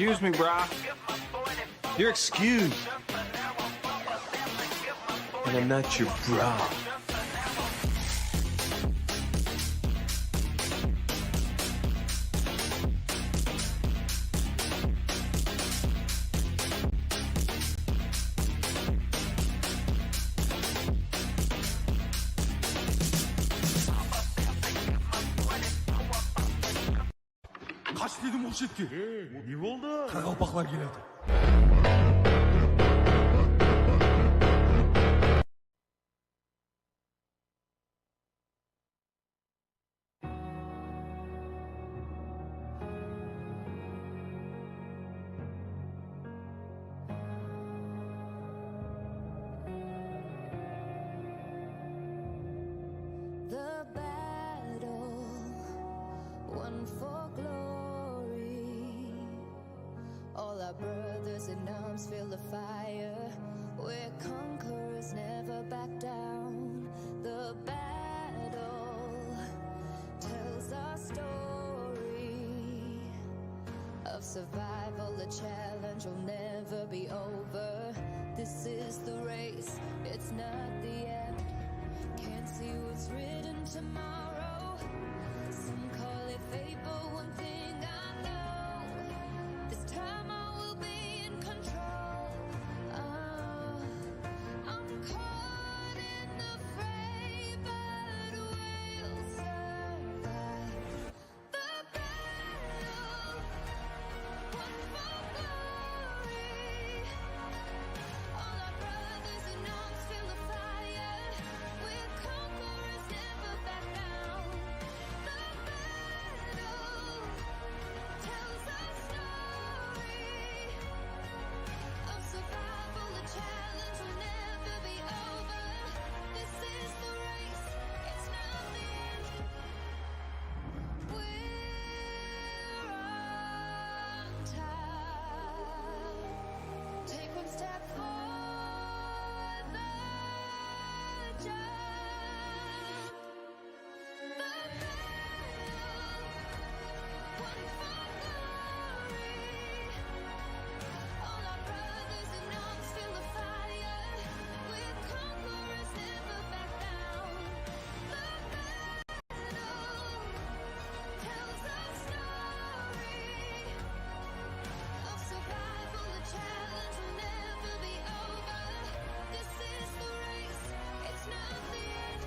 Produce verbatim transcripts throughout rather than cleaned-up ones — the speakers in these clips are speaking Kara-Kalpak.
Excuse me, brah. You're excused. And I'm not your bra. Qash dedim, ulıwshı etke. Ey, ne boldı? Qaraqalpaqlar keledi. The battle won for glory. All our brothers in arms feel the fire. We're conquerors, never back down. The battle tells our story of survival, the challenge will never be over. This is the race, it's not the end. Can't see what's written tomorrow. Some call it fate, but one thing I know, this time I will be in control. Uh, I'm caught in the fray, but we'll survive. The battle won for glory. All our brothers in arms feel the fire. We're conquerors, never back down. The battle tells our story of survival. The challenge will never be over. This is the race, it's not the end. We're on top. Take one step for the jump. The battle won for glory. All our brothers in arms feel the fire. We're conquerors, never back down. The battle tells our story of survival. The challenge will never be over. This is the race, it's not the end.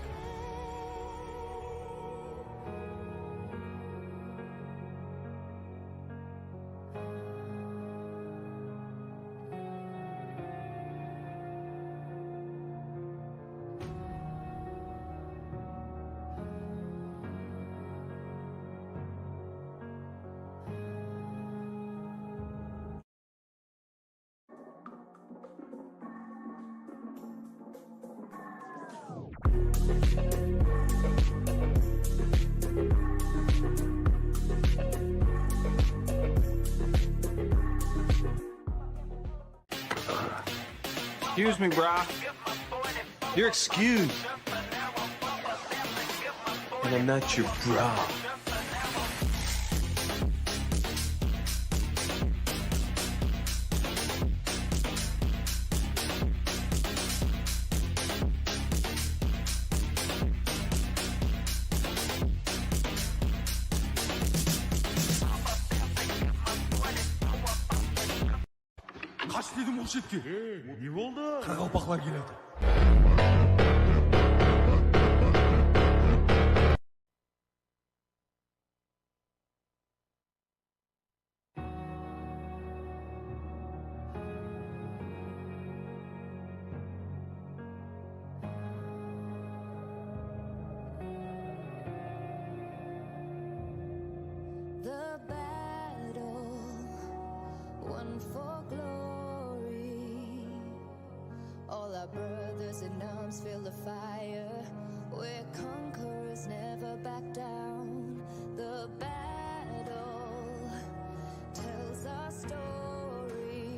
Excuse me, brah. You're excused. And I'm not your bra. Qash dedim, ulıwshı etke. Ey, ne boldı? Qaraqalpaqlar keledi. The battle won for glory. All our brothers in arms feel the fire. We're conquerors, never back down. The battle tells our story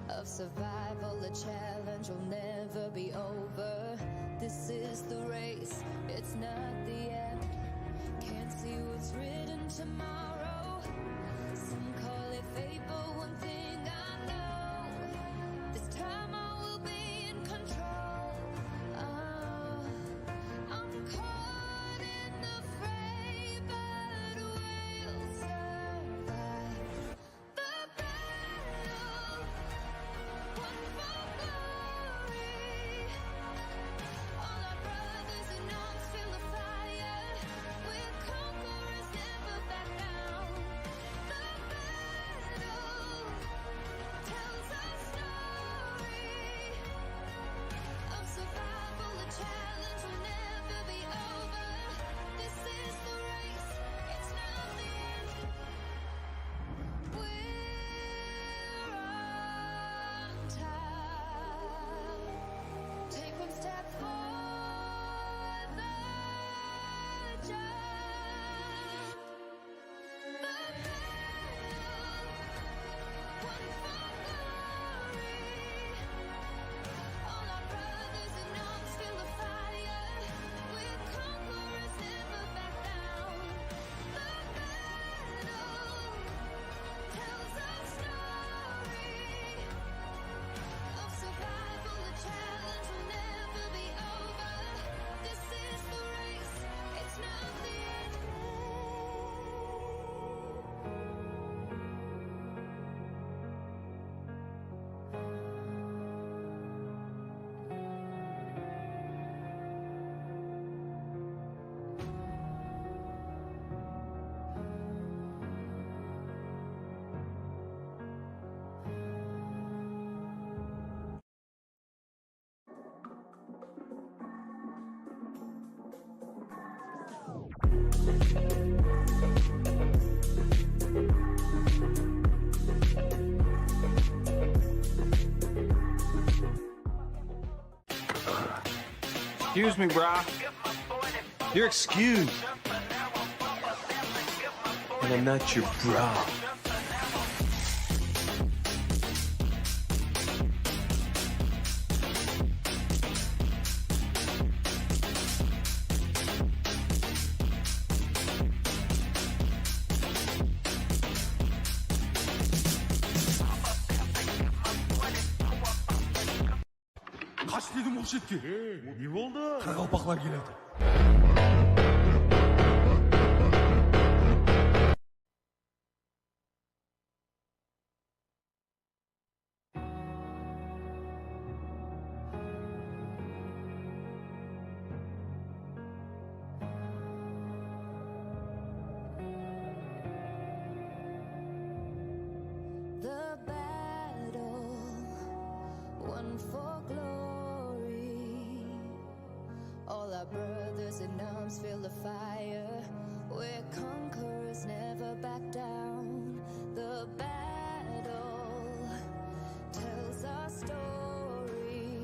of Survival, a challenge will never be over. This is the race, it's not the end. Can't see what's written tomorrow. Some call it fate, but one thing I know, this time I will be in control. Oh, I'm caught in the fray, but we'll survive. The battle, one for glory. All our brothers in arms, feel the fire. We're conquerors, never back down. The battle tells our story of survival. The challenge will never be over. This is the race, it's not the end. We're on time. Take one step for the jump. The battle, one for glory. All our brothers in arms, feel the fire. We're conquerors, never back down. The battle tells our story of survival. The challenge will never be over. This is the race, it's not the end. Excuse me, brah. You're excused. And I'm not your bra. Qash dedim ǵoy shetke. Ne boldı? Qaraqalpaqlar kelyatır. The battle, one for glory. All our brothers in arms, feel the fire. We're conquerors, never back down. The battle tells our story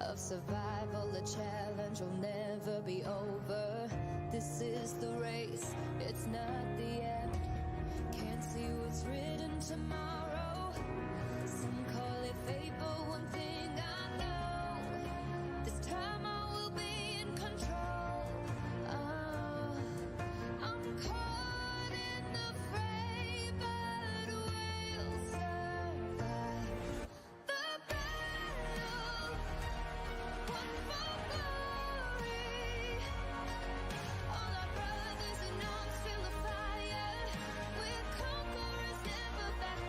of survival. The challenge will never be over. This is the race, it's not the end. Can't see what's written tomorrow. Some call it fate, but one thing I know, this time I will be in control. Oh, I'm caught in the fray, but we'll survive. The battle, one for glory. All our brothers in arms, feel the fire. We're conquerors, never back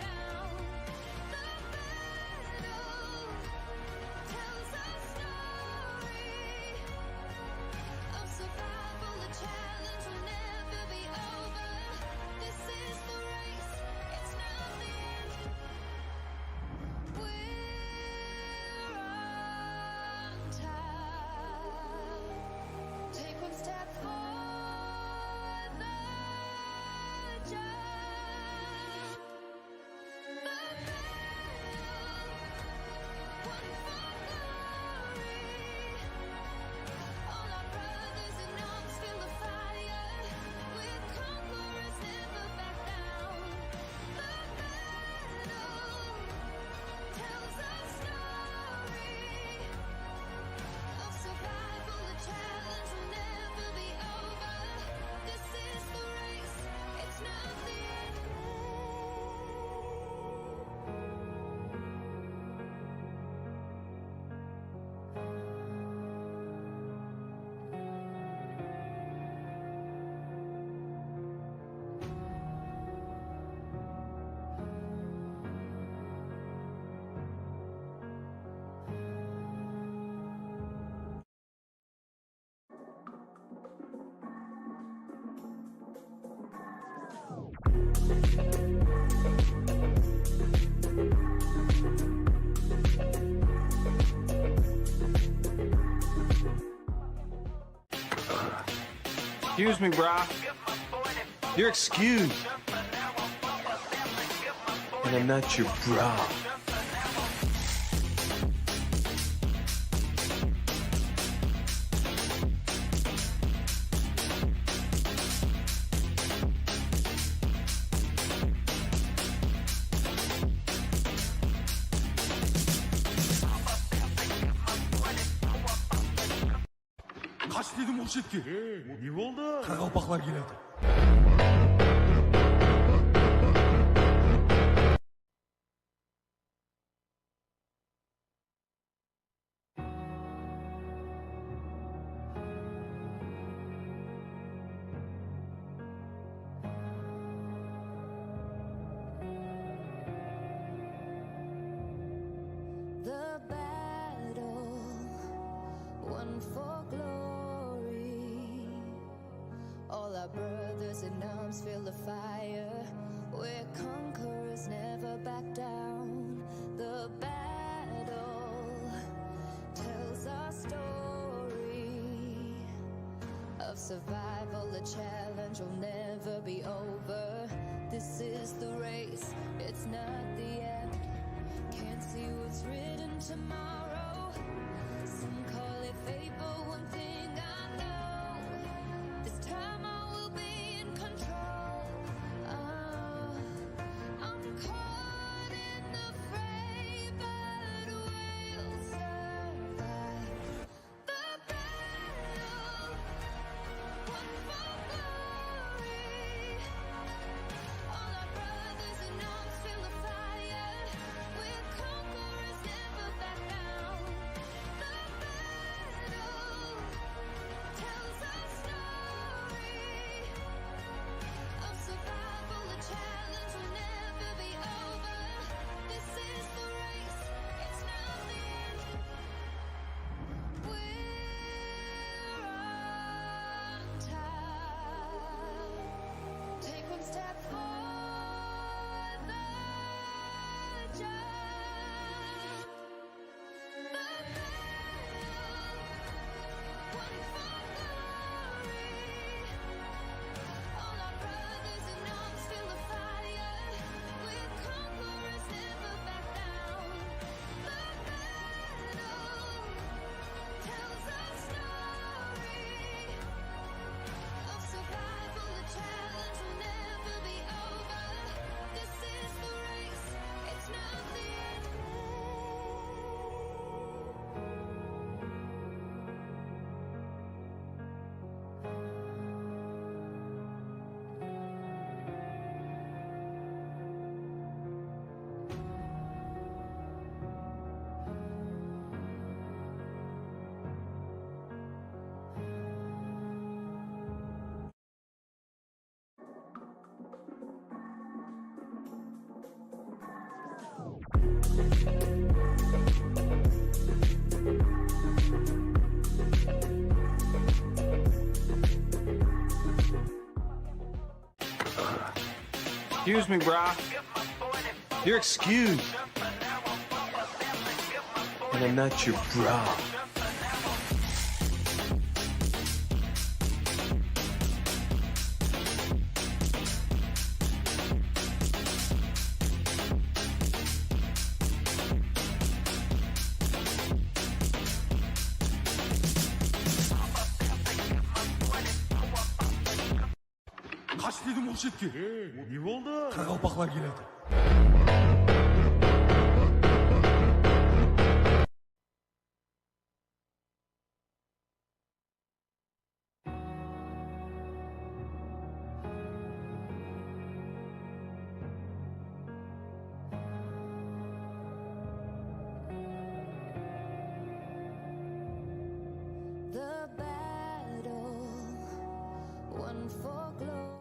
Excuse me, brah. You're excused. And I'm not your bra. Qash dedim ǵoy shetke. Ne boldı? Qaraqalpaqlar kelyatır. The battle won for glory. All our brothers in arms feel the fire. We're conquerors, never back down. The battle tells our story of survival, the challenge will never be over. This is the race, it's not the end. Can't see what's written tomorrow. Some call it fate, but one thing I know, this time I will be in control. Oh, I'm caught in the fray, but we'll survive. The battle won for glory. All our brothers in arms feel the fire. We're conquerors, never back down. The battle tells our story of survival. The challenge will never be over. This is the race, it's not the end. We're on top. Take one step for the jump. The battle won for glory. All our brothers in arms feel the fire. We're conquerors, never back down. The battle tells our story of survival. The challenge will never be over. This is the race, it's not the end. Excuse me, brah. You're excused. And I'm not your bra. Qash dedim ǵoy shetke. Ne boldı? Qaraqalpaqlar kelyatır. The battle won for glory.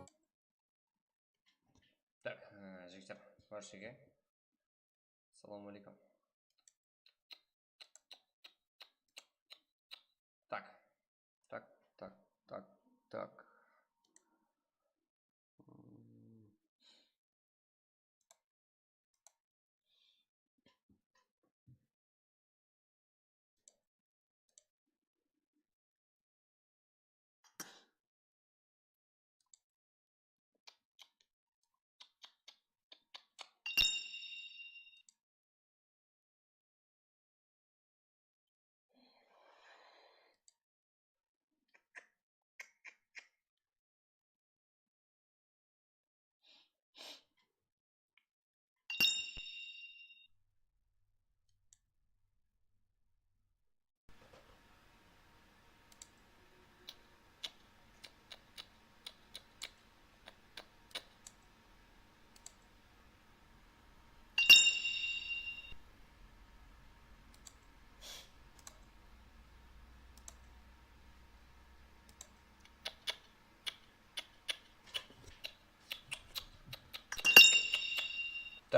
Так, э, жігіттер, баршаға ассалаумағалейкум. Так, так, так, так, так. М.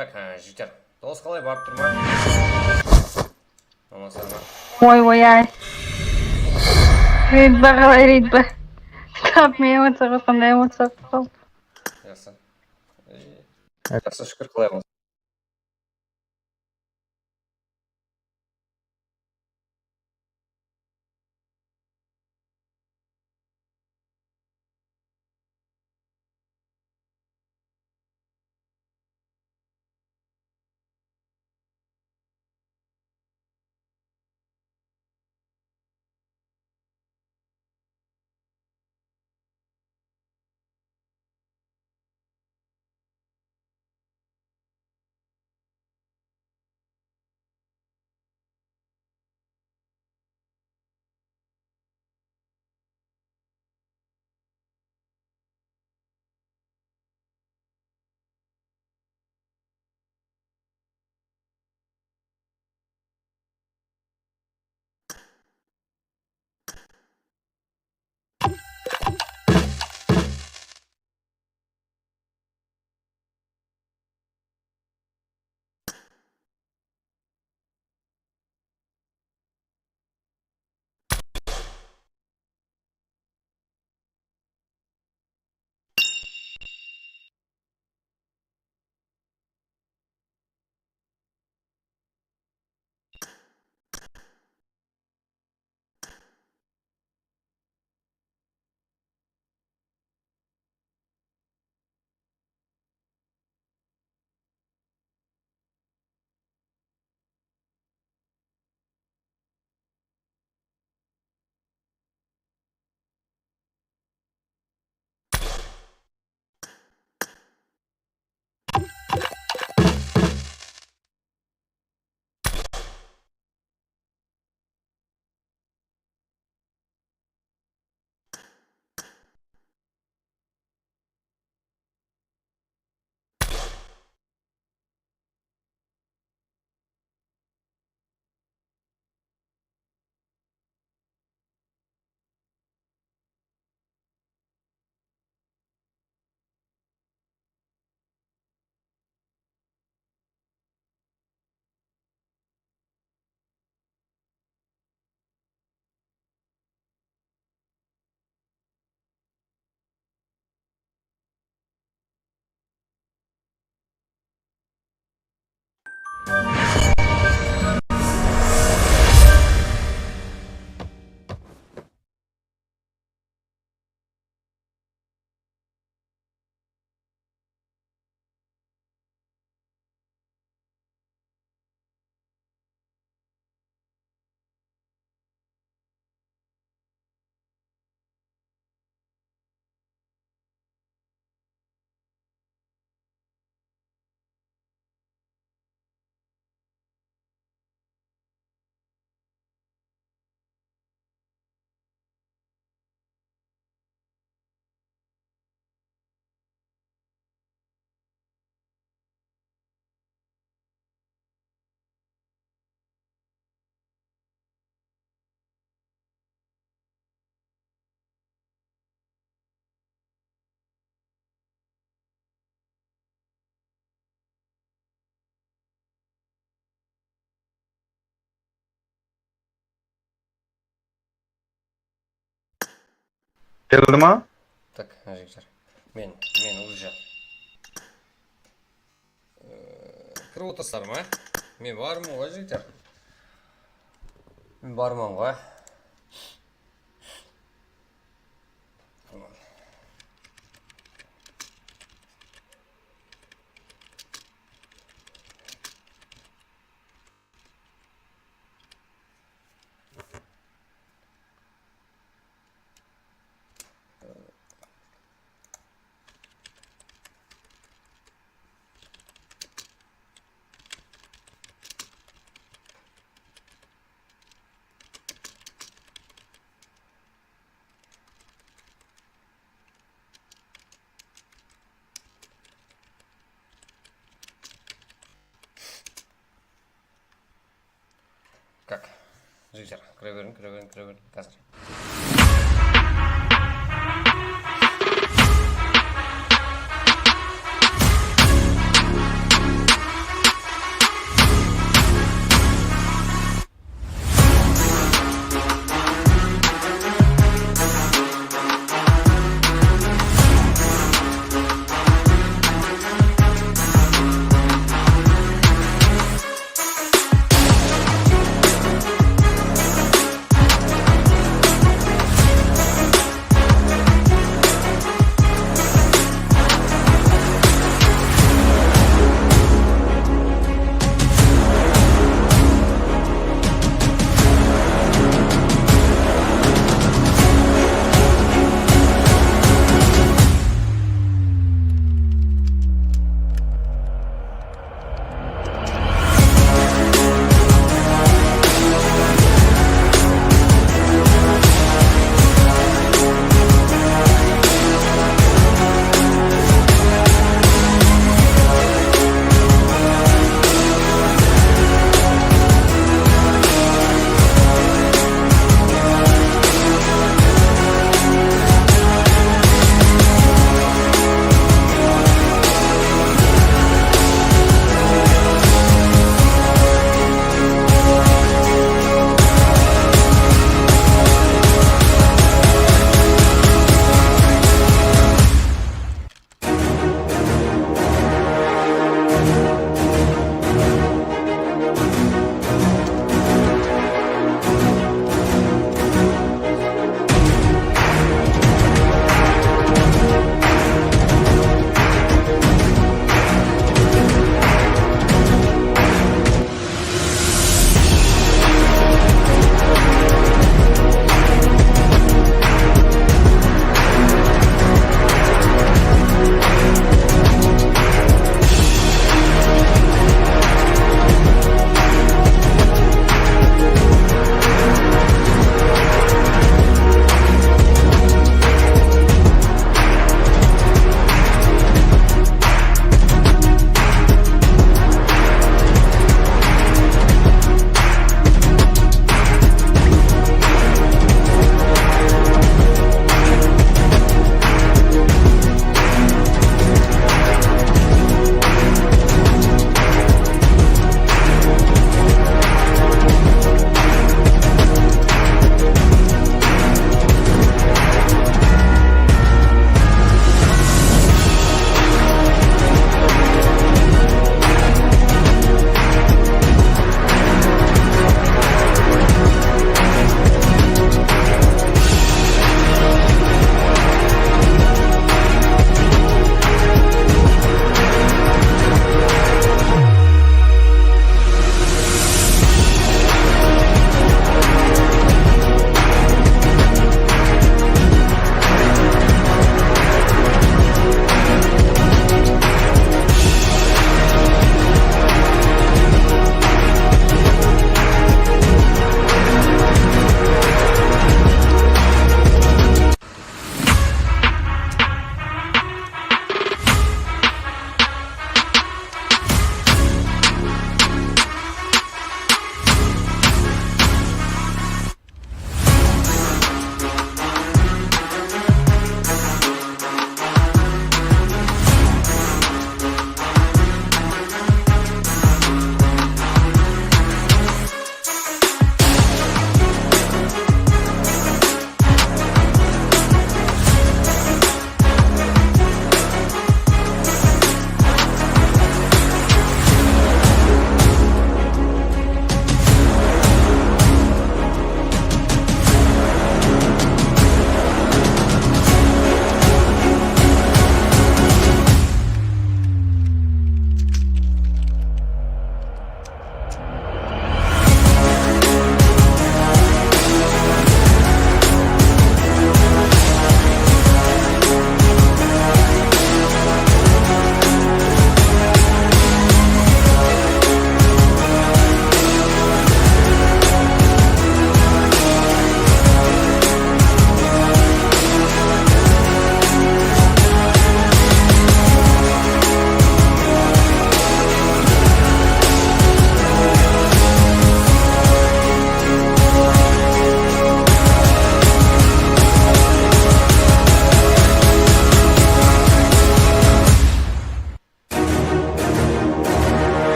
Tak, ha, jigitler. Dołıs qalay, barıp tur ma? Aman-sağ ma? Oy, oy, ay. Reyd ba, qalay reyd ba? Tap, men emociya qosqanday emociya qosqan. Jaqsı. Ey, jaqsı, shúkir, qalay bolsa. Keldi ma? Tak, mına jigitler. Men, men уже, e, kirip otırsızlar ma? Men barman ǵoy, jigitler. Men barman ǵoy. Как? Jigitler, kire beriń, kire beriń, kire beriń. Házir.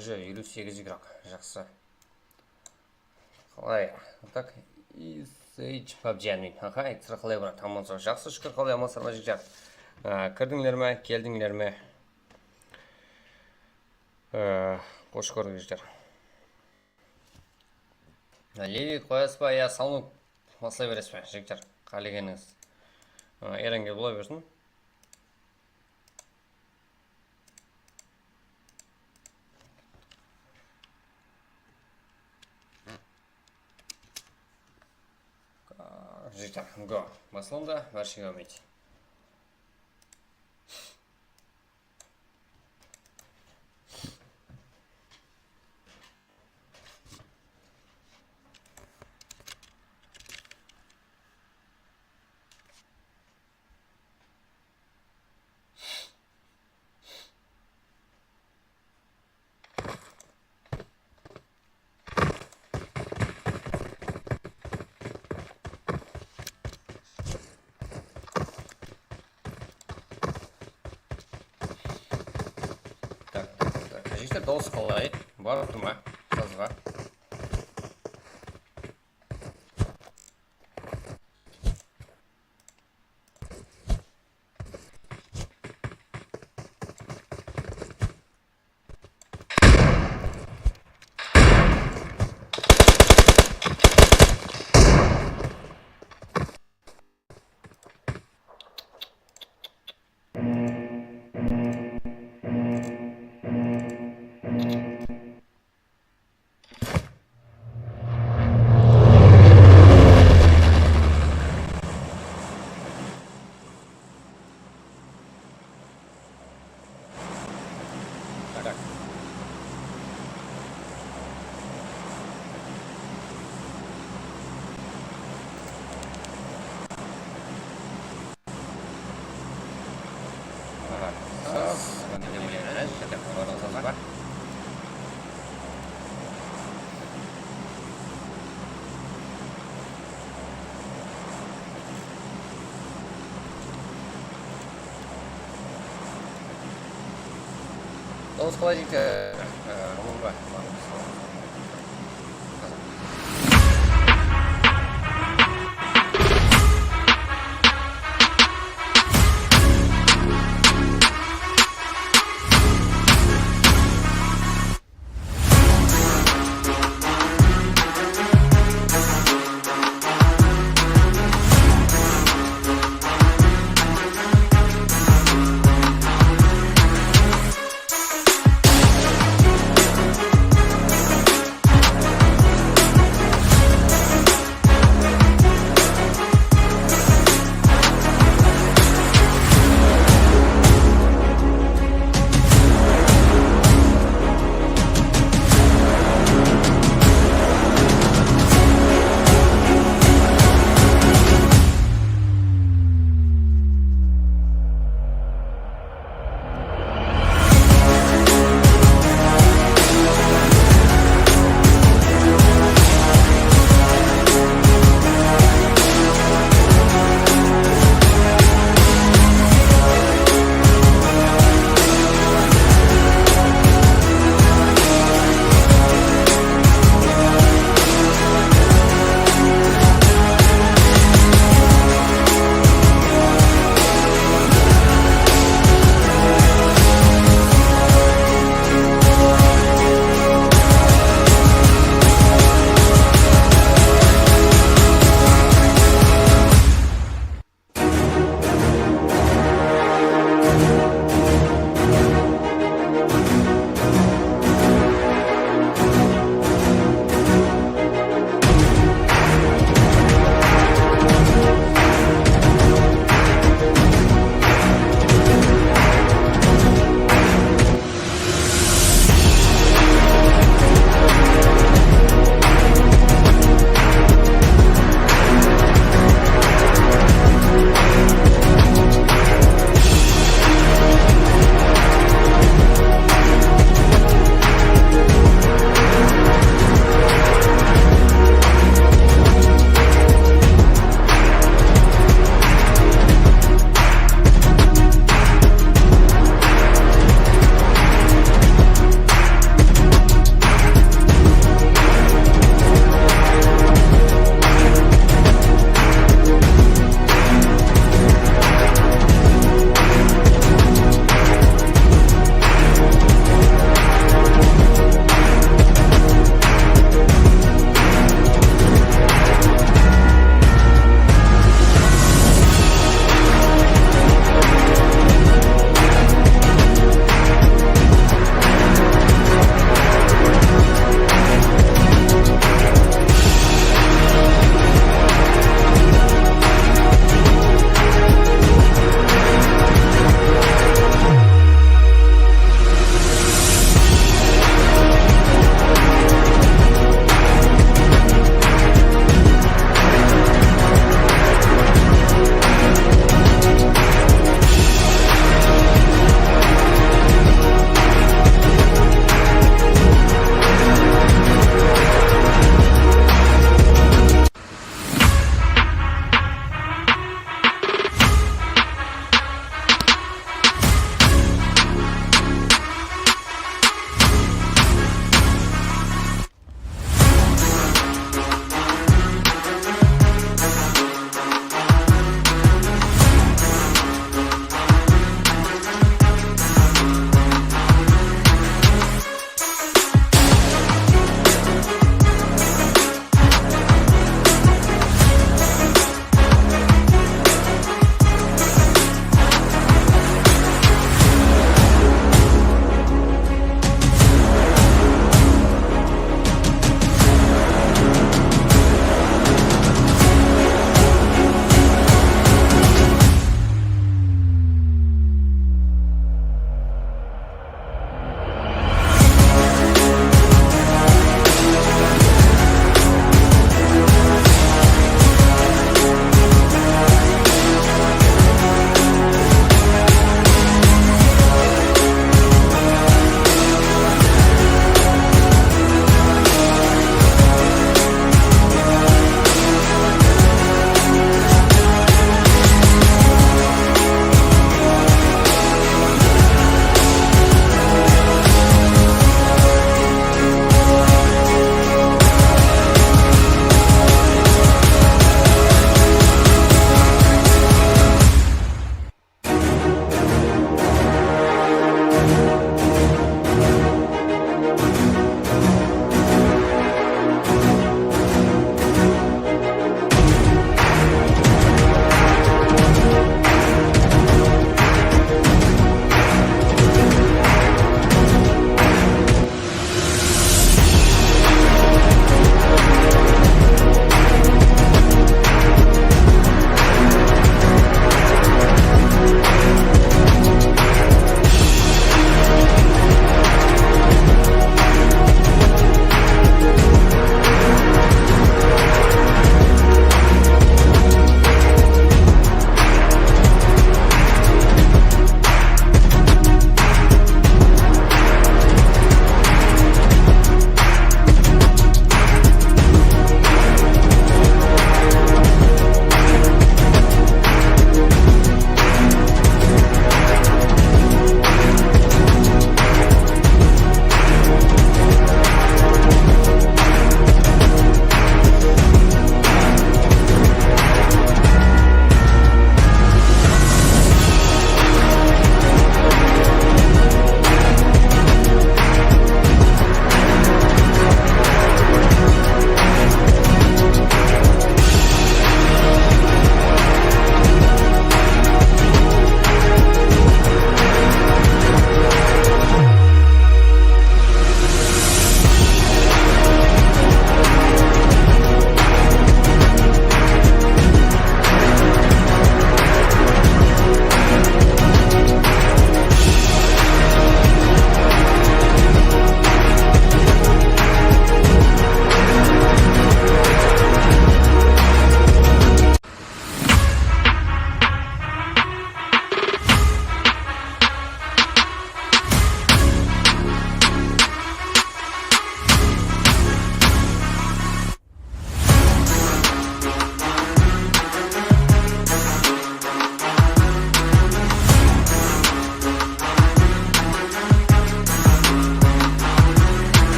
Уже eliw segiz igrok. Jaqsı. Qalay? Tak, Sage pabji admin. Aha, ekstra qalay brat? Aman saq. Jaqsı, shúkir, qalay, amansızlar ma, jigitler? Á, kirdińler me, keldińler me? Á, xosh kórdik, jigitler. Levi qoyasız ba? Ya, salınıp baslay beresiz be, jigitler? Qálegenińiz. Á, Erenge bola bersin. Jigitler, go. Baslandı, bárshege úmit. Tak, tak, tak. Jigitler, dawıs qalay? Barıptı ma? Sazǵa. Dawıs qalay jigitler? Aman ba?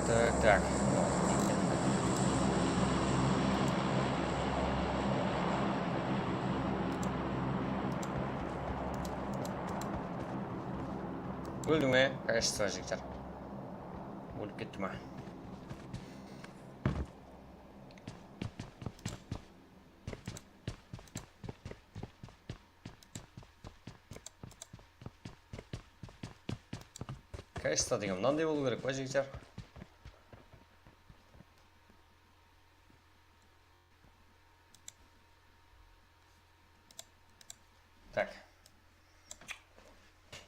Tak, tak. Óldi me? Kashsa jigitler. Ólip ketti ma? Kashsa degen mınanday bolıw kerek pa, jigitler? Tak.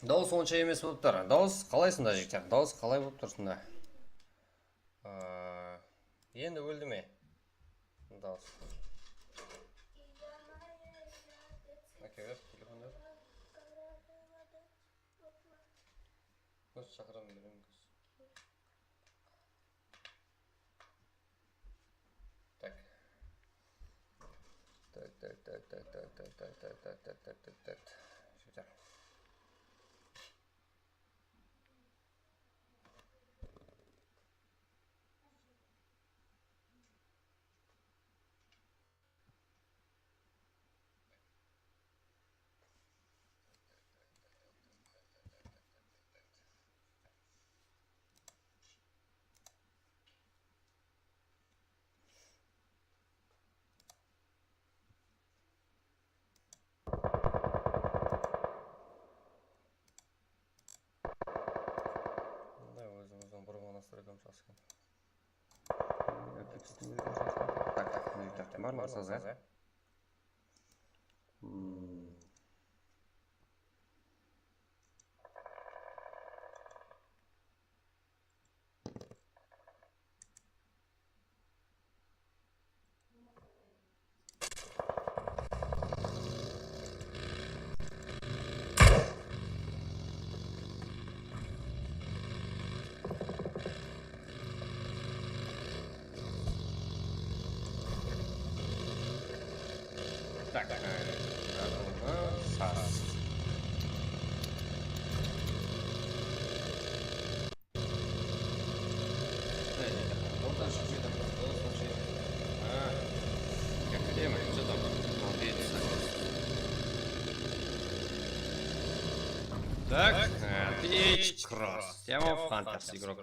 Dawıs onsha emes bolıp tur. Dawıs qalay sonda, jigitler? Dawıs qalay bolıp tur sonda? Aa, endi óldi me? Dawıs. Áke, ber telefondı. Kóz shaqıraman, beremiz. Tak. Tak, tak, tak. Jigitler. Mında ózimizdiń burınǵı nastroykamız jaqsı eken. Tak, tak, tak, tak, bar ma, ustaz, a? Hmm. Tak, e, sas. Так, отлично, кросс. Тема Хантерс игрок.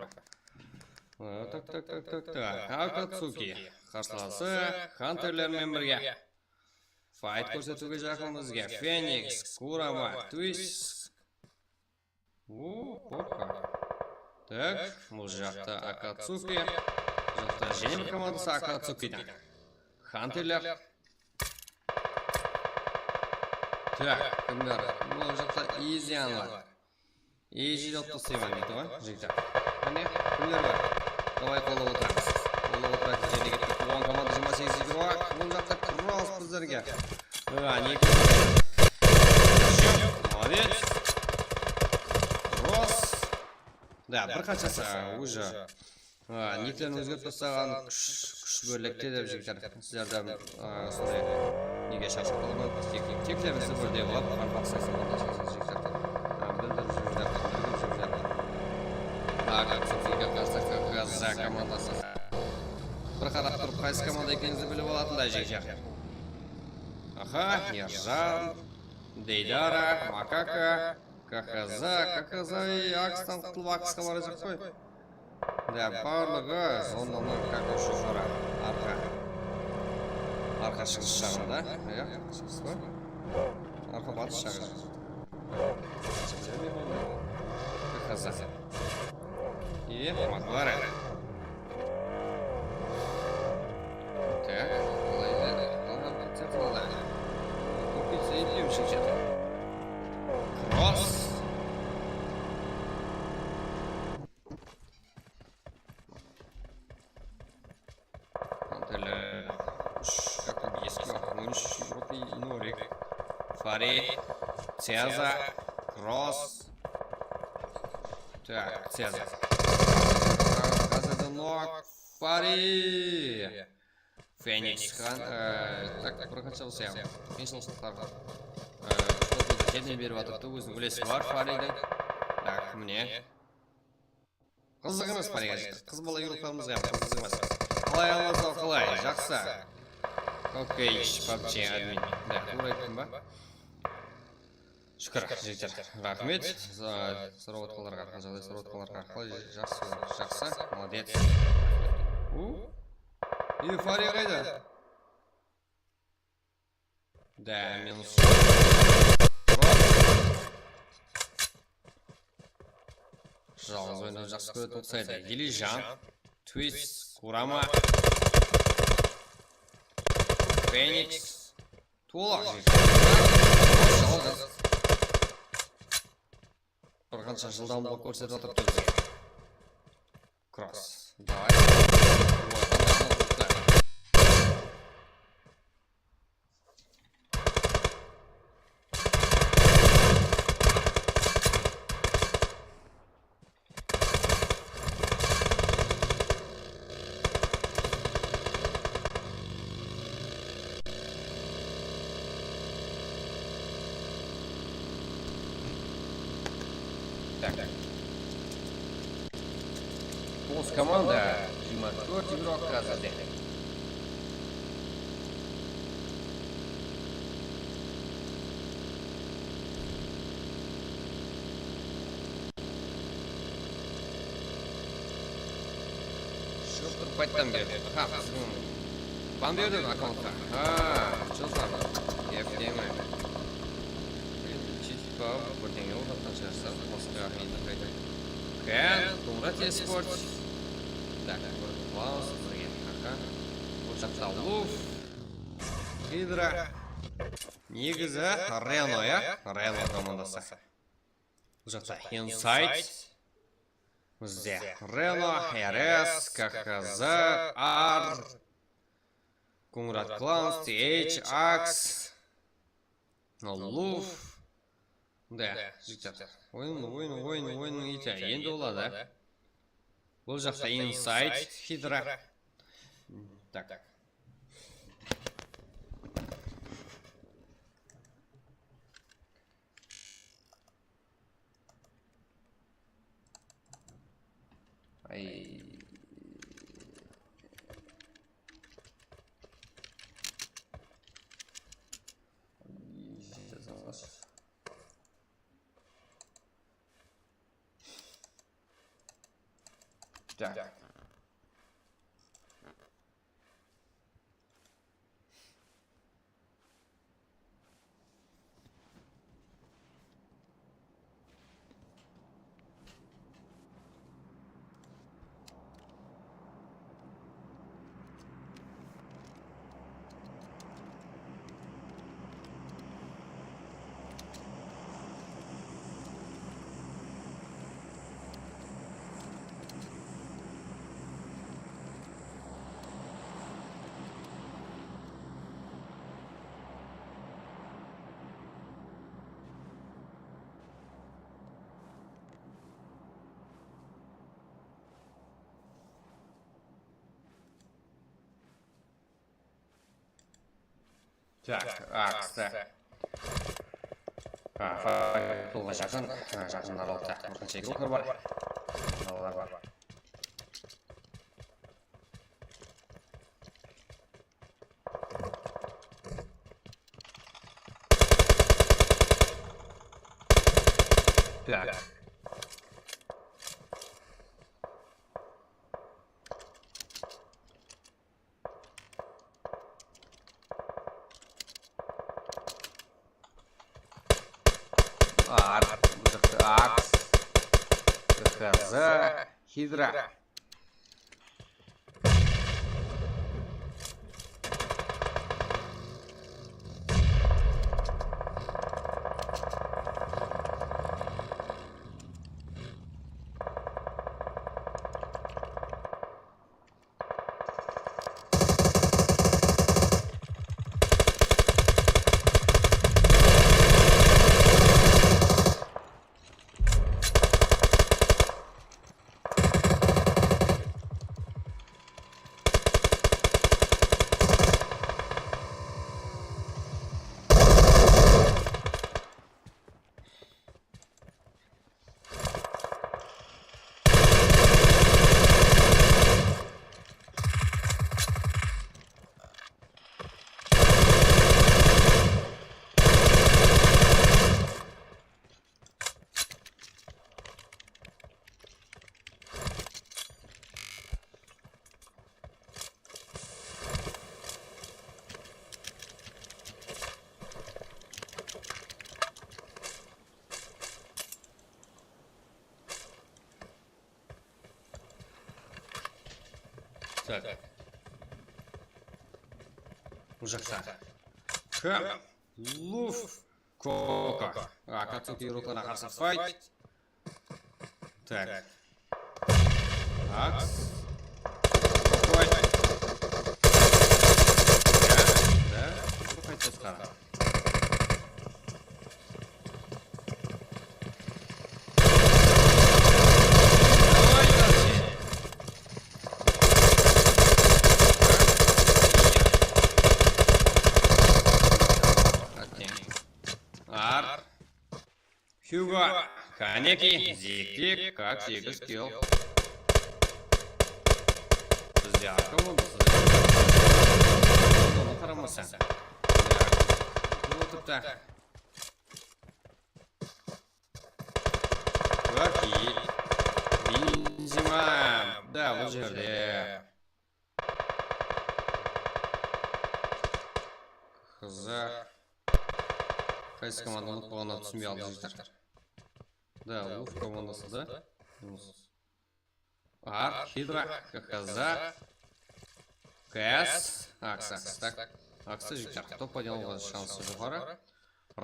Э, так, так, так, так, так. Akatsuki. Qarsalası Hanterler menen birge. Fayt kórsetiwge jaqın bizge. Feniks, Kurama, Twist. O, Porka. Tak, bul jaqta Akatsuki. Bul jaqta jeńil komandası Akatsukidiń. Hanterler. Tak, kimler? Bul jaqta Izianlar. Izi jawıp taslayman deydi ǵoy, jigitler. Qáne, kimler bar? Davay, qollap otıramız. Qollap otıramız. Endi kettik. Tuwılǵan komanda jigirma segiz igro. Bul jaqta Kross bizlerge. Aa, ne? Молодец. Kross. Da, bir qansha, уже. Aa, niklerin ózgertip taslaǵan kúsh, kúsh birlikte dep jigitler. Sizlerden, aa, usınday nege shaqırıp qalaman. Tek, teklerińizdi birdey qılıp, qaraqalpaqstan jigitler. Aa, bildirip júrińler, bildirip júrińler. Aa, Akatsukiga qarsı K K Z komandası. Bir qarap turıp, qaysı komanda ekenińizdi bilip alatınday jigitler. Aha, Erjan, Deydara, Makaka, K K Z, K K Z, ey, Akstan qutılıp, Aksqa barajaq qoy. Da, barlıǵı zonanıń, как, ushı joqarı, arqa. Arqa shıǵıs jaǵında, ya, shıǵıs pa? Arqa batıs jaǵı. K K Z. E, Maklaren. Так, alayda, qalǵan ketse qalay. Topitsa eplewshi jedi. Kross. Hanterler úsh, как бы, eski, on úsh Evropa, Norik. Fari, Ceza, Kross. Так, Ceza. Házirde nok. Fari. Feniks, Xan, e, tak, bir qansha bolsa, qıyınshılıqlar, e, jedin berip atırıptı, óziniń úlesi bar Faridiń. Tak, mine. Qızıq emes, pálege jigitler. Qız bala yurıqlarımızǵa ham qızıq emes. Qalay, amandasızlar, qalay? Jaqsı. Okey, PUBG admin. Da, tuwra ayttım ba? Shúkir, jigitler. Raxmet. Za-, sorap atqanlarǵa, jaǵday sorap atqanlarǵa. Qalay, jaqsı, jaqsı. Molodec. U? Euforiya qayda? Da, minus. Jalǵız oynawdı jaqsı kóretuǵın uqsaydı. Elijan, Twist, Kurama, Feniks, tolaq jigit. Jalǵız. Bir qansha jıldawnlıǵı kórsetip atırıptı bizge. Kross. Davay. Tak. Toǵız komanda, jigirma tórt igrok házirde. Shıǵıp turıp qayttan berdi. Ha, qızım. Ban berdi akkauntqa. Ha, jılsam. F D M. Endi chit pa, birdeńe odattan shıǵarsa, Moskva endi qayta. Kán, Qumrat Esport. Tak, bir Klaus, birge. Aha. Bul jaqta Luf. Hidra. Negizi Reno, ya? Reno komandası. Bul jaqta Insight. Bizde Reno, R S, K H Z, R, Kungrat Clans, T H, Ax, Luf. Da, jigitler. Oyın, oyın, oyın, oyın iyte. Endi oladı. Bul jaqta Insight, Hidra. Tak. Ay. Tak. Tak, Ax ta. Ha, Faytulǵa jaqın, ha, jaqın aralıqta bir qansha igroklar bar. Balalar bar. Tak. Ar, bul jaqta Ax, K H Z, Hidra. Tak. Bul jaqta. Kim? Luf. Koko. Akatsuki ruhlarına qarsı fight. Tak. Aks. Qoy. Da, da, qayta shıqar. Davay, davay. Ar. Hugo, Kaneki, Ziktik, kak segiz kill. Bizde arka boldı, sizde. Onı qaramasań. Kim otırıptı? Okey. Benzema. Da, bul jerde. Hızı. Qaysı komanda unıp bolǵanına túsinbey aldı jigitler. Da, Luf komandası da. Ar, Hidra, K K Z, K S, Aks, Aks, tak. Akstı jigitler. Top paydalanıwǵa shansı joqarı.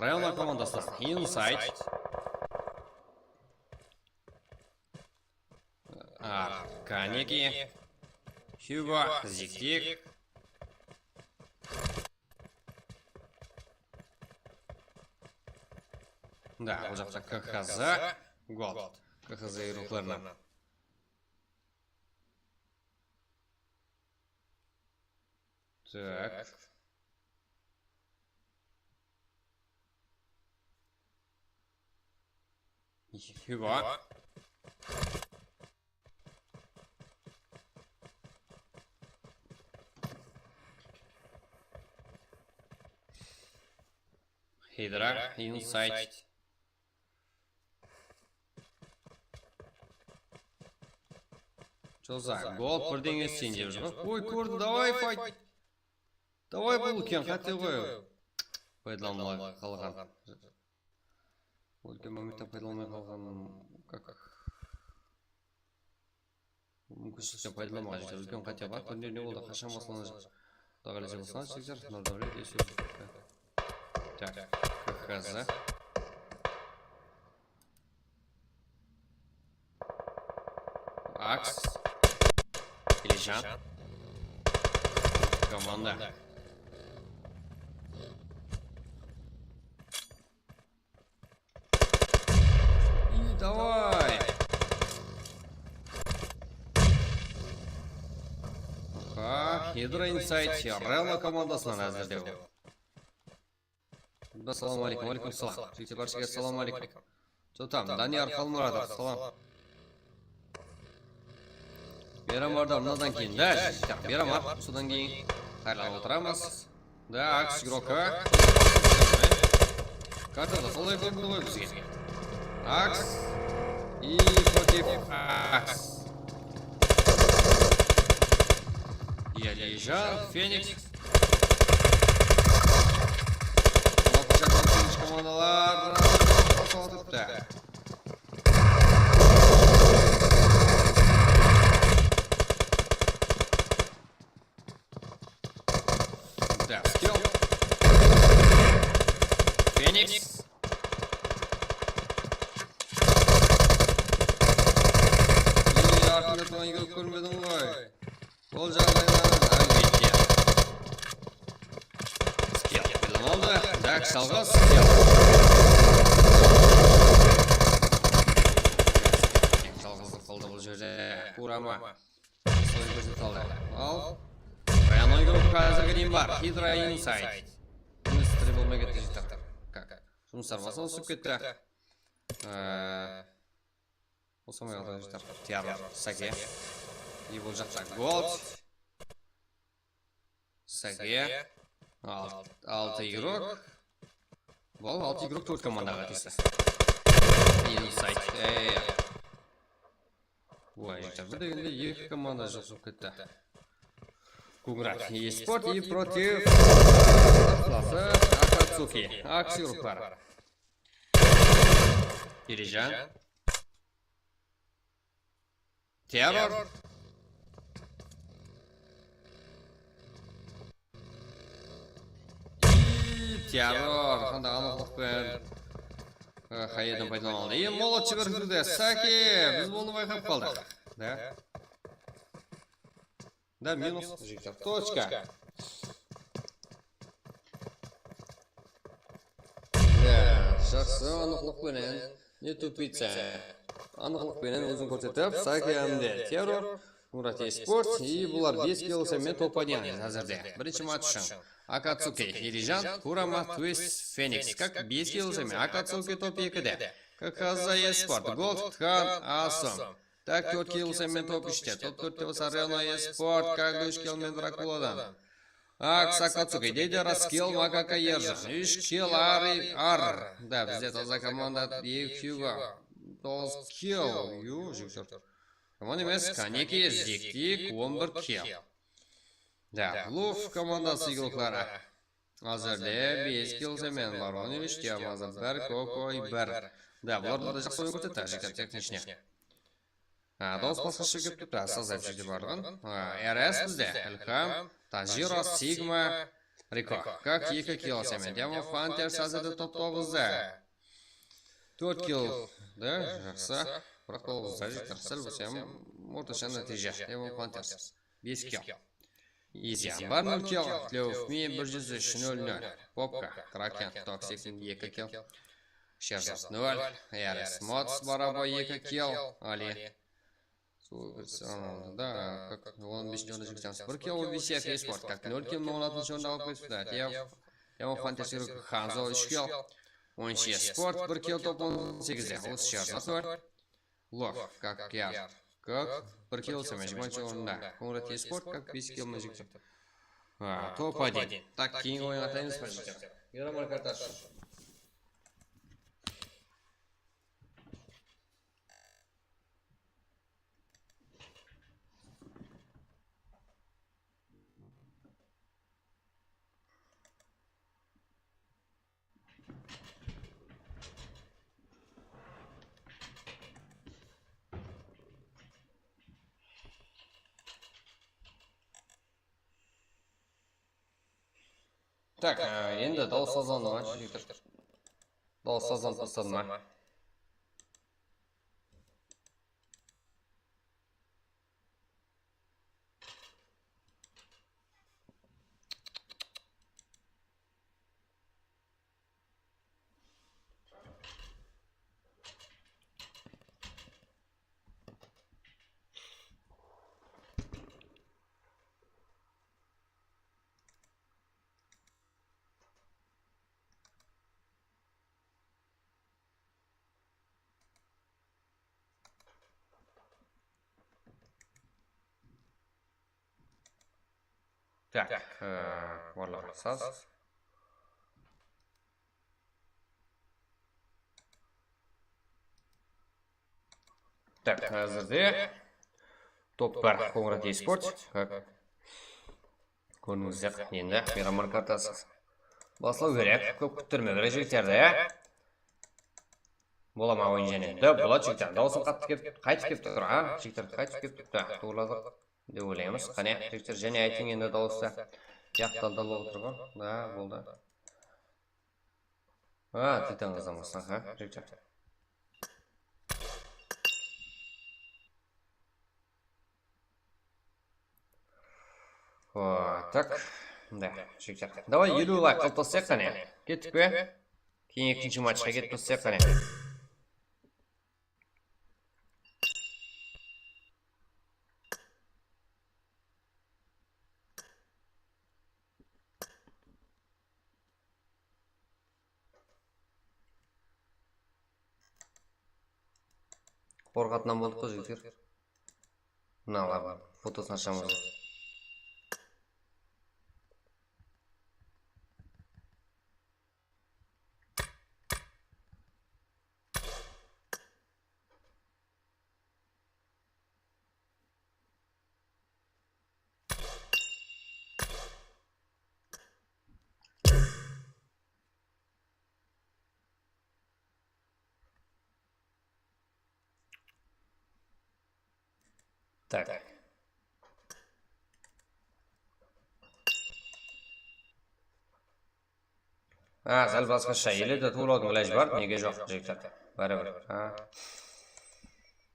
Rayona komandasınan Inside. Ar, Kaneki, Hugo, Ziktik. Da, bul jaqta K K Z, Gold, K K Z ruhlarınan. Tak. Hugo. Hidra, Inside. Joza, Gold birden etsin dep júr. Oy, kórdim, davay, fight. Davay, bul úlken qáte ǵoy. Paydalanbay qalǵan. Úlken momentten paydalanbay qalǵan. Kak. Múmkinshilikten paydalanbaǵan jigitler úlken qáte bar. Turniir ne boldı? Qashan baslanajaq? Quda qálese baslanajaq jigitler. Nordovlet ese. Tak, K K Z. Aks. Elejan. Komanda. И давай! Aha, Hidra Inside, Relo komandasınan házirlew. Assalawma aleykum. Wa aleykum assalam. Jigitler, bárshege assalawma aleykum. Tutam, Daniyar Xalmuratov, salam. Meyram barda mınadan keyin, da, Meyram bar, sodan keyin qayırlanıp otıramız. Da, Aks Groka. Kartada solay kórindi ǵoy bizge. Aks. И против Aks. Yalijan, Feniks. Ortacha komandalar. Da, skill. Feniks. Ey, Ahmet, oǵan kórip kórmedim ǵoy. Bul jaǵdaylar, álbette. Skill, bildim aldı. Tak, salǵa skill. Jalǵızlıq qıldı bul jerde. Kurama. Soyın kórsete aldı. Al. Rayanoy grup házirge deyin bar. Hidra Inside. Endi stri bolmay ketti jigitler. Kak. Jumıslar basına túsip ketti. Ee, Usamay qaldı jigitler. Terror, Sage. И bul jaqta Gold. Sage. Alt-, altı igrok. Bul altı igrok tórt komandaǵa tiyisli. Inside. Ey. Oy, jigitler, bir degende eki komanda joq bolıp ketti. Kugrak Esport и против qarslası Akatsuki. Aksi gruplar. Kirijan. Terror. Terror, qanday anıqlıq penen, e, qayerden paydalanıldı? E, molot jiberip júrdi. Saki, biz bunı bayqap qaldıq. Da. Da, minus, jigitler. Tochka. Ya, jaqsı, anıqlıq penen. Ne tupitsa. Anıqlıq penen ózin kórsetip, Saki hám de Terror, Murat Esport, i bular bes kill senen top oynaydı házirde. Birinshi match ushın. Akatsuki, Irijan, Kurama, Twist, Fenix. Kak bes kill senen Akatsuki top ekide. K K Z Esport, Gold, Txan, Asum. Tak, tórt kill senen top úshte. Top tórtte bolsa Reno Esport, Kak úsh kill men Drakuladan. Aks Akatsuki, Deyde Raskil, Makaka Erjan, úsh kill, Ari Ar. Da, bizde taza komanda, Big Hugo, toǵız kill. Yu, jigitler. Yaman emes, Kaneki, Ziktik, on bir kill. Da, Luf komandası, Eagle Klara. Házirde bes kill senen bar, on úsh, Yamaza bir, Kokoi bir. Da, bular da jaqsı oyın kórsetedi, jigitler, teknishne. Ha, dawıs basqasha kelip turıptı, sazayıp júrdi barlıǵın. Ha, R S bizde, Ilham, Tajiro, Sigma, Riko. Kak eki kill senen. Demon Hunters házirde top toǵızda. Tórt kill da, jaqsı. Biraq toǵızda jigitler, sál bolsa hám ortasha nátiyje. Demon Hunters. Bes kill. Izyan bar, nol kill. Tlevmi bir júz úsh, nol nol. Popka, Kraken, Toxic, eki kill. Sherzat nol. R S Mods, Barabo, eki kill. Ali. Sol bir sanaldı da, kak, on besinshi orında jigitlerimiz bir kill, O B C F Esport, kak, nol kill, on altınshı orında alıp ketipti. Tev, Yaman Fantastik, Hanzo, úsh kill, on úsh Esport, bir kill, top on segizde, Ulıs Sherzat nol. Lof, kak, yar, kak, bir kill, senen jigirmanshı orında. Konrad Esport, kak, bes kill, mına jigitler. Ha, top один. Tak, keyingi oyınǵa ataymız ba, jigitler? Miramarka Artash. Tak, e, endi dawıs sazlandı ma, jigitler? Dawıs sazlanıp basladı ma? Tak, e, barlıǵı saz. Tak, házirde top bar, Konrad Esport. Kórdińizler, endi Miramarka Artash baslaw kerek, kóp kúttirmew kerek jigitlerdi, ya. Bola ma oyın jáne? Da, boladı, jigitler. Dawısım qattı kelip, qaytıp kelip tur, a? Jigitler, qaytıp kelip turıptı. Tuwrıladıq dep oylaymız. Qáne, jigitler, jáne aytıń endi dawıstı. Jaqtalda bolıp otır ǵoy. Da, boldı. A, Titan qazanbastan, ha, jigitler. O, tak. Mında, jigitler. Davay, eliw layk qılıp taslayıq qáne. Kettik pe? Keyin ekinshi matchqa ketip taslayıq qáne. Qorqatınan boldıq ǵoy, jigitler. Mınalar fotosın ashamız. Так. Ha, sál basqasha ele de tuwlawdıń ilajı bar, nege joq, jigitler? Báribir. Ha.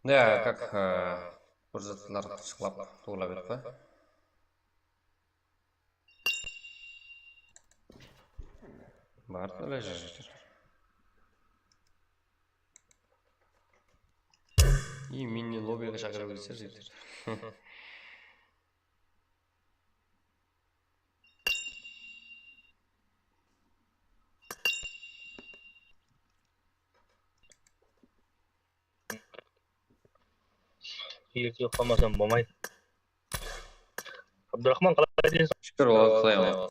Da, kak, e, bir zatlar shıqlap tuwıla berip qoy. Bar, ilajı, jigitler. I, meni lobbyge shaqırıp júrsizler, jigitler. Erte uqpamasam bolmaydı. Abduraxman, qalay denseń? Shúkir, Quday.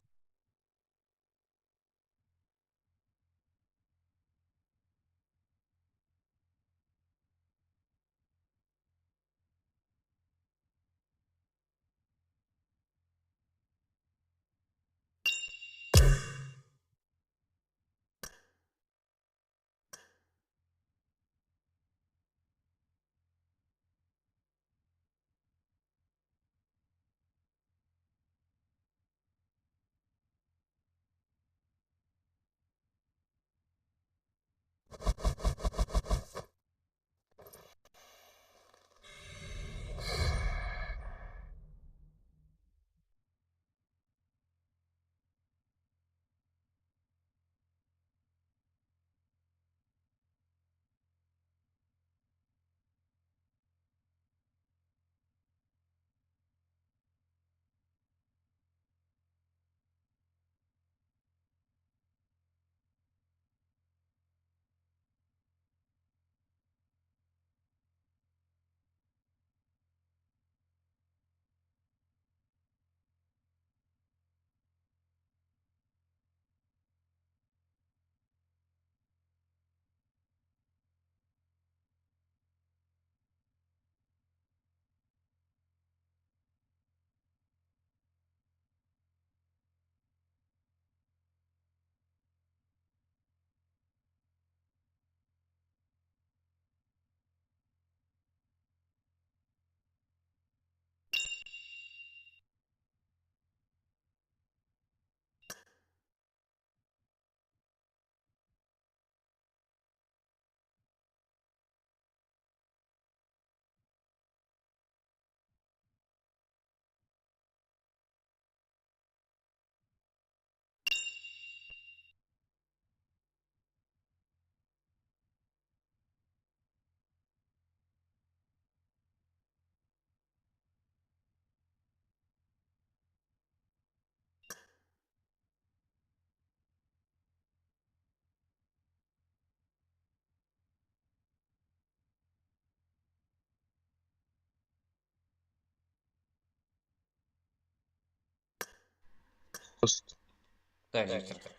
Tak, jigitler.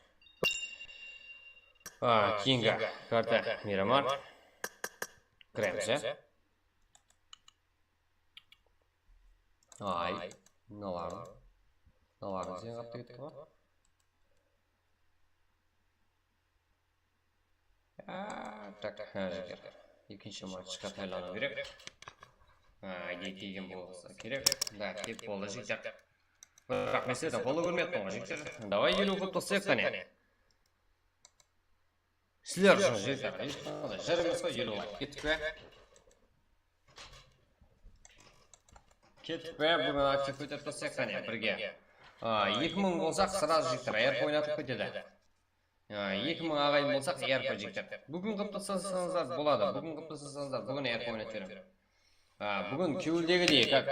A, keyingi karta Miramar. Kiremiz, ya. Ay, mınalar. Mınalar sen qaptı kettik ǵoy. A, tak, ha, jigitler. Ekinshi matchqa tayarlanıw kerek. A, ayday kelgen bolsa kerek. Da, kep boldı, jigitler. Biraq men sizlerden qollap úlgermeyatpan ǵoy, jigitler. Davay, eliw qılıp taslayıq, qáne. Sizler ushın, jigitler, hesh qanday jer emes ǵoy, eliw layk. Kettik pe? Kettik pe? Búgin aktiv kóterip tassayıq, qáne, birge. A, eki mıń bolsaq, srazı, jigitler, R P oynatıp ketedi. A, eki mıń aǵayın bolsaq, R P, jigitler. Búgin qılıp taslasańızlar boladı. Búgin qılıp taslasańızlar, búgin R P oynatıp jiberemen. A, búgin kewildegidey, kak,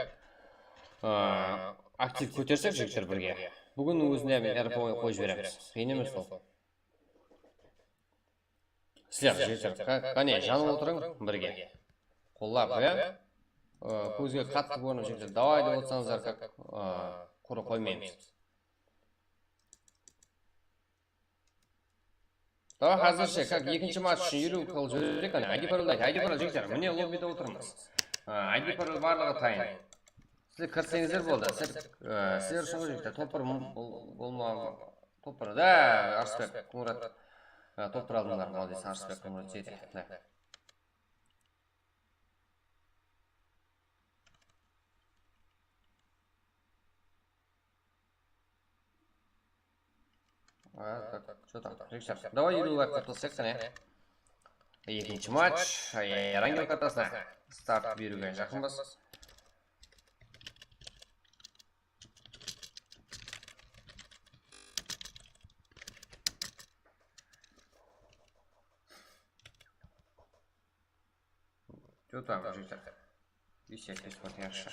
a, aktiv kótersek, jigitler, birge. Búgin ózinde men R P qoyıp jiberemiz. Qıyın emes ol. Sizler, jigitler, qa-, qáne, janıp otırıń birge. Qollap, ya? I, kózge qattı kórinip, jigitler, davay dep otsańızlar, kak, ı, qurı qoymaymız. Davay, házirshe, kak, ekinshi match ushın eliw qılıp jibereyik, qáne, I D paroldı ayt, I D parol, jigitler, mine, lobbide otırmız. I, I D parol barlıǵı tayın. Sizler kirseńizler boldı. Sizler, e, sizler ushın ǵoy, jigitler, topır bol-, bolma, topır da, Arısbek, Murat. E, topır aldıńlar, молодец, Arısbek, Murat, jete. Ha, так, что там? Жігіттер, давай елу лайк qılıp taslayıq, qáne. Ekinshi match, e, Rangel kartasına start beriwge jaqınbız. Что там, жігіттер? Ещё смотрящий.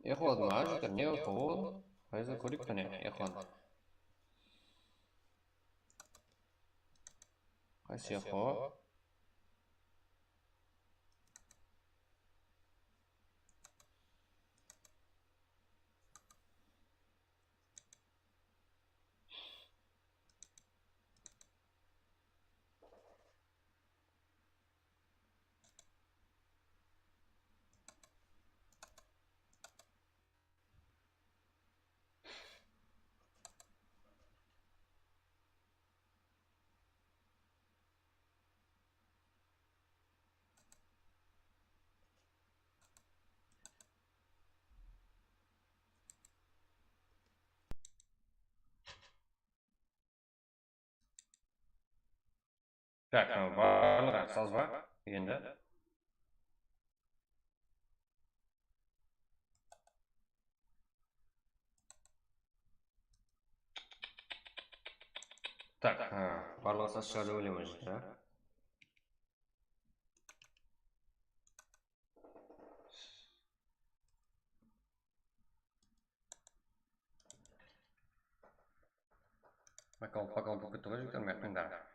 Eho nima, jigitler, ne eho ol? Qaysı kóreyik qáne ehonı? Qaysı eho? Так, barlıǵı saz ba endi? Так, barlıǵı saz shıǵar dep oylayman, jigitler. Akkaunt, akkaunt bolıp ketti ǵoy, jigitler, men aytqanda.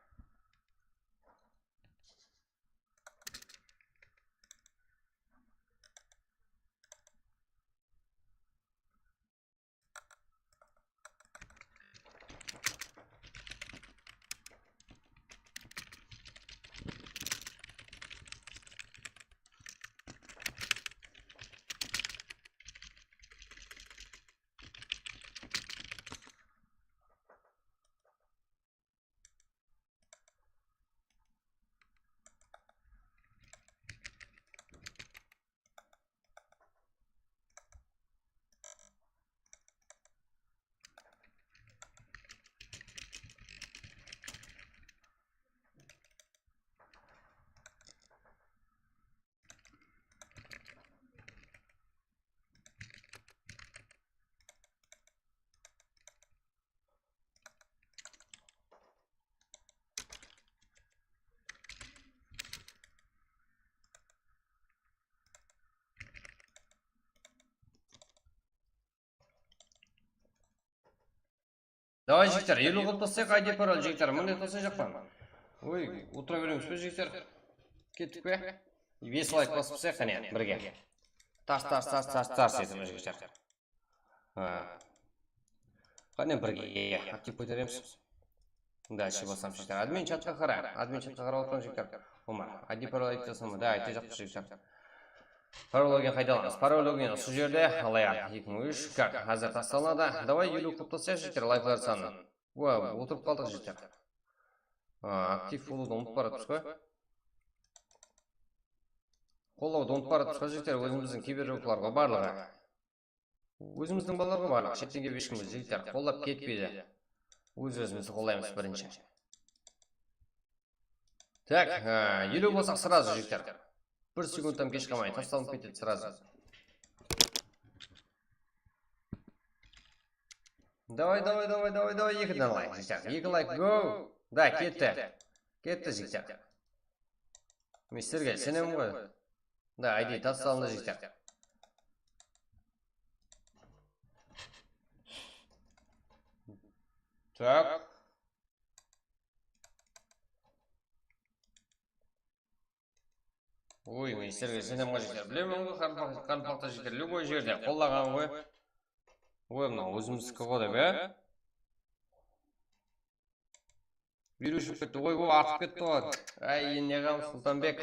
Davay, jigitler, eliw qılıp taslayıq, I D parol, jigitler, mınday taslayjaqpan. Oy, otıra beremiz be, jigitler? Kettik pe? Bes layk basıp taslayıq, qáne, birge. Tars, tars, tars, tars, tars etip, jigitler. Ha. Qáne, birge aktiv kóteremiz. Dalshe basamız, jigitler. Admin chatqa qara. Admin chatqa qarap otırıń, jigitler. Omar, I D parol aytıp tasama. Da, aytajaqpız, jigitler. Parol login qayda alamız? Parol login usı jerde. Alaya, eki mıń úsh. Kak, házir taslanadı. Davay, eliw qılıp taslayıq, jigitler, layflar sanın. Wa, otırıp qaldıq, jigitler. A, aktiv bolıwdı umıtıp baratırmız ǵoy. Qollawdı umıtıp baratırmız ǵoy, jigitler, ózimizdiń kiberuroklarǵo barlıǵı. Ózimizdiń balalarǵo barlıq, shetten kelip eshkim, jigitler, qollap ketpeydi. Óz-ózimizdi qollaymız birinshi. Tak, e, eliw bolsaq srazı, jigitler. Bir sekundtan kesh qalmay, taslanıp ketedi srazı. Davay, davay, davay, davay, davay, ekiden layk, jigitler. Eki layk, go! Da, ketti. Ketti, jigitler. Men sizlerge isenemen ǵoy. Da, I D taslandı, jigitler. Tak. Oy, men sizlerge isenemen ǵoy, jigitler. Bilemen ǵoy, qaraqalpaq-, qaraqalpaqta, jigitler, любой jerde qollaǵan ǵoy. Oy, mınaw ózimizdiki ǵoy dep, e? Virus juwıp ketti ǵoy, o, artıp ketti ǵoy. Ay, ne qılamız, Sultanbek?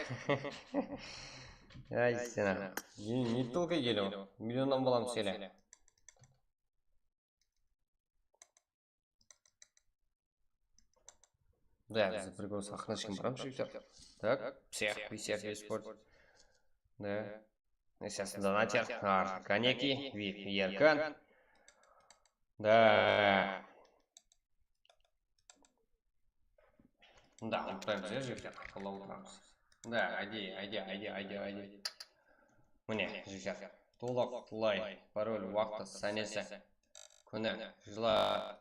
Ay, sen, ne, ne только geliyor? Millionnan bolamız ele. Да, biz birge usı haqına ishkim baramız, jigitler. Так, всех, всех, весь спорт. Да. Сейчас донатер, Арканеки, Вик, Еркан. Да. Да, unutpaymız, ya, jigitler, qollap otıramız. Да, айде, айде, айде, айде, айде. Mine, jigitler, толықтай пароль, waqtı, sánesi, kúni, jılı.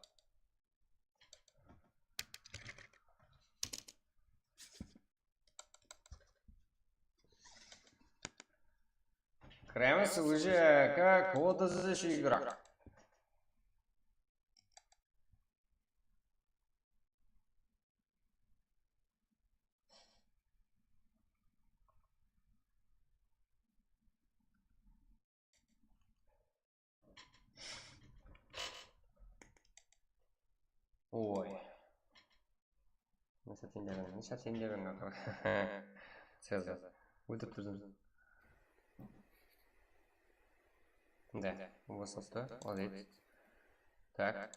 Kiremiz уже, как воду здесь игрок. Oy. Neshe tenge beriń, neshe tenge beriń, aqırı. Sezdi. Óltirip turdım. Да, высылды, молодец. Так.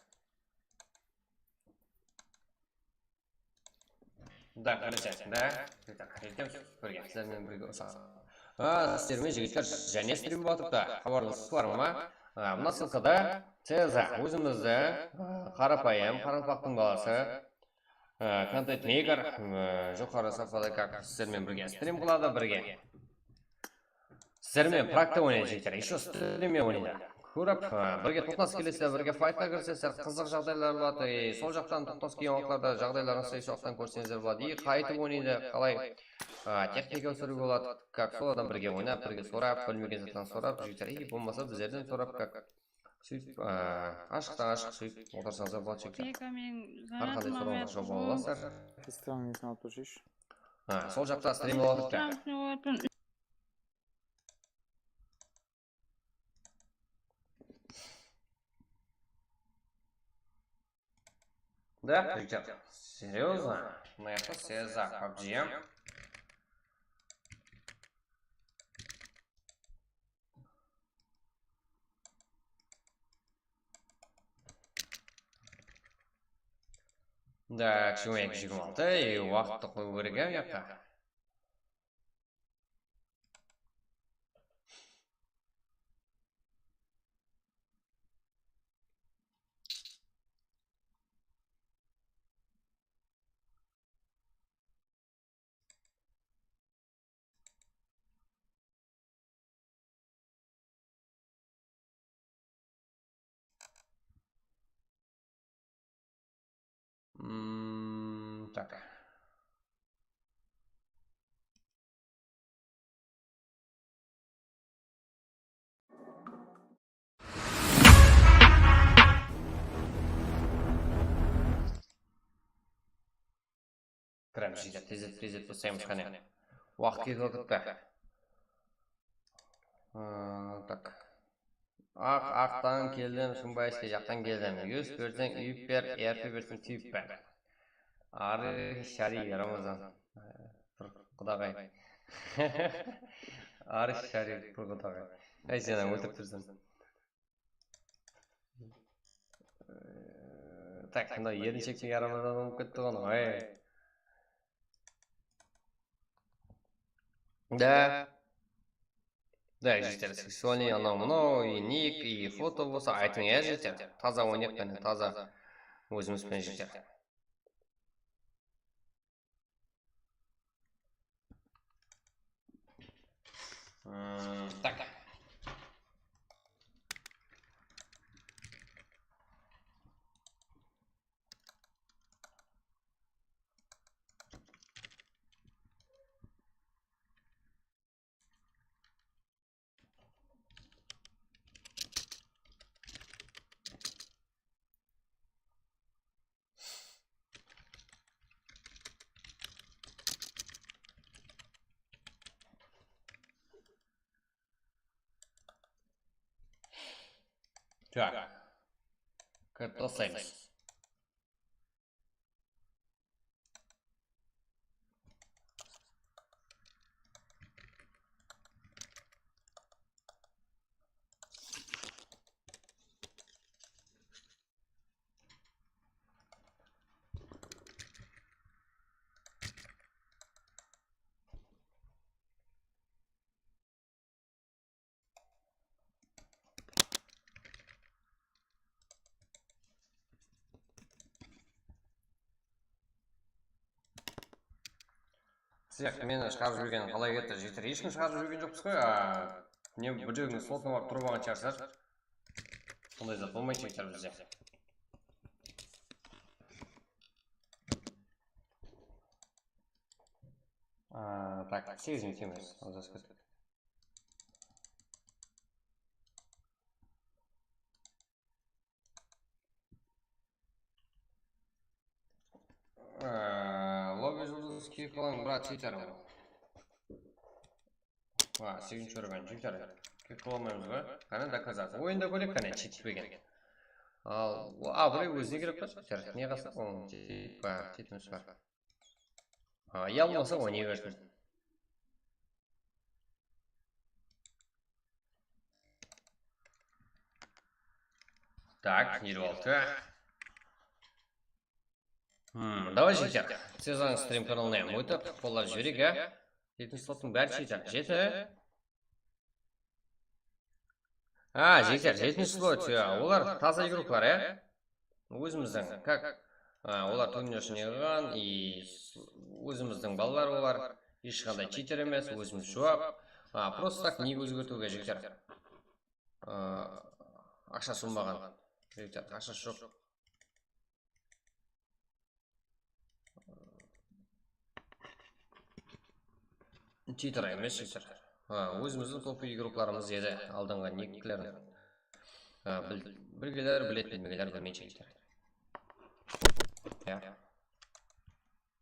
Да, birinshi, да. Jigitler, birge, sizler menen birge usı. A, sizler menen, jigitler, jáne strim bolıp atırıptı. Xabarlasıp barma? A, mına ssılkada Ceza, ózimizdi, a, qarapayım, qaraqalpaqtıń balası, a, kontent maker, a, joqarı sapada, как, sizler menen birge strim qıladı, birge. Sizler menen prakta oynaydı, jigitler, еще strimde oynaydı. Kórip, a, birge toqnas kelesizler, birge faytqa kiresizler, qızıq jaǵdaylar boladı. E, sol jaqtan toqnas kelgen waqıtlarda jaǵdayların sreysi jaqtan kórseńizler boladı. E, qaytıp oynaydı, qalay, a, texnika ósiriwge boladı, как, solardan birge oynap, birge sorap, bilmegen zatlardı sorap, jigitler, e, bolmasa bizlerden sorap, как, sóytip, a, ashıqtan ashıq sóytip otırsańızlar boladı, jigitler. Har qanday sorawlarǵa juwap ala alasızlar. Festivalın nesin alıp turshı? A, sol jaqta strim bolıp atır. Да, jigitler, серьёзно? Mına jaqta Ceza, PUBG. Да, кішкене jigirma altı, e, waqıttı qoyıw kerek, ya, mına jaqqa. М, так. Kiremiz, jigitler, tezlet, tezlet baslaymız, qáne. Waqıt ketip atırıptı. Aa, tak. Aq, aqtan keldim, Shımbayskiy jaqtan keldim. Yus berseń, úyip ber, erpi berseń, túyip ber. Arif Sharif, Ramazan. Bir qudaǵay. Arif Sharif, bir qudaǵay. Áy, sen óltirip tursań. Tak, mına erinshektiń yaramadan bolıp ketti ǵoy. Ay. Да. Да, jigitler, sexualniy anaw mınaw, i nik, i foto bolsa aytıń, ya, jigitler. Taza oynayıq, qáne, taza. Ózimiz benen, jigitler. М, так. Так. Kirip taslaymız. sıyaqlı meni shıǵarıp jibergen qalay ketti, jigitler? Hesh kim shıǵarıp jibergen joqpız ǵoy. A, ne, bir jerdiń slotına barıp turıp alǵan shıǵarsızlar. Sonday zat bolmaydı, jigitler, bizde. A, tak, segizinshi emes, azaz kettik. Ee, Lobby juldız, kiyip qalıń, brat, cheater. A, segizinshi úroven, cheater. Kiyip qala almaymız ba? Qáne, dokazat. Oyında kórek, qáne, cheatpegen. Al, o, a, bul ózine kerek pa, cheater? Ne qalsa, onıń cheat bar, cheatimiz bar. A, ya bolmasa, oynay bersin. Tak, elli altı. Hmm, давай, jigitler, Sezon stream kanalına hám ótip, qollap jibereyik, a? Jetinshi slottıń bári jeti, jeti. A, jigitler, jetinshi slot, ya, olar taza igroklar, ya. Ózimizdiń, как, a, olar turnirshin yıǵılǵan, и s-, ózimizdiń balalar olar, hesh qanday cheater emes, ózimiz juwap. A, просто так ник ózgertiwge, jigitler. A, aqshası bolmaǵan, jigitler, aqshası joq. Cheater emes, jigitler. Ha, ózimizdiń topiy igroklarımız edi, aldınǵı niklerin. Ha, bil-, bilgeler biledi, bilmegenler bilmeydi, jigitler. Ya.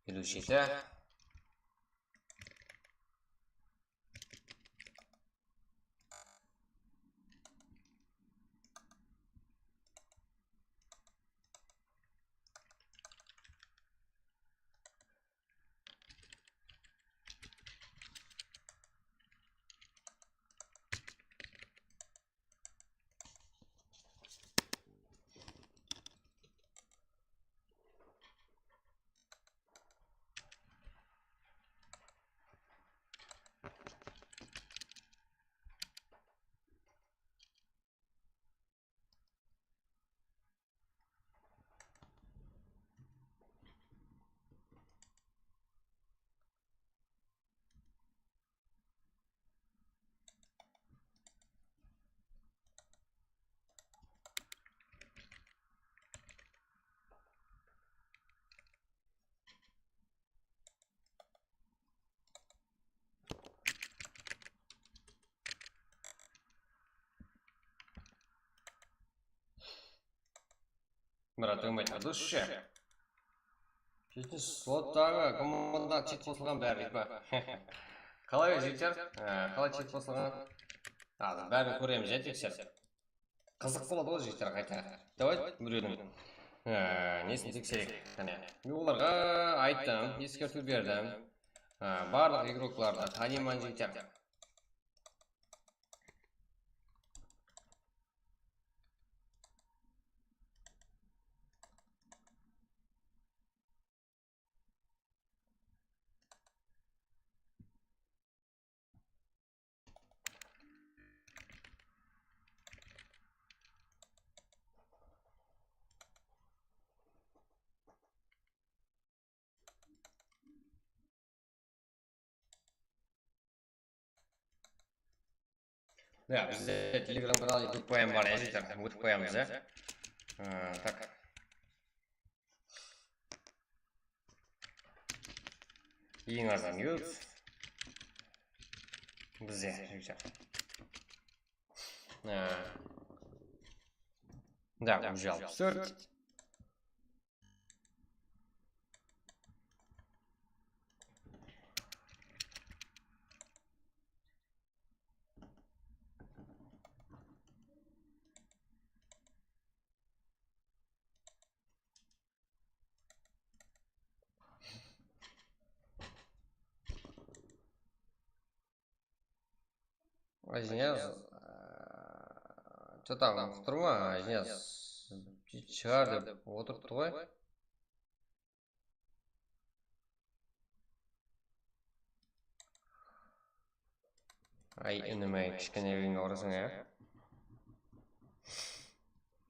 Eliw jeti. Murat Ómey, dusshe. Jetinshi slottaǵı komanda cheat qosılǵan bári deydi ma? Qalay, jigitler? Á, qalay cheat qosılǵan? Házir bárin kóremiz, ya, tekserip. Qızıq boladı ǵoy, jigitler, qayta. Давай, birewdiń, á, nesin teksereyik, qáne. Men olarǵa ayttım, eskertiw berdim. Á, barlıq igroklardı tanıyman, jigitler. Ya, bizde Telegram kanal, YouTube payam bar, ya, jigitler, ótip qoyamız, ya. Ee, tak. Eń azı minut. Bizde, jigitler. Ee, da, уже alpıs tórt. Ajiniyaz, что-то uqtırma, Ajiniyaz. Shıǵar dep otırıptı ǵoy. Ay, inim-ay, kishkene úyińe urasań, ya.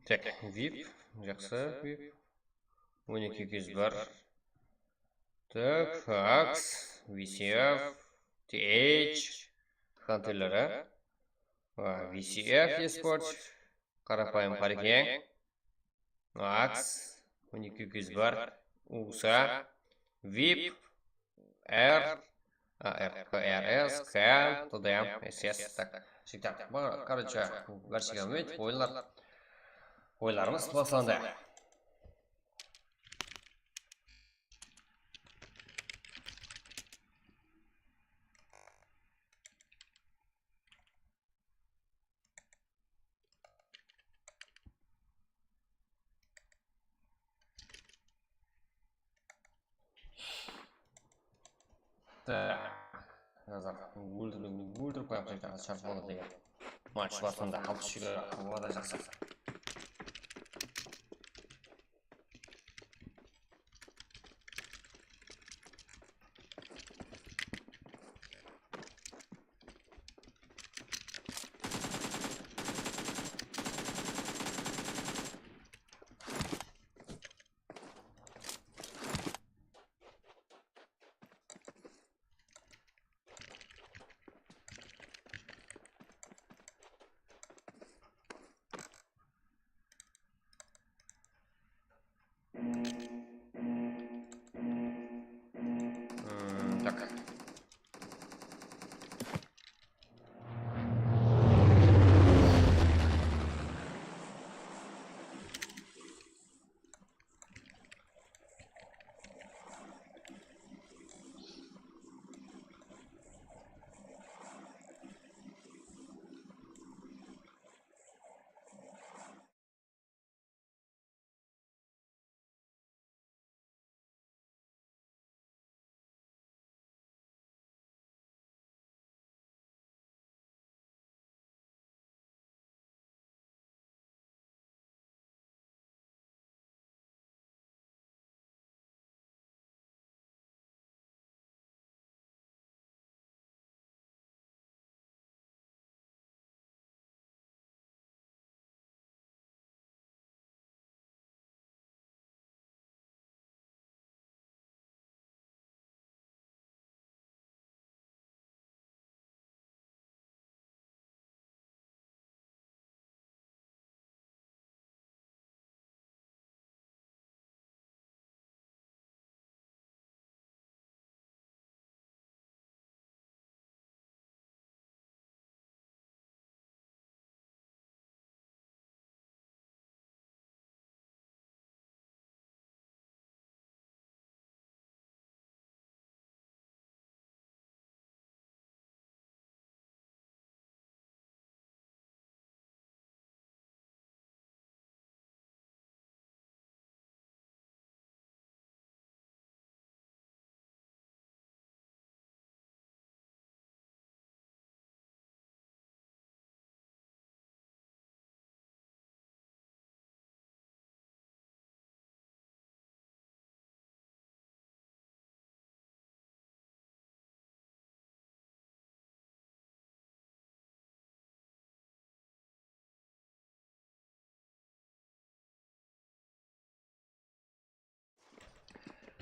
Tak, vip, jaqsı, vip. On eki kez bar. Tak, aks. V C F, T H, Hunterleri, a, V C F Esport, Qarapayım Qarekeń, Aks, on eki kóz bar, U S A, vip, R, A R K R S, K, T D M, S S, tak. Sóytip, bu, короче, bárshege áwmet, oyınlar, oyınlarımız baslandı. Tak. Nazar, óltirip, óltirip qoyamız, shart boladı degen. Match basında altı úshke, o da jaqsı. М, так.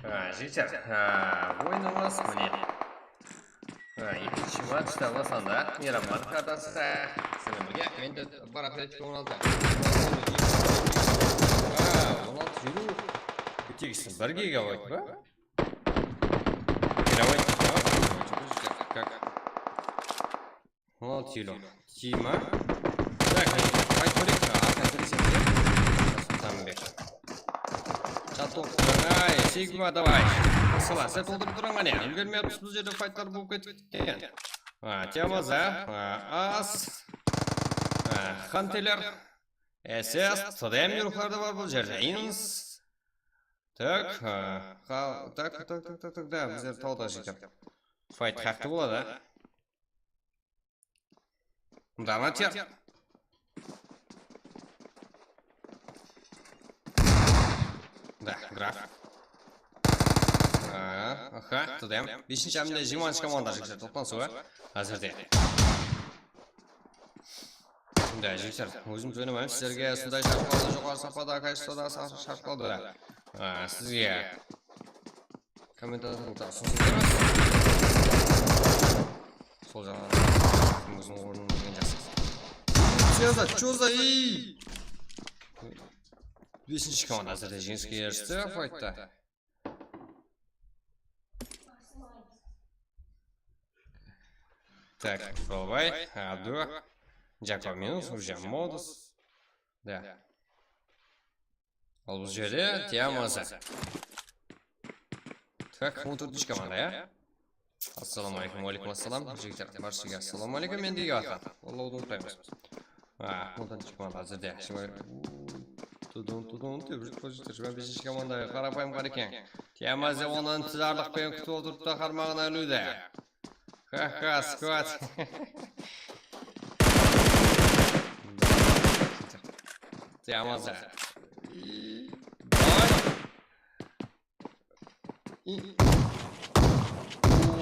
A, jigitler, a, oyınımız mine. A, ekinshi matchta baslandı. Meyraman kartası. Sizler birge, men de bar Atlético on altı. A, on altı elli. Bittiygisin bir gigabayt pa? Gigabayt, gigabayt. Как? On altı elli. Tima. Так, qayt kóreyik. Arqa kórsem. Toqsan bes. Chattoq. Ay, Sigma, davay. Qısıla, sen toldırıp turıń, qáne. Úlgermey atırmız, bul jerde faytlar bolıp ketken. A, Tiamaza, a, As, a, Hanteler, S S, T D M yurıqları da bar bul jerde. Ins. Tak, a, qa-, tak, tak, tak, tak, tak, da, bizler tawda jigitler. Fayt haqtı boladı. Mında ana tiyar. Da, Graf. A, aha, T D M. Besinshi aminde jigirmanshı komanda jigitler toqtansıw, a? Házirde. Da, jigitler, ózimiz oynamaymiz. Sizlerge usınday shartlarda, joqarı sapada, kachestvada sa-, shartlarda, a, sizge kommentariyalarda usınıs. Sol jaǵdan kim óziniń ornın bilgen jaqsı. Чё за, чё за, ey! Besinshi komanda házirde jeńiske eristi faytta. Так, Robay, Abdu, Jakominus, уже Modus. Да. Al bul jerde Tiamaza. Так, on tórtinshi komanda, ya? Assalawma aleykum, wa aleykum assalam. Jigitler, barshiga assalawma aleykum, endi kiyatır. Ullawdı umıtpaymız. A, on tórtinshi komanda házirde. Shıma-, uy, tudun, tudun, dep júrip qoyıptır. Jigirma besinshi komanda, qarapayım Qareken. Tiamaza onı intizarlıq penen kútip otırıptı, qarmaǵına iludi. Ha-ha, squad. Tiamaza. Davay.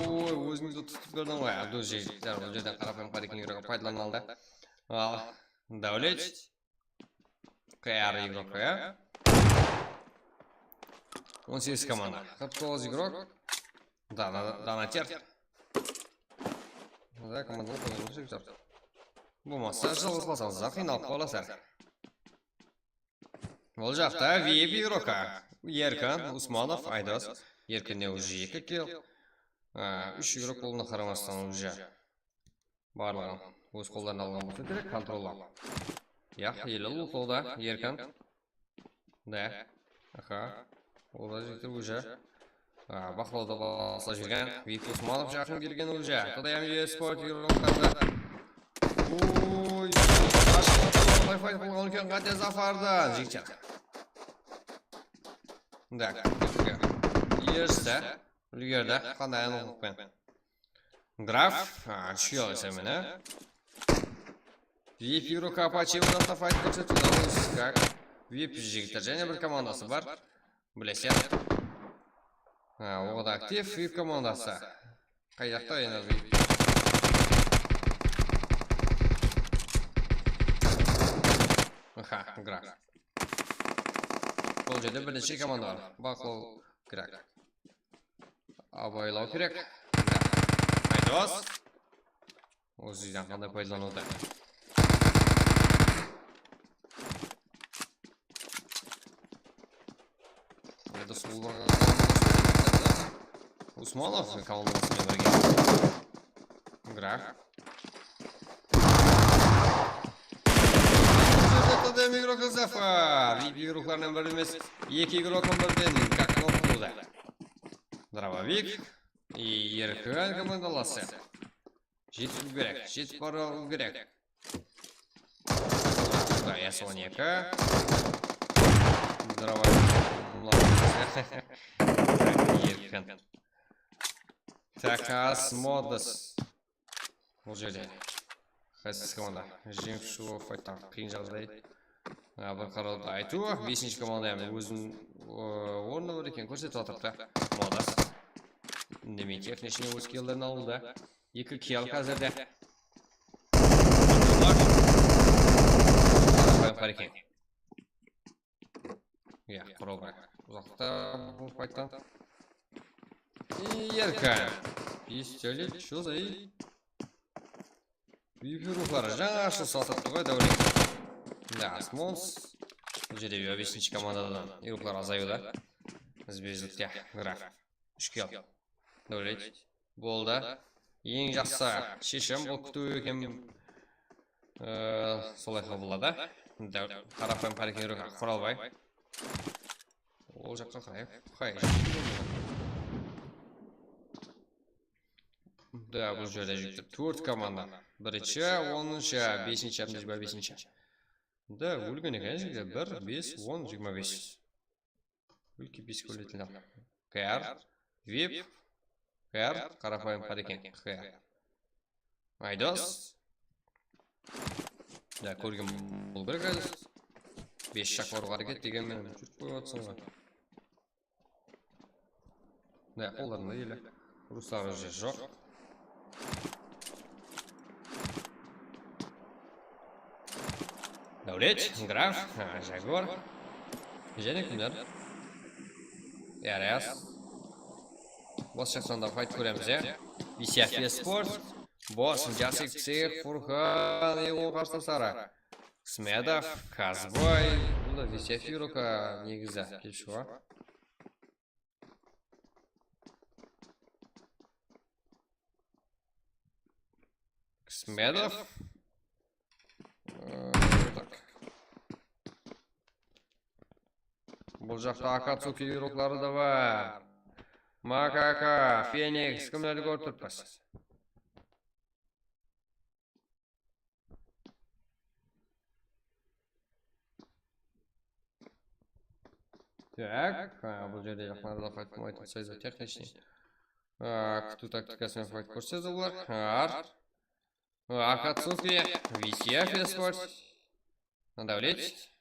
Oy, ózińizdi tutıp berdiń ǵoy, Abdul jigitler, bul jerden qarapayım Qarekenniń yuregi paydalanıp aldı. Al, Dáwlet. K R igrok, ya? On segiz komanda. Qırq toǵız igrok. Dana, Danater. Da, komandalar qoyılmış jigitler. Bolmasa, jalǵız qalsańız da, qıynalıp qalasız. Ol jaqta V I P igroka. Erkin, Usmanov, Aydos. Erkinde уже eki kill. A, úsh igrok bolıwına qaramastan уже barlıǵın óz qollarına alǵan bolsa kerek, kontrollaw. Yaq, ele ulıqlawda, Erkin. Da. Aha. Olar jigitler уже. A, baqlawda baslap jibergen. Vik Usmanov jaqın kelgen уже. T D M Esport igroklarında. Oy, qalay fayt qılǵan eken, qáte Zafardan. Jigitler. Da, eriste. Úlgerdi. Qanday anıqlıqpen? Graf, a, úsh kill esa mine. V I P igrok Apache odaqta fayt kórsetip atır, skak. V I P jigitler, jáne bir komandası bar. Bilesizler. Ha, o da aktiv, V I P komandası. Qay jaqta endi V I P? Aha, Graf. Bul jerde bir neshe komanda bar. Baqlaw kerek. Abaylaw kerek. Aydos. Ózinen qanday paydalanıwda? Aydos Usmanov komandasınen birge. Graf. T D M igrok Zafar. V I P igroklarınan biri emes, eki igrok birden gaknop qıldı. Dravovik. Erkin komandalası. Jetip kerek, jetip barıw kerek. Qudayas on eki. Dravovik. Erkin. Takas Modus. Bul jerde qaysı komanda jeńip shıǵıwı fayttan qıyın jaǵday. A, bir qarawdı aytıw, besinshi komanda endi óziniń, o, ornı bar ekenin kórsetip atırıptı. Modas. Indemey tek neshine óz killerin aldı. Eki kill házirde. Qarapayım Qareken. Ya, Qurabay. Uzaqta bul fayttan. Erkin. Pistolet, что за, ey? Buyuk ruxları jańa ashılıp satırıptı ǵoy, Dáwlet. Mine, Asmons. Bul jerde besinshi komandadan ruxlar azayıwda. Izbe-izlikte, Graf. Úsh kill. Dáwlet. Boldı. Eń jaqsı sheshim bul kútiw eken. E, solay qabılladı. Dá-, qarapayım Qareken ruxı Quralbay. Ol jaqqa qarayıq. Qay. Da, bul jerde jigitler tórt komanda. Birinshi, onınshı, besinshi, jigirma besinshi. Da, ólgen eken jigitler. Bir, bes, on, jigirma bes. Ólke bes óletiler. K R, vip, K R, qarapayım Qareken, K R. Aydos. Ya, kórgen bol kerek Aydos. Bes shaq barıwǵa háreket degen menen júrip qoyıp atırsań ǵoy. Ya, qollarında ele. Ruslar уже joq. Dáwlet, Graf, ha, Jaguar. Jáne kimler? Yarayas. Bos jaqtan da fayt kóremiz, ya. Bisiyafiya Sport. Bosın, Jasik, Psix, Furxan, e, oń qarsılasları. Smedov, Kazboy, bul da Visefirka negizi kelip shıǵıwa. Smedov. Ee, tak. Bul jaqta Akatsuki igrokları da bar. Makaka, Feniks, kimlerdi kórip turıppız? Tak, ha, bul jerde jaqlarda fayt qılmaydı, soyda texnichniy. A, kútiw taktikasınan fayt kórsedi bular. Ar. Akatsuki, V C F Esports. Давлеть.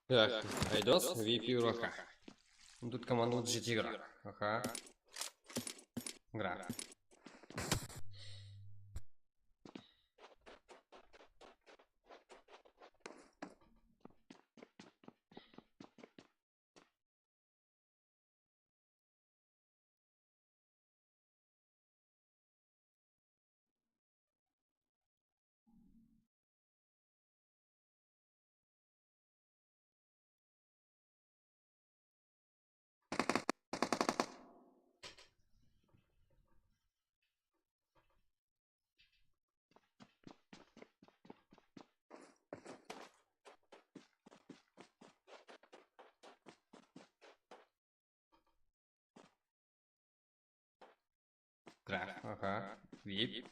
Так, Айдос, V P Урока. Тут команда вот жеке игра. Аха. Игра. Graf, aha, vip.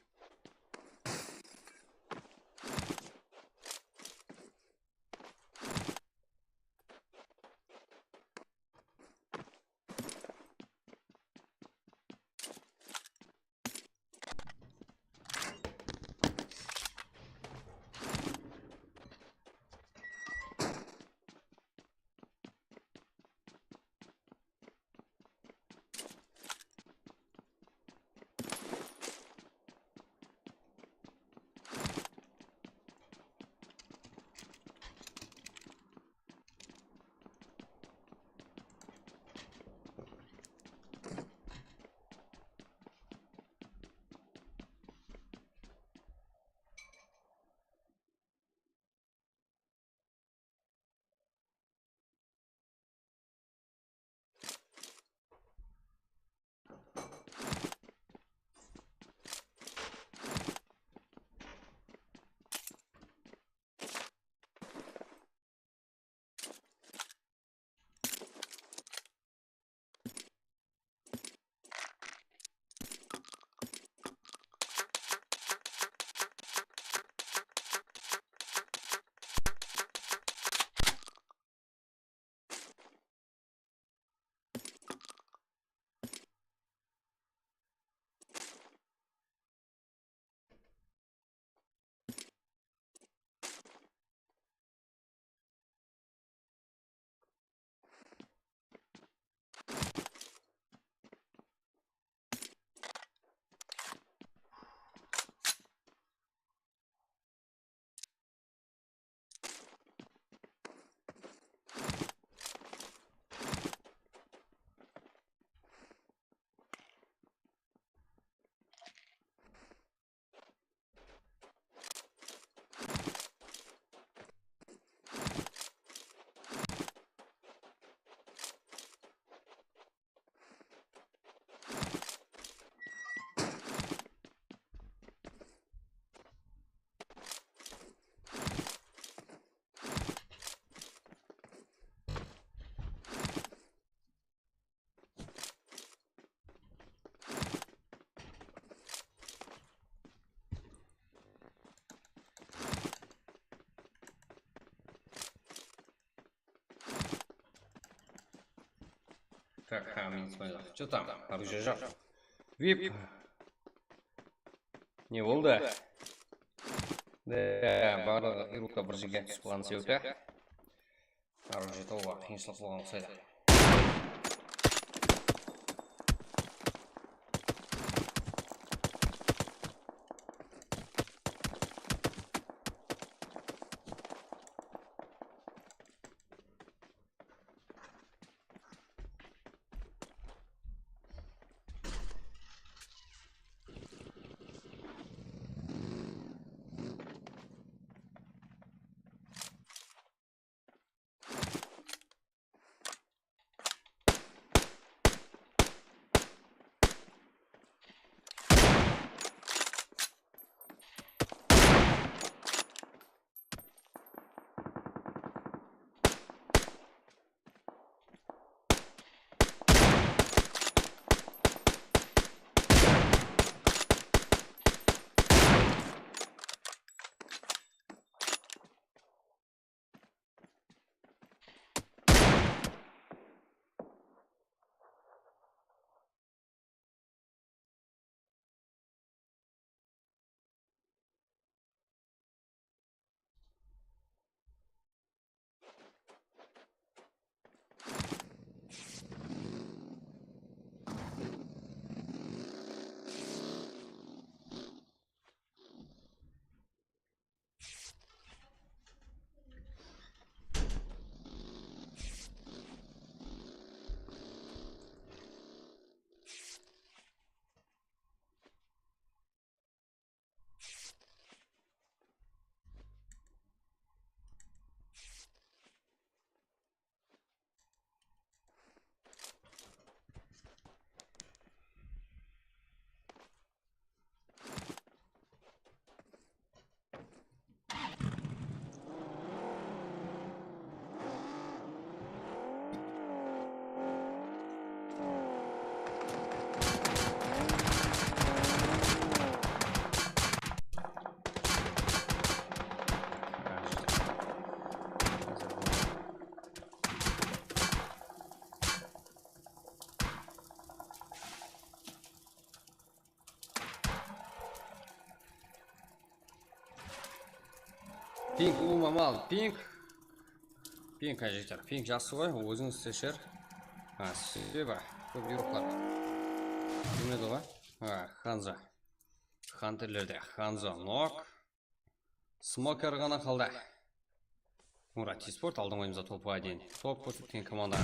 Так, ha, men ismaylar. Что там? Оружие joq. Vip. Ne boldı? De, barlıǵı irukta bir jerge túsip qalǵan sebepli. Arı jete olar qıyınshılıq bolǵan uqsaydı. Pink, ulıwma mal, pink. Pink, jigitler, pink jaqsı ǵoy, ózin isleshir. Ha, sebebi kóp yurıqlar. Bilmedi ǵoy. Ha, Hanzo. Hunterlerde Hanzo nok. Smoker ǵana qaldı. Murat Esport, aldıń oyımızda topıǵa deyin. Top kórsetken komanda.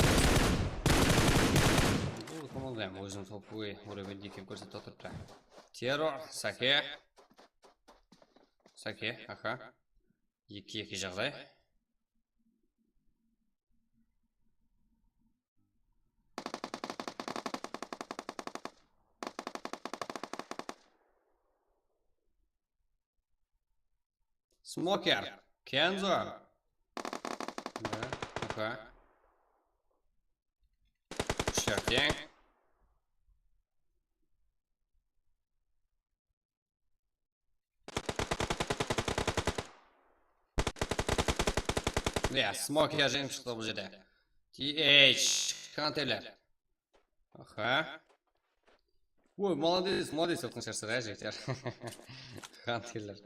Bul komanda hám óziniń topıǵıy úrewindi ekenin kórsetip atırıptı. Terror, Sake. Sake, aha. Eki eki jaǵday. Smoker, Kenzo. Aha. Úsh teń. Ya, smoker jeńip shıqtı bul jerde. T H, Hunterler. Aha. Oy, молодец, молодец, jigitler. Hunterler.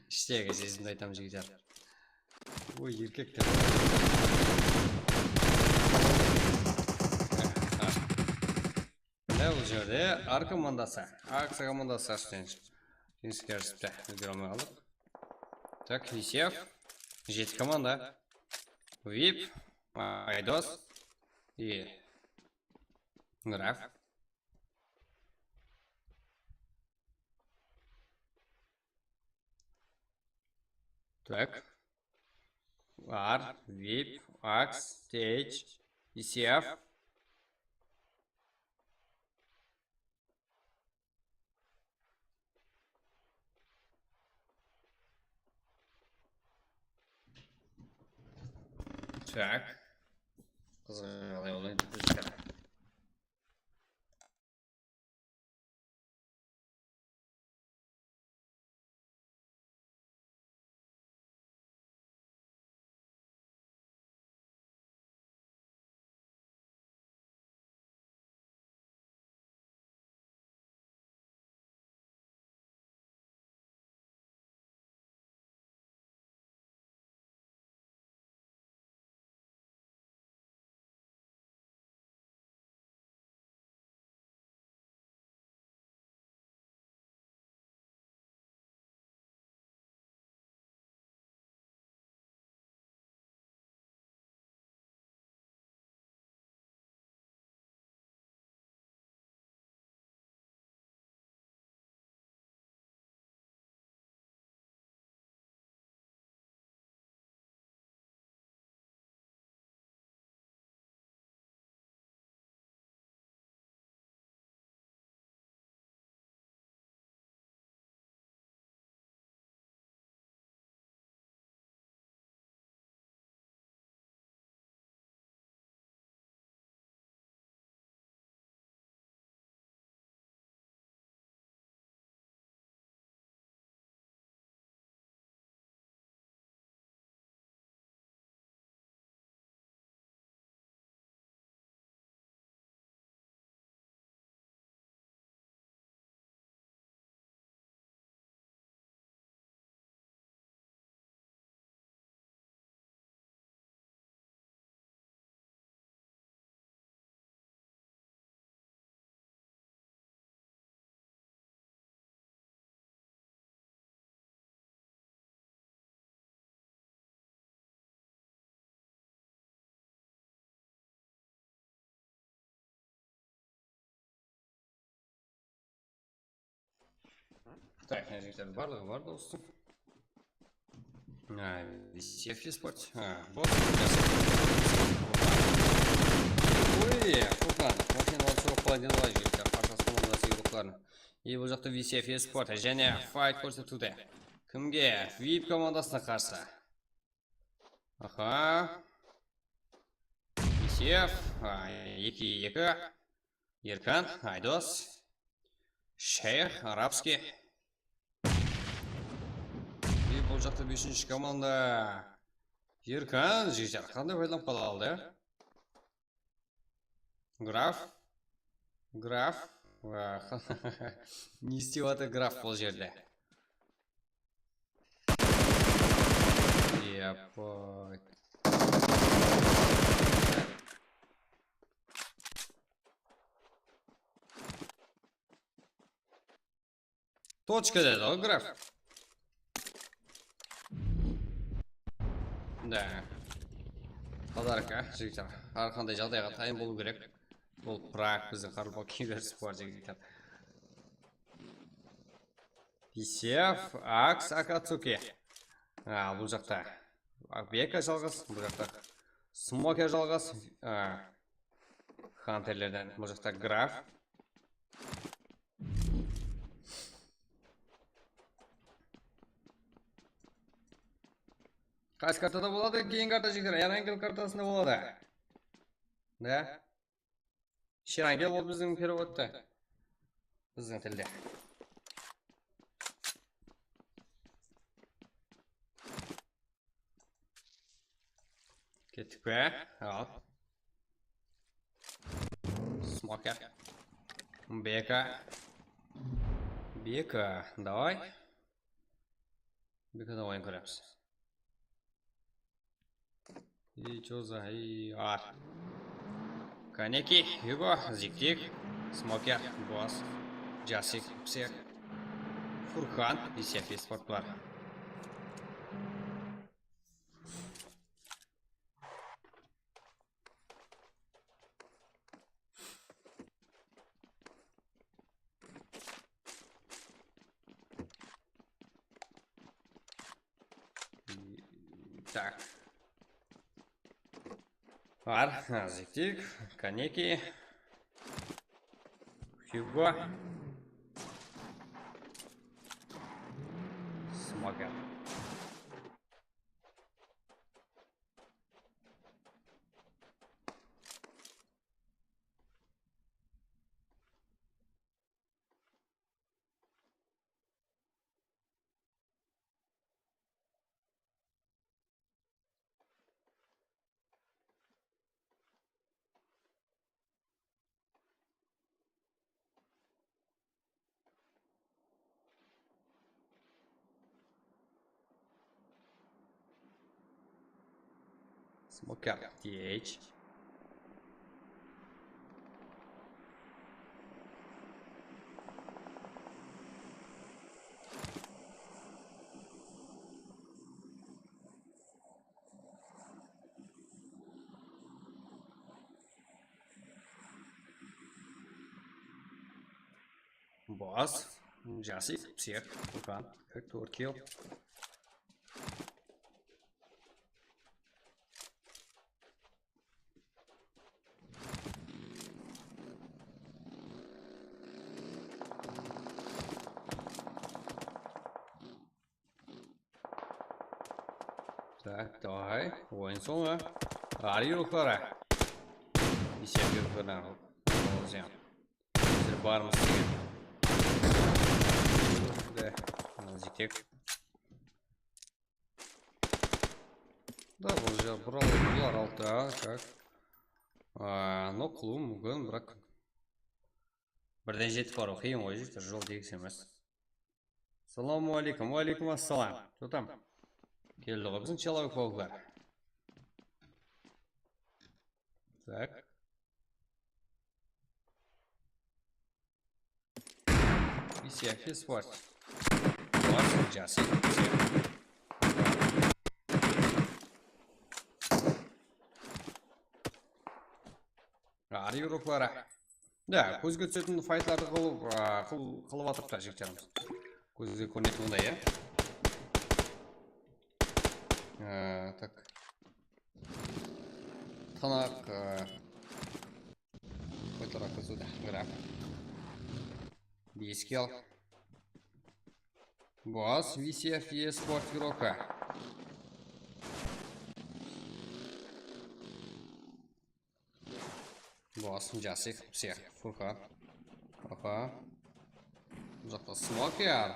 Ishtegi sezimdi aytamın, jigitler. Oy, erkekler. Mine, bul jerde Ar komandası, Aksa komandası ashıp, jeńiske erishipti. Úlgere almay qaldıq. Tak, E C F, jeti komanda. Vip, Aydos, e, Graf. Tak. Ar, Vip, Aks, T H, E C F. Tak. Qızıq jaǵday bolaydı. Tak, jigitler, barlıǵı bar, dostım. Ha, V C F Esport. Ha, bot. Oy, Furkan, Furkan, ol soǵıp qalay dedi ǵoy, jigitler, qarshılasqan onda sıyıqlarına. E, bul jaqta V C F Esport, jáne fight kórsetiwde. Kimge? V I P komandasına qarsı. Aha. V C F, ha, eki eki. Erkan, Aydos. Shayx, Arabskiy. E, bul jaqta besinshi komanda. Erkan, jigitler, qanday paydalanıp qala aldı, ya? Graf. Graf. Ne istep atır Graf bul jerde? Yapay. Tochka dedi ǵoy, Graf. Da. Podarka, jigitler. Hár qanday jaǵdayǵa tayın bolıw kerek. Bul Prag, biziń qaraqalpaq kiyimlerimiz bar, jigitler. Pisef, Aks, Akatsuki. A, bul jaqta Beka jalǵız, bul jaqta Smoker jalǵız. A, Hunterlerden bul jaqta Graf. Qaysı kartada boladı? Keyin karta jigitler, Erangel kartasında boladı. Da? Sherangel, ol biziń perevodta. Biziń tilde. Kettik pe? Al. Smoker. Beka. Beka, davay. Bekadan oyın kóremiz. И чё за, и ар. Kaneki, Hugo, Ziktik, Smoker, Boss, Jasik, Psek, Furkan, V C F Esport bar. Так. Bar, Ziktik, Kaneki, Hugo, Smoker. Smoker, T H. Boss, Jasik, Psek, Furkan, Hector, Kill. Tak, davay. Oyın sońı. Arı yurıqları. Esep yurıqları. Bizler barmız degen. Ziktek. Da, bul jer, bular, bular altı, tak. A, no qılıwım múmkin, biraq. Birden jetip barıw qıyın ǵoy, jigitler, jol tegis emes. Assalamu aleykum, wa aleykum assalam. Что там? Keldi ǵoy biziń Человек-паукlar. Tak. Misya festival. Var, jası. Arı yurıqları. Da, kózge túsetin faytlardı qılıp, a, qıl-, qılıp atırıptı jigitlerimiz. Kózge kórinedi bunday, ya. Ee, tak. Tınıq, ee, Koytarak kózge, graf. Bes kill. Boss, V C F E Sport igroka. Boss, Jasik, Psix, Furkan. Aha. Bul jaqta Smoker.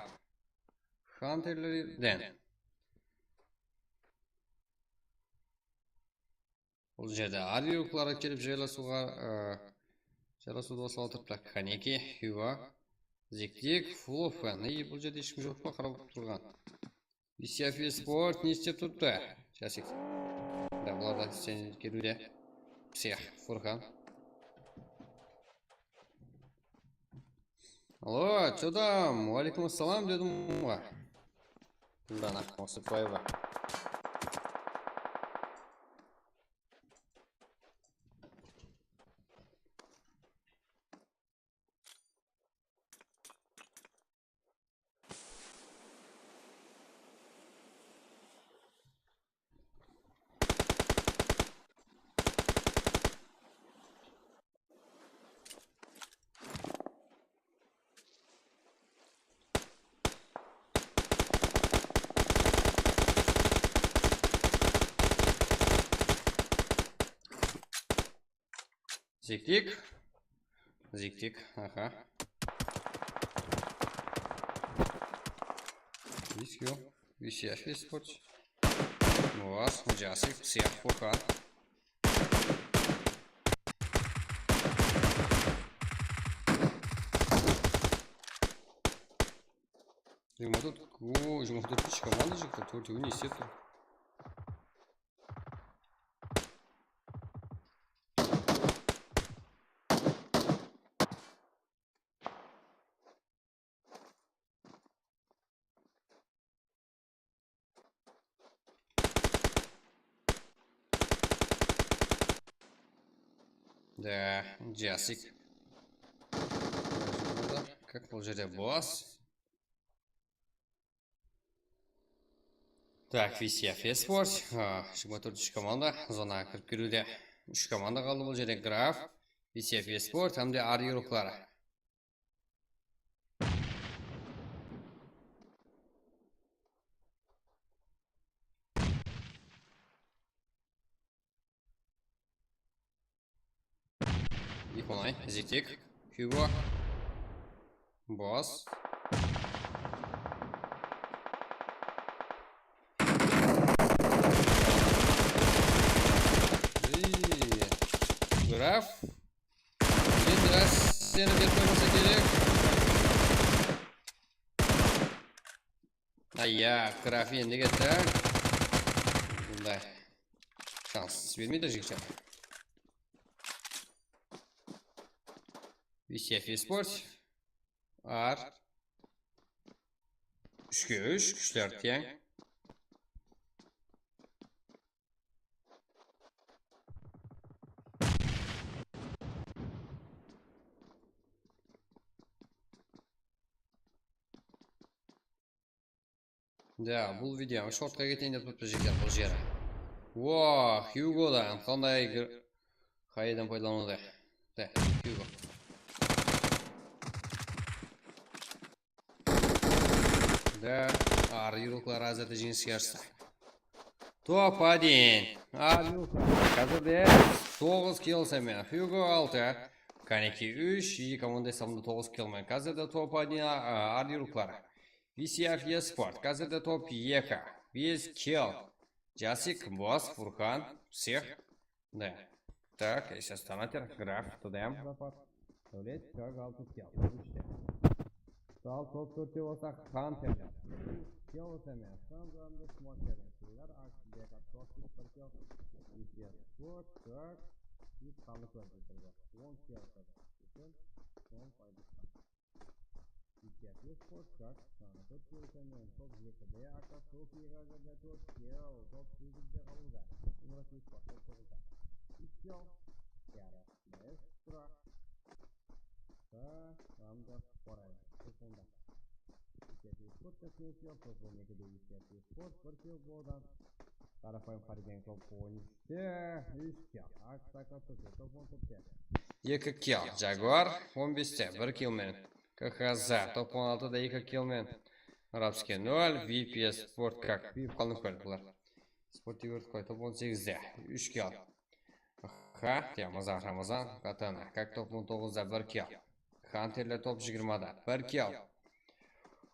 Hunterlerden. Bul jerde Ar iruqları kelip jaylasıwǵa, e, jaylasıwdı baslap atırıptı. Kaneki, Hugo, Ziktik, Flufen. Ey, bul jerde hesh kim joq pa qarap turǵan? V C F E Sport ne istep turıptı? Jasik. Da, bular da sen keliwde. Psix, Furkan. Alo, chё tam? Waleykum assalam dedim ǵoy. Dana, Osıpbaeva. Ziktik. Ziktik, aha. Bes kill. Bes yash bes sportchi. Boss, Jasik, Psix, Furkan. Jigirma tórt, o, jigirma tórt komanda jigitler, tórtewi ne istep tur? Da, Jasik. Как bul jerde boss. Так, V C F E Sport, a, jigirma tórtinshi komanda, zonaǵa kirip keliwde. Úsh komanda qaldı bul jerde, Graf, V C F E Sport hám de Ar iruqları. Eki ońay, Ziktik, Hugo, Boss. Ey, Graf. Endi Graf seni berip qoymasa kerek. Ay ya, Graf endi ketti. Bunday shans bermeydi jigitler. V C F E Sport. Ar. Úshke úsh, kúshler teń. Da, bul videonı shortqa keteyin dep turıptı, jigitler, bul jeri. Woh, Hugodan qanday gir-, qayerden paydalanıwdı? Da, Hugo. Da, Ar iruqları házirde jeńiske ashsa. Top один. Ar iruqları házirde toǵız kill senen. Hugo altı. Kaneki úsh, eki komanda esabında toǵız kill menen. Házirde top один, a, Ar iruqları. V C F E Sport, házirde top eki, bes kill. Jasik, Boss, Furkan, Psix. Da. Tak, esas donater, Graf, T D M, Zafar. Dáwlet, Chag, altı kill. Úshte. Sol top tórtte bolsa Hunter. Kill bolsa men. Sanzamda Smoker. Killer, Ax, Beka, Toxic, bir kill. V C F E Sport, Chag, Hit, qaldı kóp. On kill bolsa da. Sol payda. Ikki sport, Chag, tórt kill senen, top ekide, Aka, top ekide, tórt kill, top sekizde qaldı. Imrasov, top toǵızda. Úsh kill, Yara, Maestro, Ka, Ramzan, Qoray, telefonda. Sport, Kosmosiyov, to'qson ekide Sport, bir kill boldı. Qarapayım qaraǵan top on úshte, úsh kill. Aksaka Tokio, top on to'rtte. Eki kill. Jaguar, on beste, bir kill menen. K K Z, top on altıda eki kill menen. Arabskiy nol, V P S Sport, kak, V P S qalın kórdi bular. Sport Yurt qoy, top on segizde, úsh kill. Ha, ya, Ramazan, Ramazan, Katana, kak, top on toǵızda, bir kill. Hunterler top jigirmada, bir kill.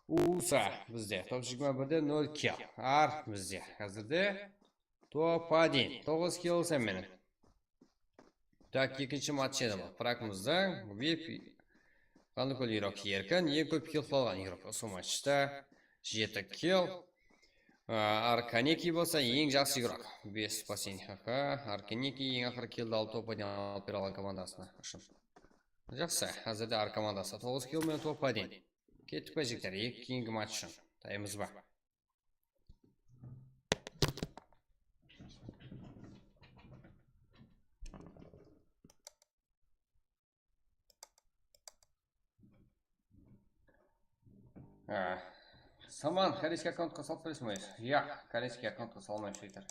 Usa bizde, top jigirma birde, nol kill. Ar bizde, házirde top один, toǵız kill sen menen. Tak, ekinshi match edi bul. Pragmızda V I P Qanlıkól igrok erkin, eń kóp kill qıla alǵan igrok usı matchta, jeti kill. Aa, Arkaneki bolsa eń jaqsı igrok, bes spaseniya. Arkaneki eń aqırı killdi alıp, top один alıp bere alǵan komandasına ushın. Jaqsı, házirde Ar komandası toǵız kill menen top один. Kettik pe, jigitler, eki keyingi match ushın tayaymız ba? Ha. Saman, koreyskiy akkauntqa salıp beresiz be? Ya, koreyskiy akkauntqa salmayman, jigitler.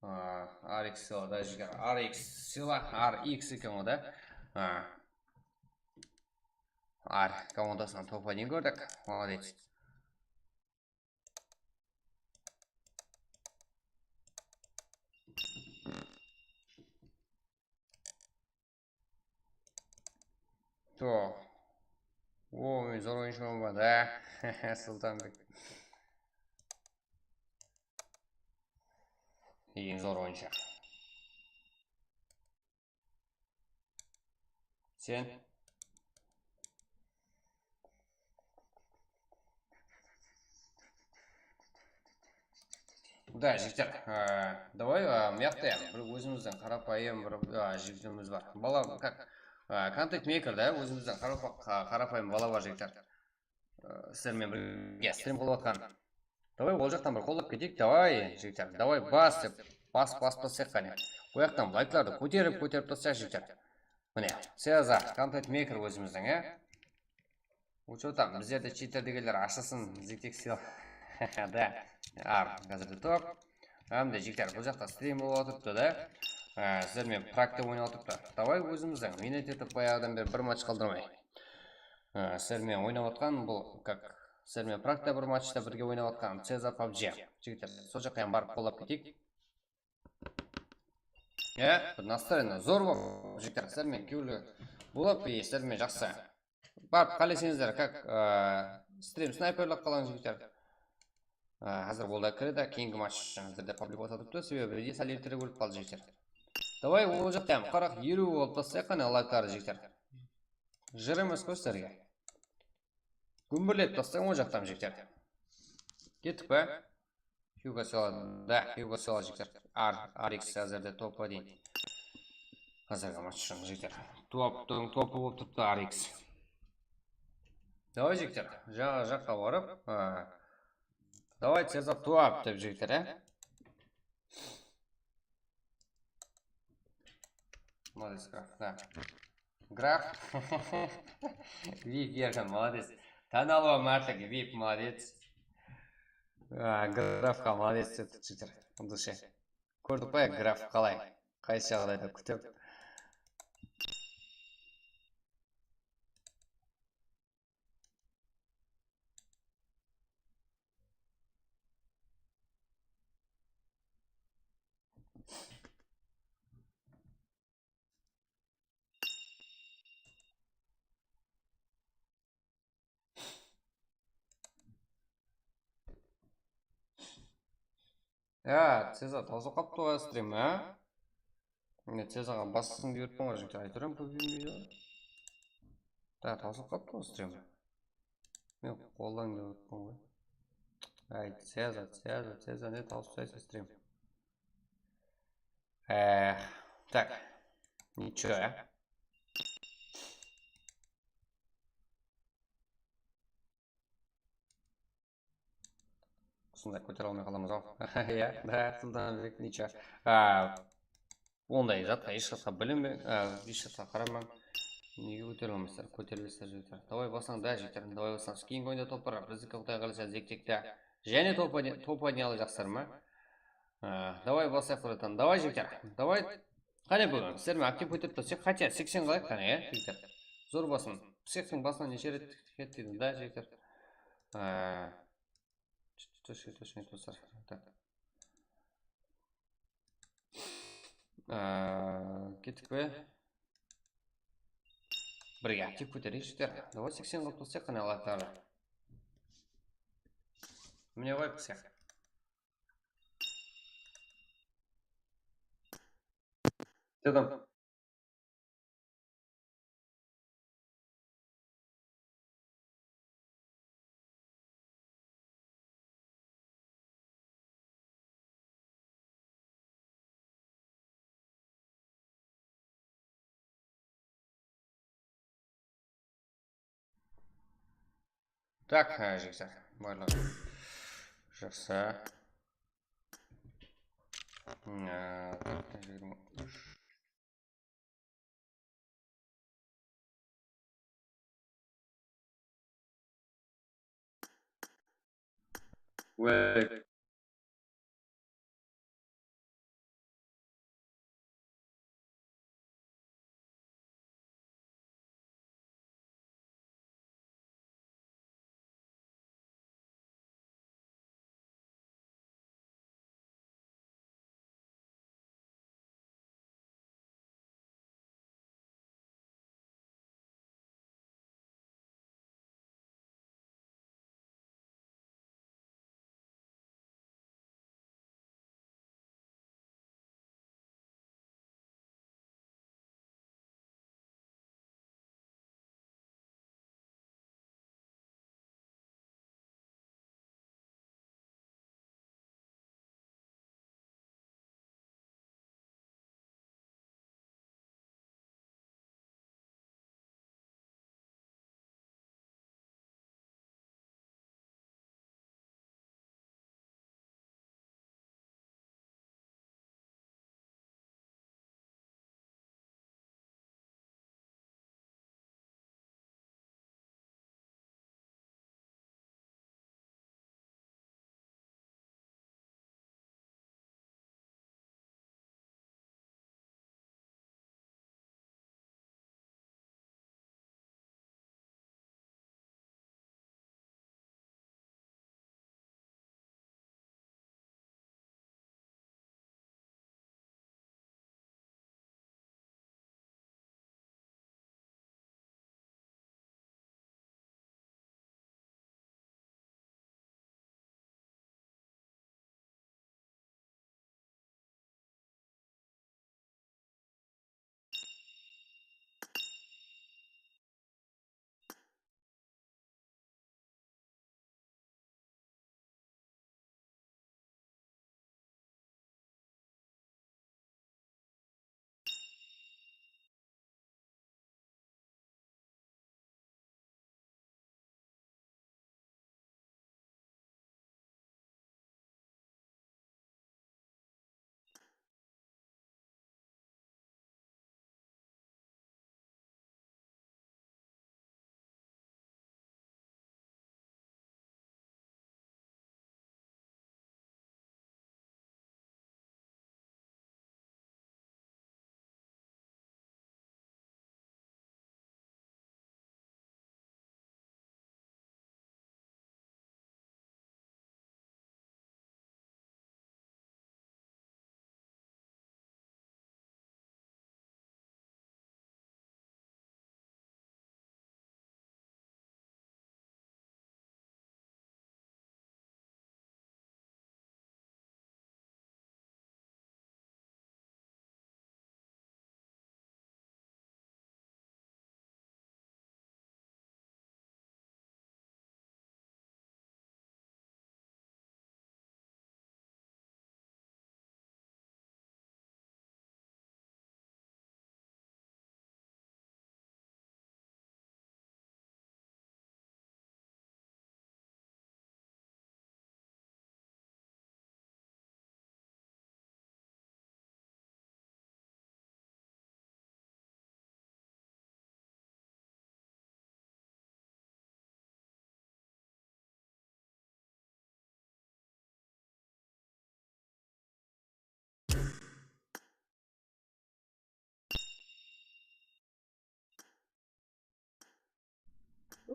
Ha, R X Sila da, jigitler. R X Sila, R X eken ǵoy da. Ha. Ar komandasınan top один kórdik. Молодец. To. O, men zor oyınshı bolmadı, há? Sultanbek. Eń zor oyınshı. Sen? Da, jigitler, e, davay, e, mıyaqta, ya, bir ózimizdiń qarapayım bir, e, jigitimiz bar. Bala, kak, e, kontent maker da, ózimizdiń qarapa-, qa-, qarapayım bala bar, jigitler. E, sizler menen birge strim qılıp atqan. Davay, ol jaqtan bir qollap keteyik, davay, jigitler, davay, bas dep, bas, bas, bas, qáne. Bul jaqtan layklardı kóterip, kóterip taslayıq, jigitler. Mine, Cezar, kontent maker ózimizdiń, e? Uchotam, bizlerde cheater degenler ashılsın, Ziktek Sila. Da, ar, házirde top. Hám de, jigitler, bul jaqta strim bolıp atırıptı da. Á, sizler menen prakta oynap atırıptı. Davay, ózimizdiń, minnet etip, bayaǵıdan beri bir match qaldırmay. Á, sizler menen oynap atqan, bul, kak, sizler menen prakta bir matchta birge oynap atqan, Cezar pabji. Jigitler, sol jaqqa hám barıp qollap keteyik. Ya, nastroyeni zor bolıp, jigitler, sizler menen kewli bolıp, e, sizler menen jaqsı. Barıp qáleseńizler, kak, aa, strim snayperlep qalań, jigitler. Aa, házir ol da kiredi, keyingi match házirde publik otıp turıptı, sebebi de sál erterek ólip qaldı, jigitler. Davay, ol jaqta hám qırq, eliw bolıp taslayıq, qáne, layklardı, jigitler. Jır emes ǵoy sizlerge. Gúmbirletip taslań ol jaqtan, jigitler. Kettik pe? Hugo Sela, da, Hugo Sela, jigitler. R, R X házirde top один. Házirgi match ushın, jigitler. Toptıń topı bolıp turıptı R X. Davay, jigitler, jańa jaqqa barıp, a, davay, Cezar, top dep, jigitler, e? Молодец, Graf, da. Graf. Vip, Erkin, молодец. Tán alıw, Mártlik, Vip, молодец. A, Grafqa молодец dep, jigitler. От души. Kórdik pe, Graf qalay? Qaysı jaǵdayda kútip. Ya, Cezar tawsılıp qalıptı ǵoy strim, a? Mine, Cezarǵa basqısın dep atırman ǵoy, jigitler, aytıp berem, kóbeyinbeydi. Da, tawsılıp qalıptı ǵoy strim. Men qollań dep atırman ǵoy. Ay, Cezar, Cezar, Cezar, ne tawsıp taslaysız strim? E, tak. Ничего, ya. Usınday kótere almay qalamız-aw. Ya, da, Sultanbek, ничего. A, onday zatqa, hesh zatqa bilinbey, a, hesh zatqa qaramay. Nege kótere almaysızlar? Kóterilesizler, jigitler. Davay, baslań da, jigitler. Davay, baslań. Keyingi oyunda topar. Bizdiki, Quday qálese, zektekte jáne top oyna-, top oynay alajaqsızlar ma? Á, davay, baslayıq, bratan. Davay, jigitler. Davay. Qáne, búgin sizler menen aktiv kóterip tursak, xatya seksen qılayıq, qáne, ya, jigitler. Zor basın. Cextiń basınan neshe ret ketti da, jigitler. Á, точно, точно, dostlar. Так. Á, kettik pe? Birge aktiv kótereyik, jigitler. Davay, seksen qılıp tursaq, qáne, Alla taqala. Mine, qoyıp tursaq. Dedim. Так, e, jigitler, barlıǵı jaqsı. E, jigirma úsh. Wait.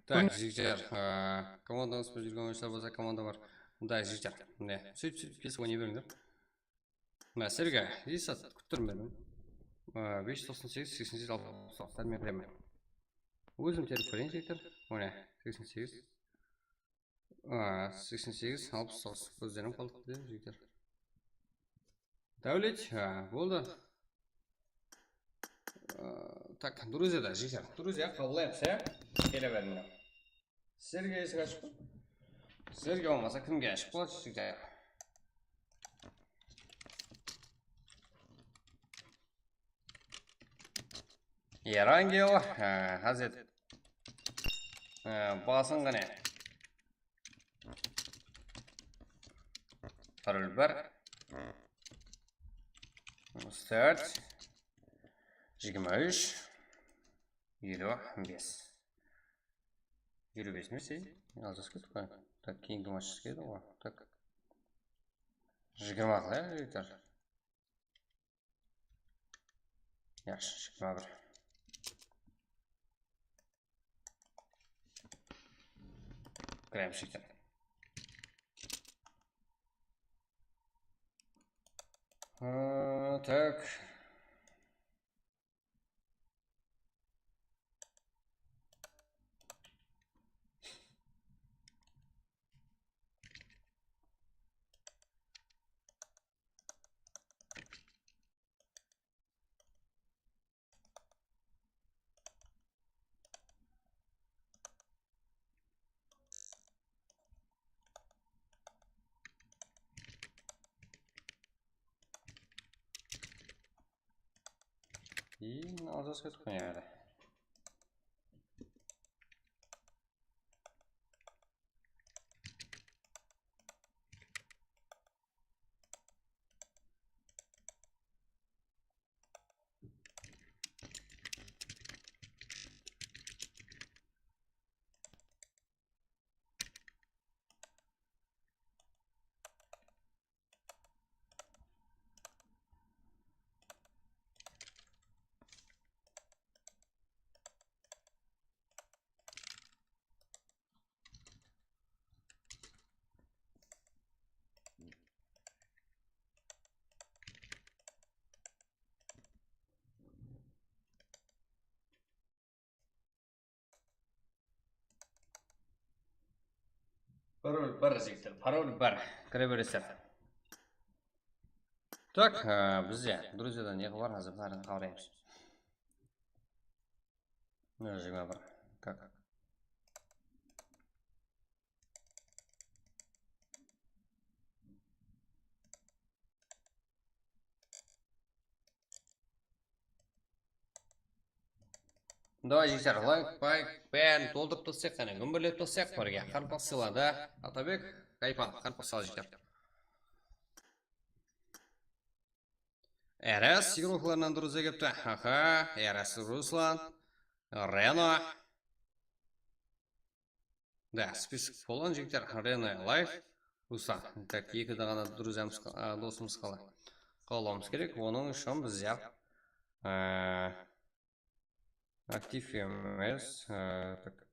Tak, jigitler, a, komandańız boyınsha júrgen oyınshılar bolsa komanda bar. Mınday jigitler, mine, sóytip, sóytip, kesip oynay berińler. Mına, sizlerge esat kúttirmedim. A, bes júz toqsan segiz, seksen segiz, alpıs toqsan, men beremen. Ózim terip bereyin, jigitler. Mine, seksen segiz. A, seksen segiz, alpıs toqsan, kózlerim qaldı bizde, jigitler. Dáwlet, a, boldı. A, tak, друзья da, jigitler. Друзья, qabıllaymız, ya? Kele berińler. Sizlerge esik ashıq pa? Sizlerge bolmasa, kimge ashıq boladı, jigitler? Erangel, e, Házret, e, basın qáne. Parol bar. Start. Jigirma úsh. Eliw bes. Eliw bes emes, ey. Aljas ketip qoy. Tak, keyingi match keledi ǵoy. Tak. Jigirma qılayıq, jigitler. Yaqshı, jigirma bir. Kiremiz, jigitler. Hı, tak. Keyin aljas ketip qoyaydı. Parol bar, jigitler, parol bar. Kire beresizler. Tak, e, bizde, друзья da ne bar, házir bárin qaraymız. Mına jigirma bir. Kak. Davay, jigitler, layk, payk, bárin toltırıp tassayıq, qáne, gúmbirlep tassayıq birge. Qaraqalpaqsılar da, Atabek, Kaypan, qaraqalpaqsılar, jigitler. Eras, Yevropalardan, друзья, kepti. Aha, Eras, Ruslan, Reno. Da, список tolan, jigitler, Reno, Life, Ruslan. Tak, eki ǵana, друзьямız, a, dosımız qala-, qalawımız kerek. Onıń ushın bizler, a, aktiv emes, a, tak.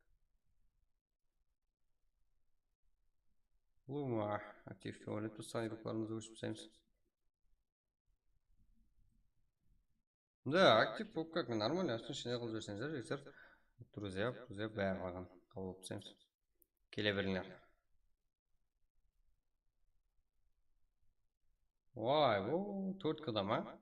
Luma aktiv oynap tursa, yevropalarımızdı óshirip taslaymız. Da, aktiv bolıp, как, нормально, astın ishine qılıp jiberseńizler, jigitler. Друзья, друзья, barligin qabıl alıp taslaymız. Kele berińler. Vay, bu tórt K da ma?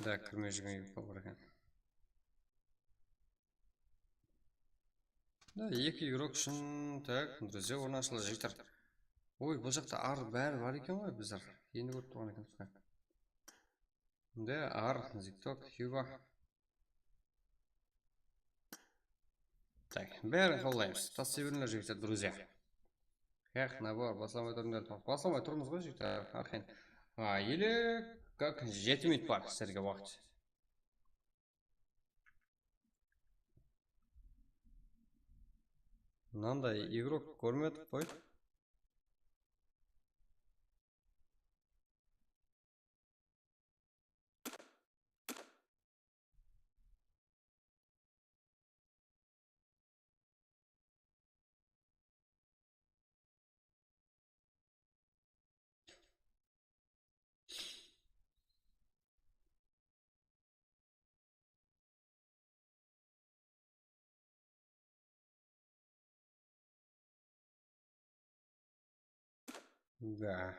Da, kirmey júrgen yuk bar eken. Da, eki igrok ushın, tak, друзья ornashıla, jigitler. Oy, bul jaqta ar bári bar eken ǵoy, bizler endi kórip turǵan ekenbiz ǵoy. Da, ar, TikTok, Hugo. Tak, bárin qallaymız. Taslay berińler, jigitler, друзья. Hex, nabor, baslamay turıńlar. Baslamay turmız ǵoy, jigitler, arqayın. A, ele, как, jeti minut bar sizlerge waqıt. Mınanday igrok kórmedik qoy. Да.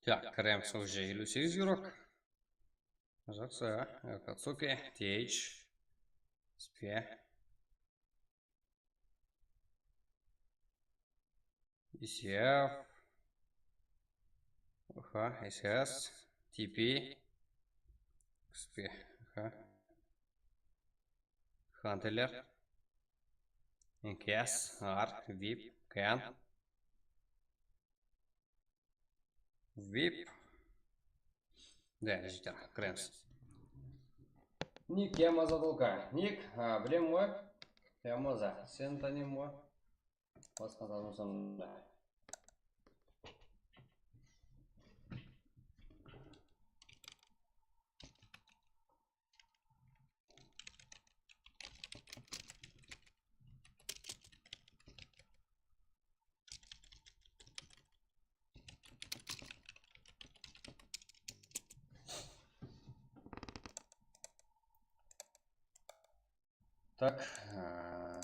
Так, Kremsov уже eliw segiz igrok. Jaqsı, Akatsuki, T H, Spe. Isyav. Aha, S S, T P. Spe. Aha. Handler. N K S, Ar, Vip, Kyan. Vip. Да, jigitler, kiremiz. Nik Yamazadolka. Nik, a, bilem ǵoy. Yamaza, seni tanıyman ǵoy. Basqa tanısam da. Так, а,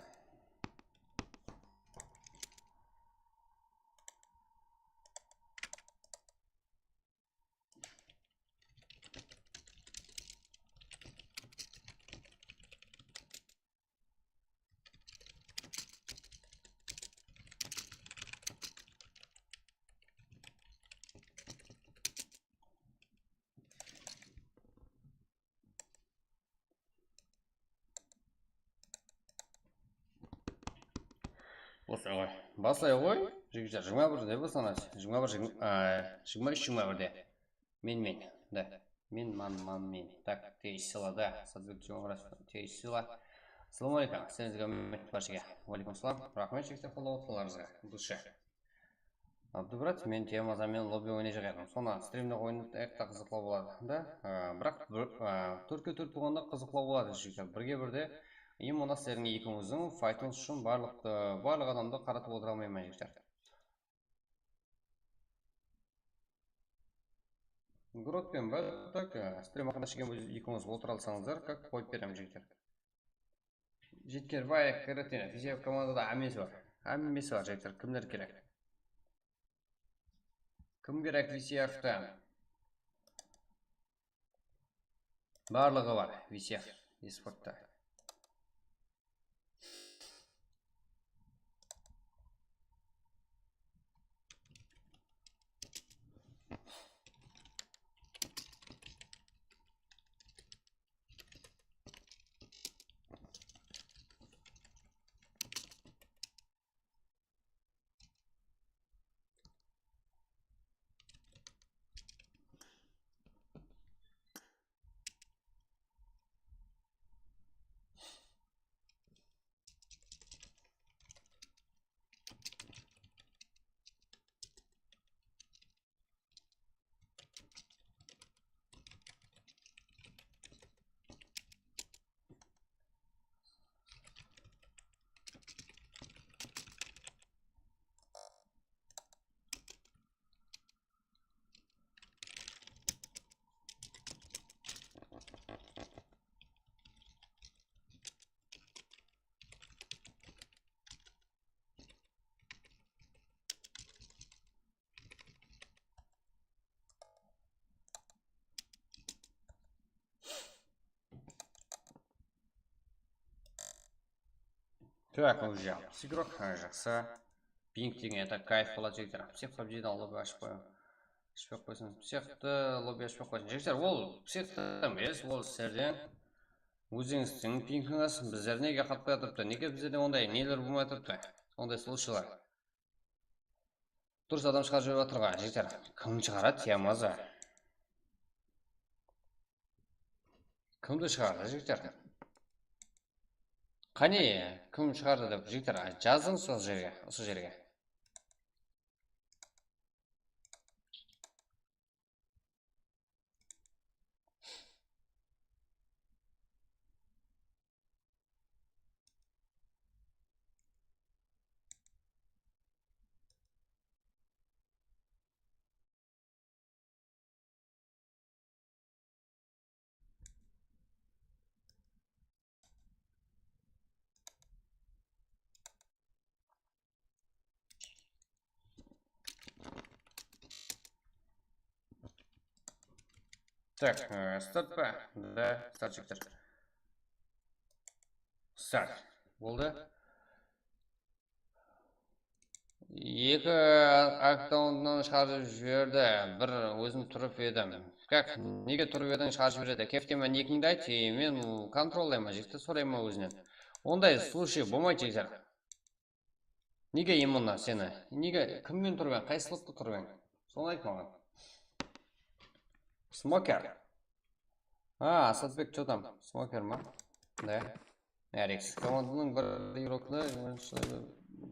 Baslay ǵoy. Baslay ǵoy. Jigitler, jigirma bir de baslanadı. Jigirma bir, jigirma, a, jigirma úsh, jigirma bir de. Men, men. Da. Men, man, man, men. Так, T H sila da. Sadbek Jumabras, T H sila. Assalamu aleykum. Sizlerge húrmetli barshege. Wa aleykum salam. Raxmet, jigitler, qollap atqanlarıńızǵa. Dusha. Abdubrat, men Tiyamaza menen lobbi oynayjaq edim. Sonda strimde oynayıq ta, qızıqlı boladı da. A, biraq bir, a, tórtke tórt bolǵanda qızıqlı boladı, jigitler. Birge birde, endi mına sizlerdiń ekewińizdiń faytıńız ushın barlıq, a, barlıq adamdı qaratıp otıra almayman, jigitler. Grotpen ba? Так, a, strim haqqında sheken ekewińiz otıra alsańızlar, как qoyıp berem, jigitler. Jetkerbay, Karatena, Fiziyev komandada hámmesi bar. Hámmesi bar, jigitler, kimler kerek? Kim kerek Fisiyevti? Barlıǵı bar Fiziyev esportta. Так, уже псих игрок, ha, jaqsı. Ping degen это кайф boladı, jigitler. Psix pabjiden lobby ashıp qoyıń. Ashpay-aq qoysın. Psixtı lobby ashpay-aq qoysın. Jigitler, ol psixtı emes, ol sizlerden. Ózińizdiń pingińiz bizler nege qatpay atırıptı? Nege bizlerde onday neler bolmay atırıptı? Onday случайlar. Durıs adam shıǵarıp jiberip atırǵa, jigitler. Kim shıǵaradı, yamaza? Kimdi shıǵardı, jigitler? Qáne, kim shıǵardı dep, jigitler, jazıń sol jerge, usı jerge. Так, e, start pa? Da, start jigitler. Start. Boldı. Eki akkaunttan shıǵarıp jiberdi. Bir ózim turıp edim. Kak, nege turıp ediń, shıǵarıp jiberedi? Kefkeme nikińdi ayt, e, men kontrollayman, jigitler, sorayman ózinen. Onday случай bolmaydı, jigitler. Nege именно seni? Nege, kimmen turıp eń? Qaysı slotta turıp eń? Sonı ayt maǵan. Smoker. Ha, Asatbek, что там? Smoker ma? Da. Yareks. Komandanıń bir igrokına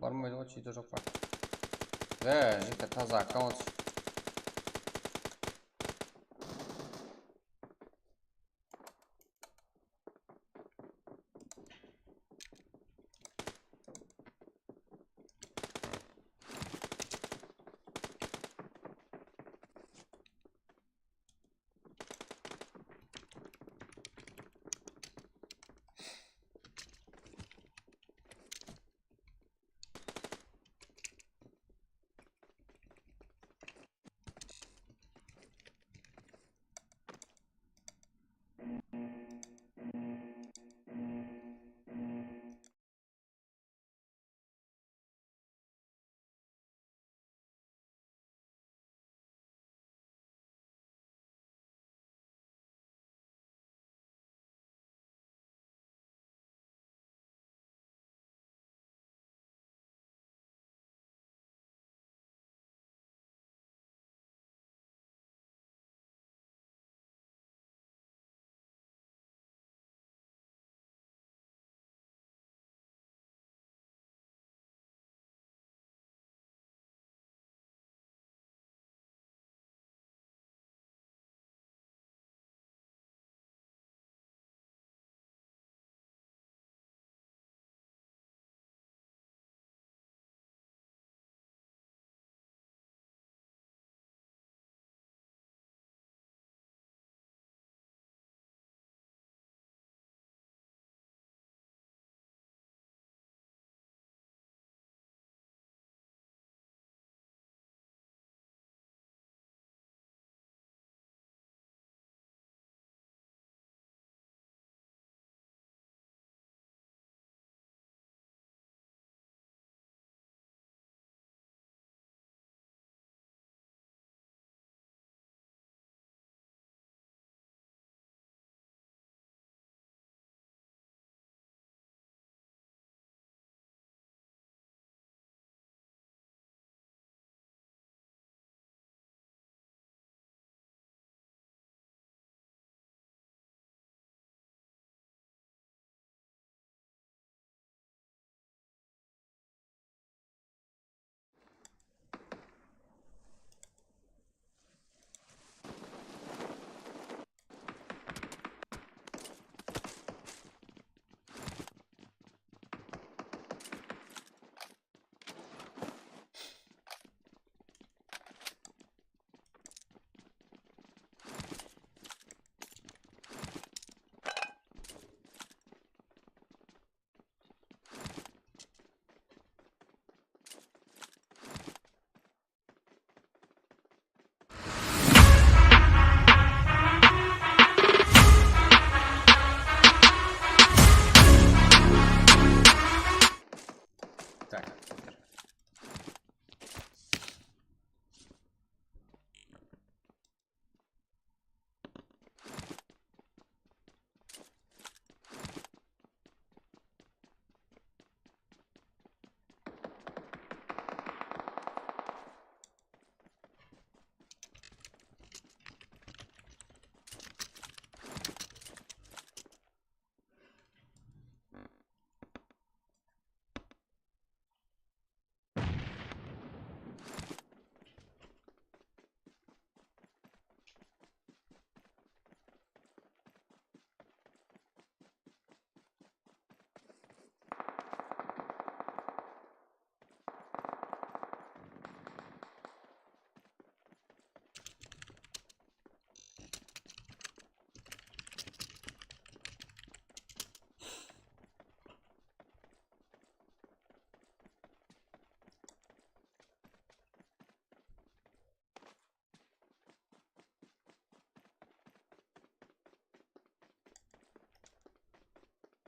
barmaydı ǵoy, cheater joq pa? Da, jigitler, taza akkaunt.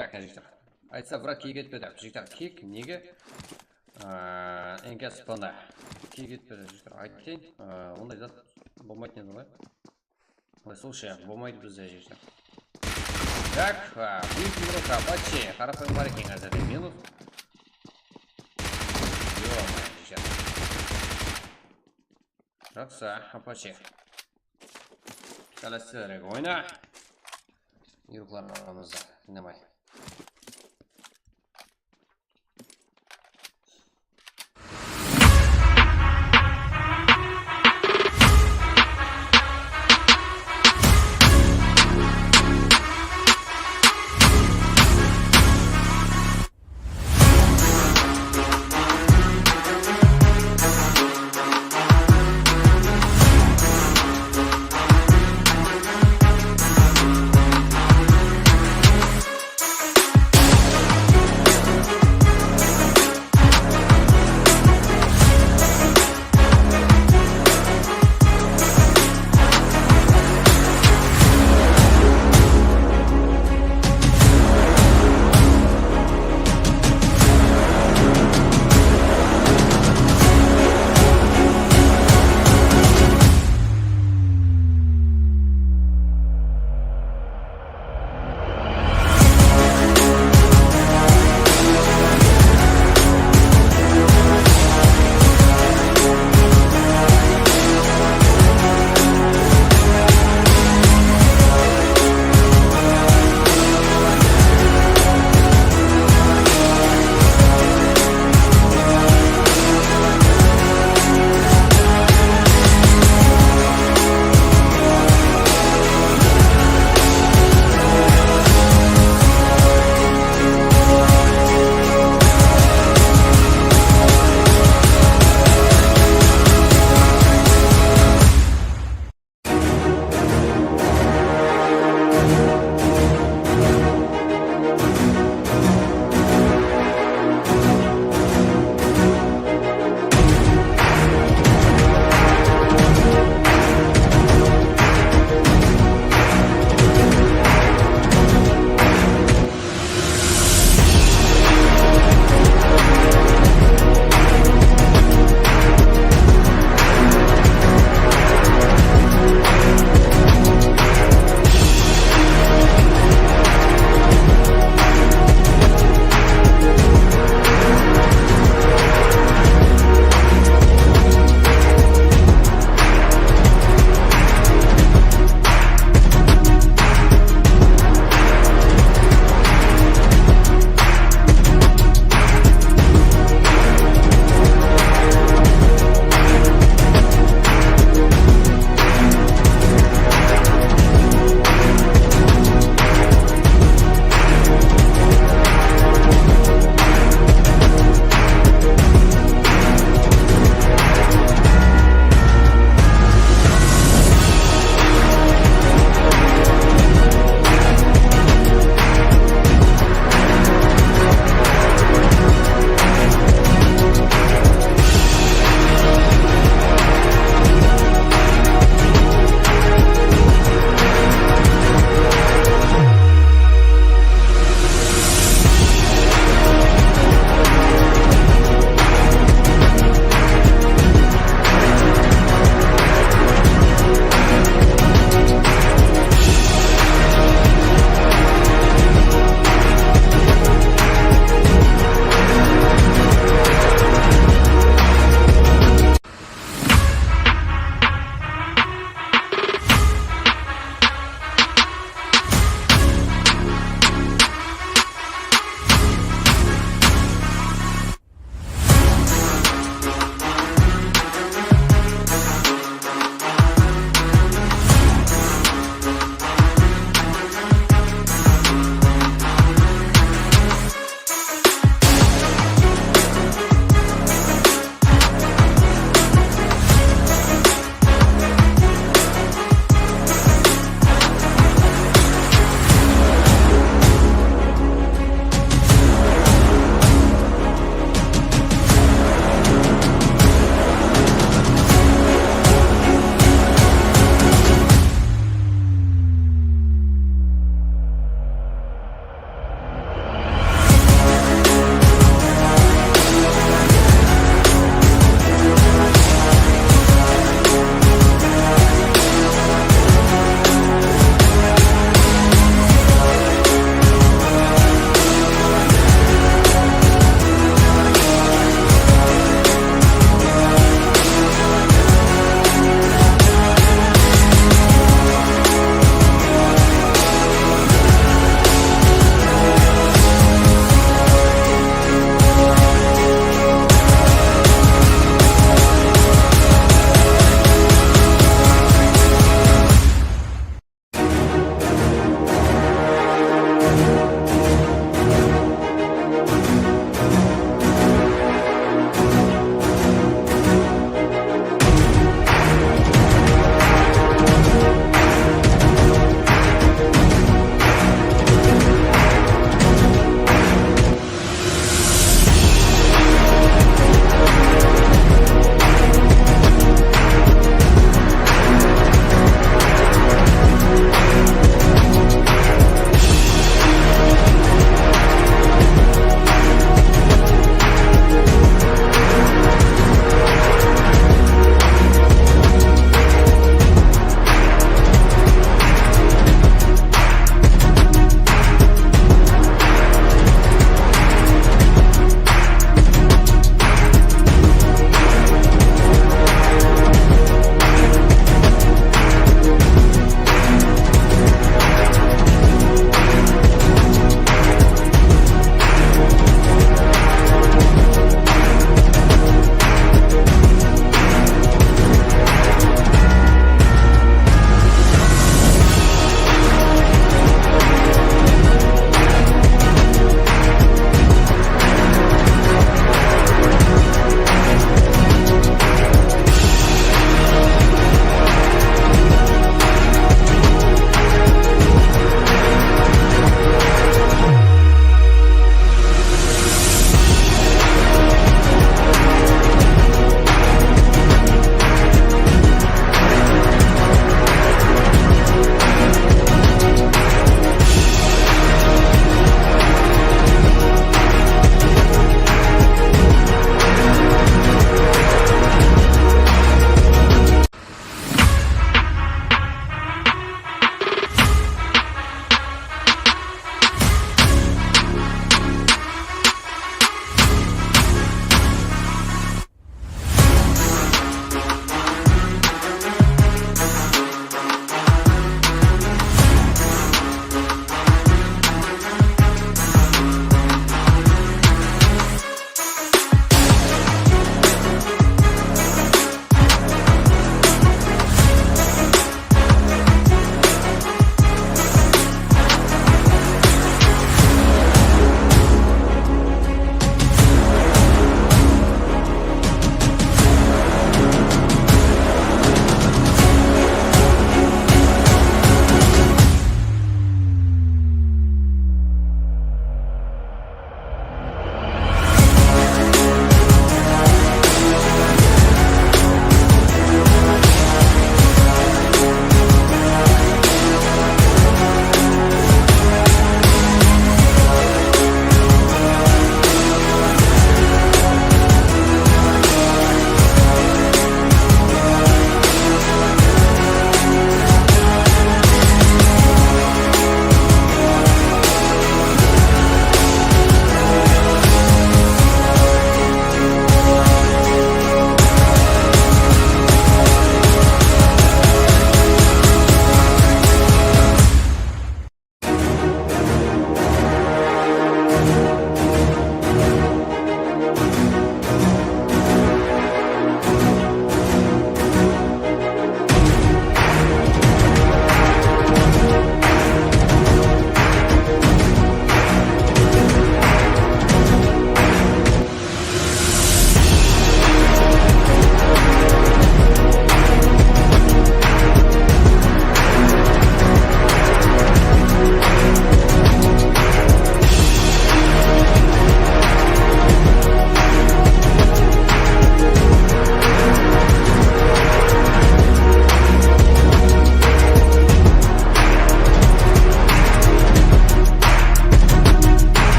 Tak, jigitler. Aytsa, brat, kiyik etpedi. Jigitler, kiyik nege? Aa, N K S P-nı kiyik etpedi, jigitler. Aytayın, aa, onday zat bolmaydı edi ǵoy. Ой, слушай, болмайды bizde, jigitler. Так, а, выпьем рука, Apache, qarapayım bar eken házirde, minus. Ё-моё, jigitler. Jaqsı, Apache. Sálestirek oyna. Yurıqlarımızda, qıynamay.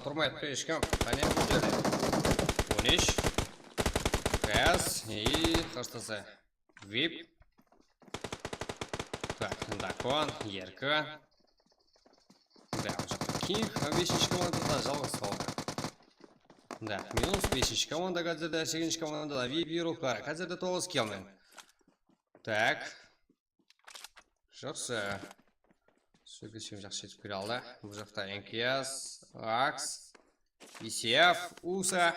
Urmaydı hesh kim. Qáne, bul jerde. On úsh. Gaz. I, qashtasa. Vip. Tak, Dakon, Erkin. Da, ol jaqta King, beshinshi komandadan jalǵız qaldı. Da, minus, beshinshi komanda házirde, segizinshi komandada Vip, Eruk bar. Házirde toǵız kill men. Tak. Jaqsı. Sógis jaqsı jetip kire aldı. Bul jaqta N K S, Aks, B C F, Usa.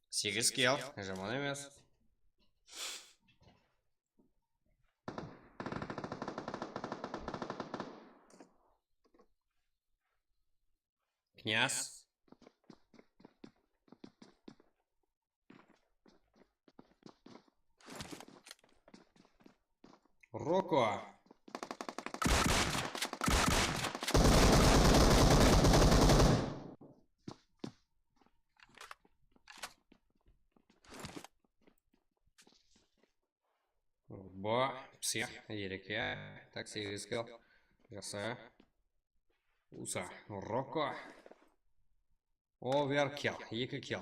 Segiz kill, jaman emes. Knyaz. Roko. Bo, psix, ereke. Tak, segiz kill. Jaqsı. Usa, Roko. Overkill, eki kill.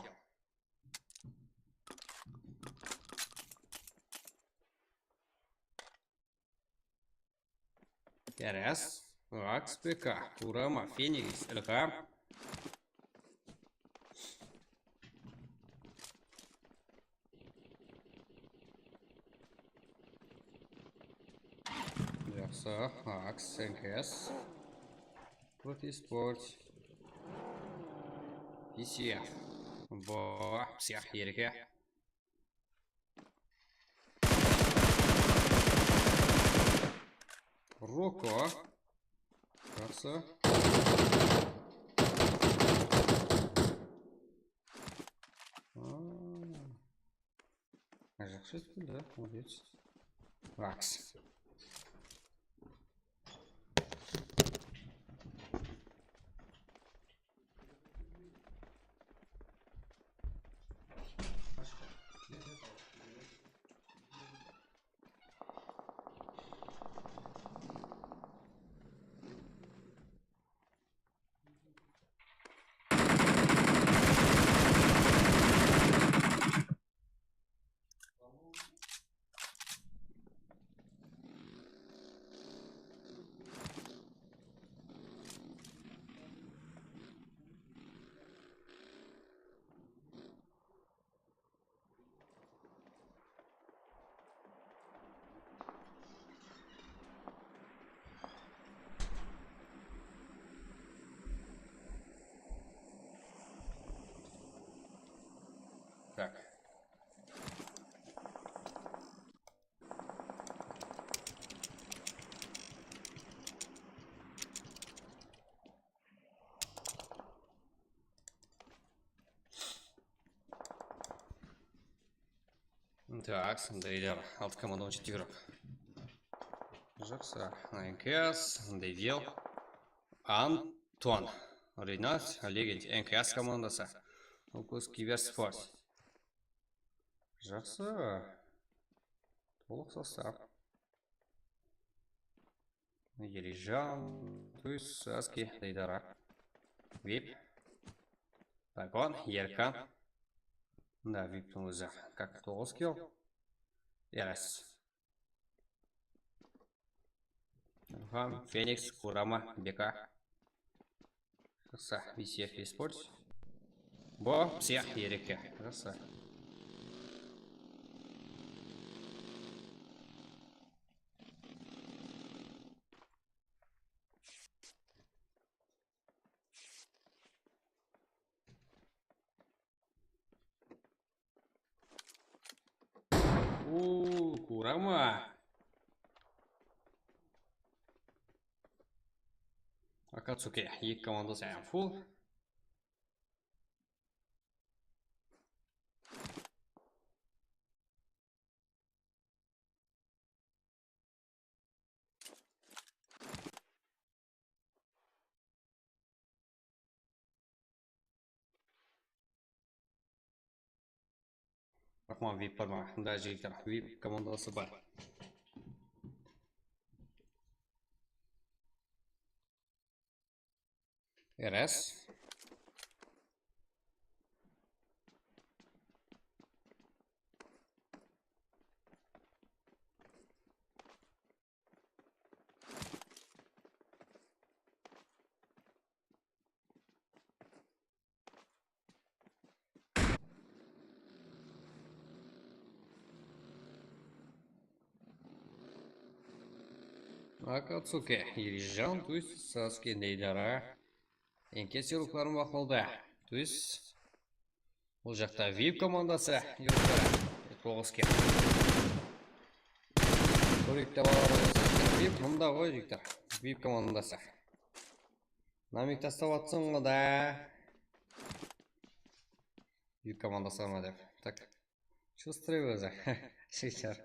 Teres, Aks, P K, Kurama, Feniks, Ilham. Jaqsı, Aks, N K S. Protisport. P C F. Bo, psix, erke. Roko. Jaqsı. Aa. Jaqsı ettin da, молодец. Aks. Так. Так, Дейдер, altı komanda on jeti игрок. Jaqsı, N K S, Deyvel, Anton, Renat, Legend, N K S komandası. Okus Kibersport. Jaqsı. Tolıq sostav. Elijan, Tuys, Saski, Deydara. Vip. Dagon, Erkan. Mında Viptiń ózi как toǵız kill. Eras. Ilham, Feniks, Kurama, Beka. Jaqsı, B C F Esports. Bo, psix, ereke. Jaqsı. Uuu, Kurama. Akatsuki, eki komandası hám full. Raxman, Vip bar ma? Mında jigitler, Vip komandası bar. Eras. Akatsuki, Elijan, Tuis, Sasuke, Neydara. Enke sıylıqların baqlawda. Tuis. Bul jaqta vip komandası. Yurtları. Toǵız ke. Kórikte balalar bolsa, vip mında ǵoy, jigitler. Vip komandası. Namik taslap atsań ǵo da. Vip komandası ma dep. Tak. Chustrıy ózi. Sheyshar.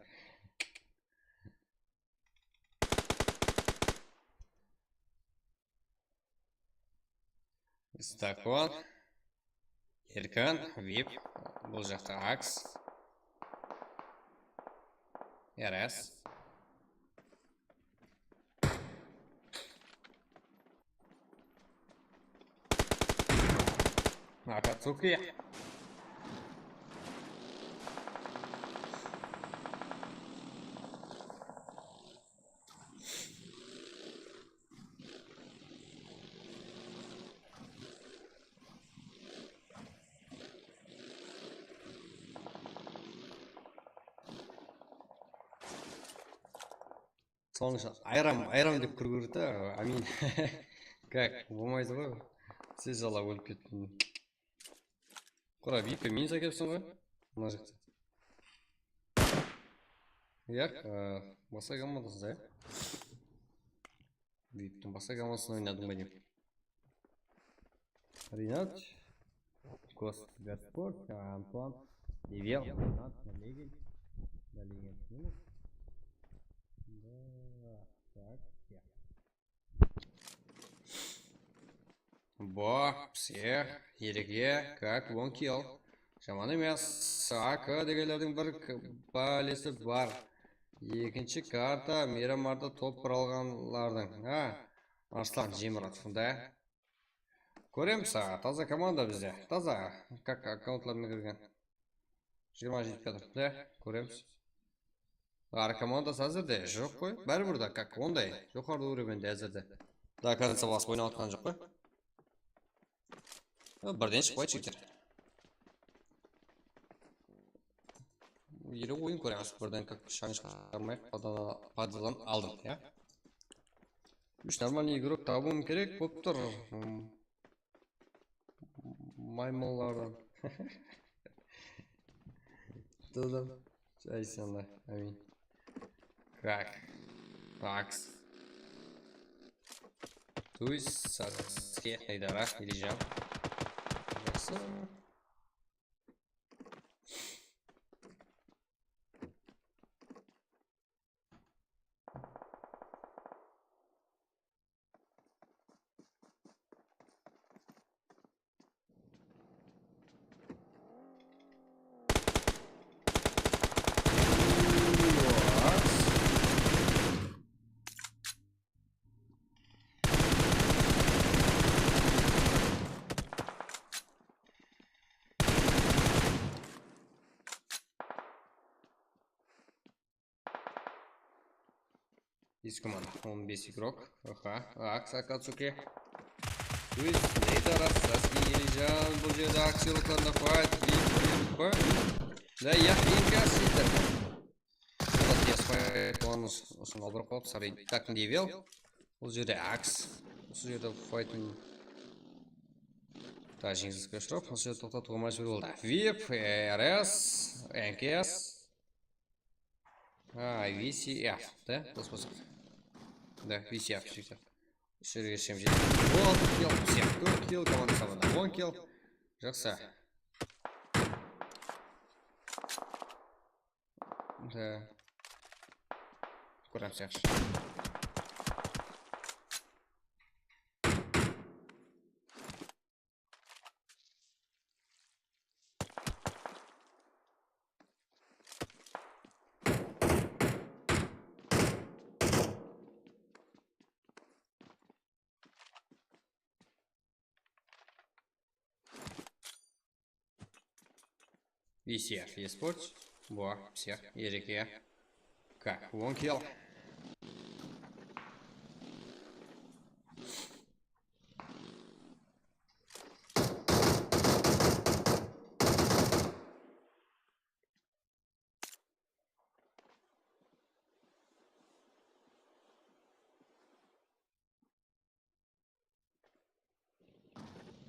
Stakon. Erkin, vip. Bul jaqta Aks. Eres. Akatsuki. Sonıń ushın ayram, ayram dep kiriw kerek ta, amin. Kak, bolmaydı ǵoy. Siz ala ólip kettim. Qura, vipke minus ákepsiń ǵoy. Mına jaqta. Yaq, e, basqa komandasız, ya? Viptiń basqa komandasın oynadıń ba deymen. Rinat, Ghost Gasport, Antuan, Devel, Rinat, Legend, Legend minus. Da, tak, ya. Bo, pse, Erge, kak, on kill. Jaman emes. A K degenlerdiń bir k-, bálesi bar. Ekinshi karta, Miramarda top bir alǵanlardıń. Ha, Arslan Jemiratov, da. Kóremiz, a, taza komanda bizde. Taza, kak, akkauntlarına kirgen. Jigirma jetip atır. Mine, kóremiz. Arı komandası házirde joq ǵoy. Báribir de, kak, onday joqarı úrovende házirde. До конца basıp oynap atqan joq ǵoy. Birden shıqpaydı jigitler. Ele oyın kóremiz. Birden kak shań shıǵarmay, padala-, padalan aldım, ya. Úsh нормальный игрок tabıwım kerek bolıp tur. Hmm. Maymıllardan. Dıdım. Jay sanda, amin. Kak. Aks. Tuis, Sasuke, Eldara, Elijan. Jaqsı. Eski mana, on bes игрок. Aha, Aks, Akatsuki. Tuis, Neydara, Sasuke, Elijan, bul jerde Aks yollarında fight. Da, ya, Erge, Seyter. Test fight, onıń usın aldırıp qoyıp, sarı. Tak, Devel. Bul jerde Aks. Usı jerde fightın. Da, jeńiliske ushırap, usı jerde toqtatıwǵa májbúr boldı. Vip, R S, N K S. Ha, V C F, da, dosbasar. Da, V C F, jigitler. Usı jerge shem jeti. On altı kill, V C F tórt kill, komanda sabında on kill. Jaqsı. Da. Kóremiz, jaqsı. V C F eSports. Boa, всех, Erge. Kak, on kill.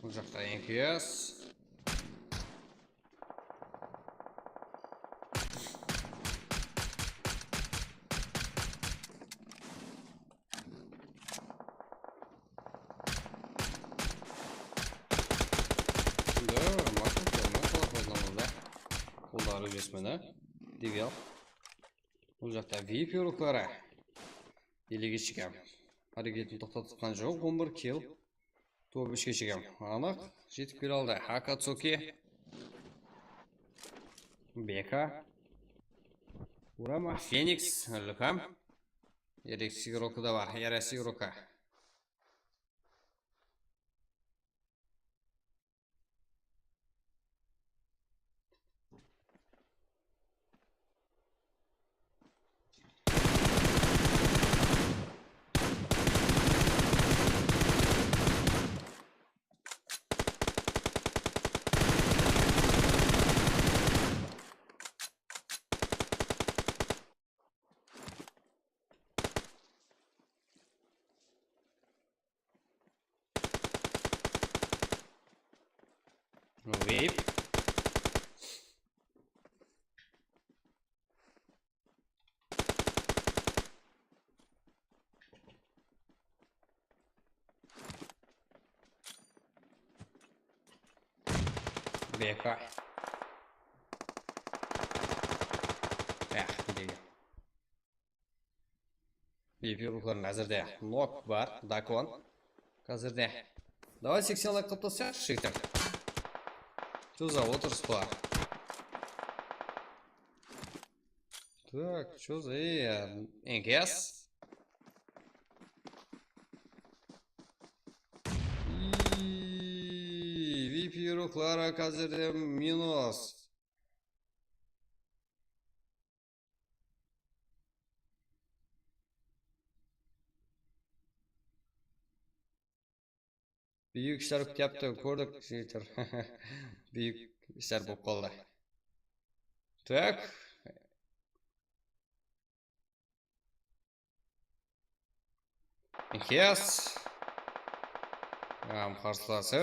Bul jaqta N K S. Şimdi maqsat kelmey qala qoydım da. Qolları jesmene. Devel. Bul jaqta V I P ruxları. Elege shıǵam. Háreketin toqtatıp atqan joq, on bir kill. Top úshke shıǵam. Anıq, jetip kele aldı. Akatsuki. Beka. Urama. Feniks. Ilham. Eresigroka da bar. Eresigroka. Vape. B K. Eh, degen. V I P ruxların házirde nok bar, dakon. Házirde. Davay, seksen layk qılıp taslayıqshı, jigitler. Júz otız pa. Так, чё за, ey, N K S? Iiy, V I P ruxları házirde minus. Búyik ishler kútyapti, kórdik, jigitler. Búyik ishler bolıp qaldı. Так. Yes. Am qarslası.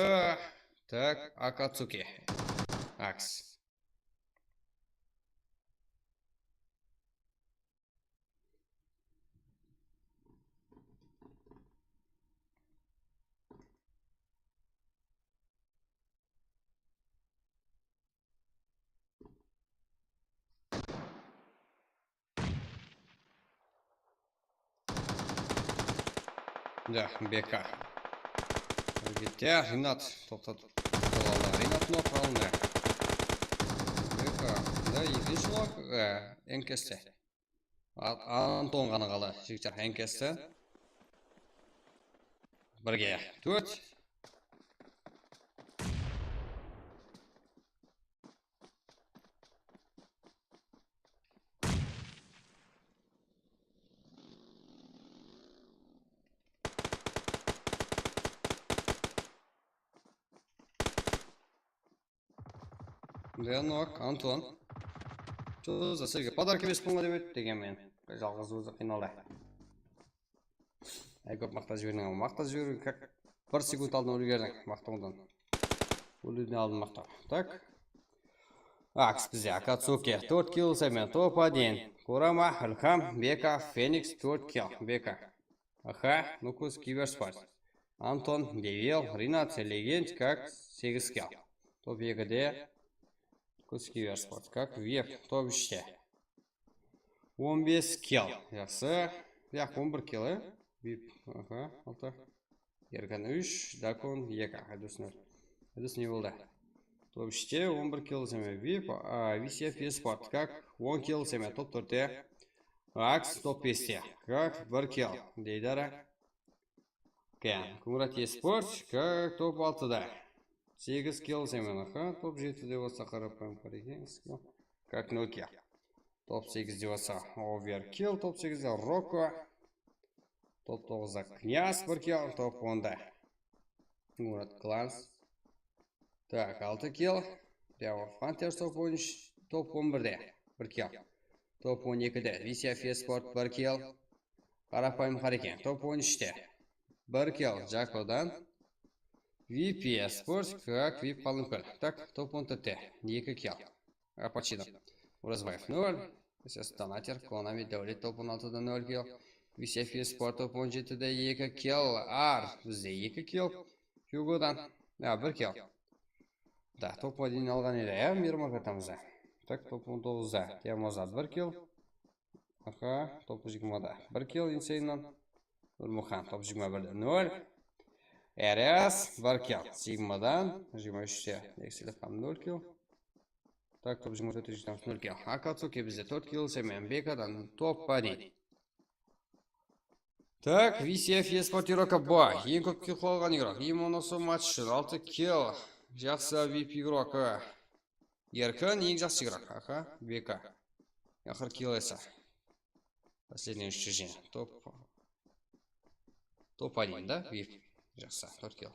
Так, Akatsuki. Aks. Да, B K. Hárekette, Rinat, toqtatıp, toqtatıp aldı. Rinat nok alındı. B K, da, ekinshi nok, e, N K S-te. A-, Anton ǵana qaldı, jigitler, N K S-te. Birge tórt. Leonok, Anton. Jolda sizge podarka berip qoyma dep edi degen men. Jalǵız ózi qıynalı. Ay, kóp maqta jiberdiń, ama maqta jiberiw, как, bir sekund aldın úlgerdiń maqtawdan. Úlgiden aldın maqtaw. Так. Aks bizde, Akatsuki, tórt kill, Semen, top один. Kurama, Ilham, Beka, Feniks, tórt kill, Beka. Aha, Nukus, Kibersport. Anton, Devel, Rinat, Legend, как, segiz kill. Top ekide, Nukus, Kibersport, как, vep, top úshte. On bes kill, jaqsı. Yaq, on bir kill, e? Vip, aha, altı. Erkin úsh, Dakon eki, Aydus nol. Aydus ne boldı? Top úshte, on bir kill, seme, vip, a, V C F Esport, как, on kill, seme, top tórtte. Aks, top beste, как, bir kill, Deydara. Ken, Kuńırat Esport, как, top altıda. Segiz kill, seme, aha, top jetide bolsa, qarapayım, qarayın, как, nol kill. Top segizde bolsa Overkill, top segizde Roko. Top toǵızda Knyaz, bir kill, top onda Murat Klans. Так, altı kill. Devor Hunters top on úsh, top on birde, bir kill. Top on ekide Visya Fesport, bir kill. Qarapayım Hareken, top on úshte, bir kill Jakodan. V P Esports, как V I P qalın kól. Tak, top on T T, eki kill. Al Pacino. Urazbaev nol. Ses donater, Konami, Dáwlet top on altı da nol kill. V C F Esports top on jeti de eki kill. Ar, bizde eki kill. Hugodan. Ya, bir kill. Da, top odin alǵan edi, ya, Mirmar kartamızda. Tak, top on toǵızda Tiyamozat bir kill. Aha, top jigirmada bir kill Insane'dan. Nurmuxan top jigirma birde nol. Eres bir kill Sigmadan, jigirma úshte Exilov hám nol kill. Tak, top jigirma tórtinde jigirma nol kill. Akatsuki bizde tórt kill, Semen Bekadan top odin. Tak, V C F Esport igrokı bu. Eń kóp kill qıla alǵan igrok. Imonoso match ushın altı kill. Jaqsı V I P igrokı. Erkin, eń jaqsı igrok. Aha, Beka. Aqır kill esa. Последний úsh júz. Top. Top odin da, V I P. Jaqsı, tórt kill.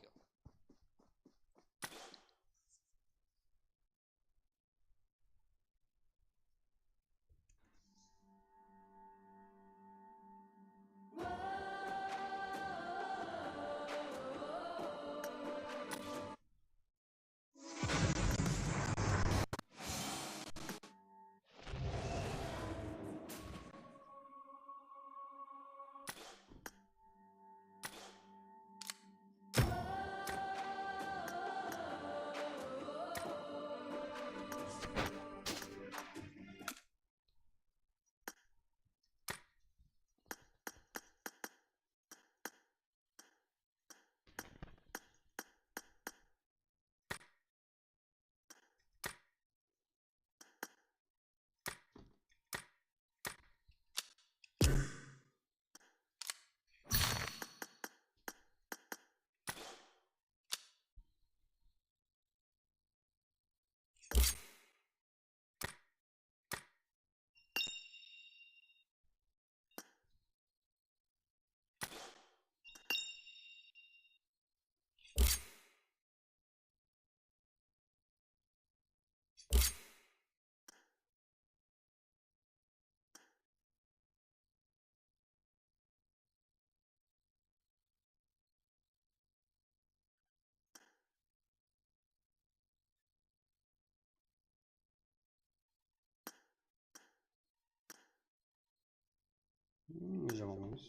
Hmm, jaman emes.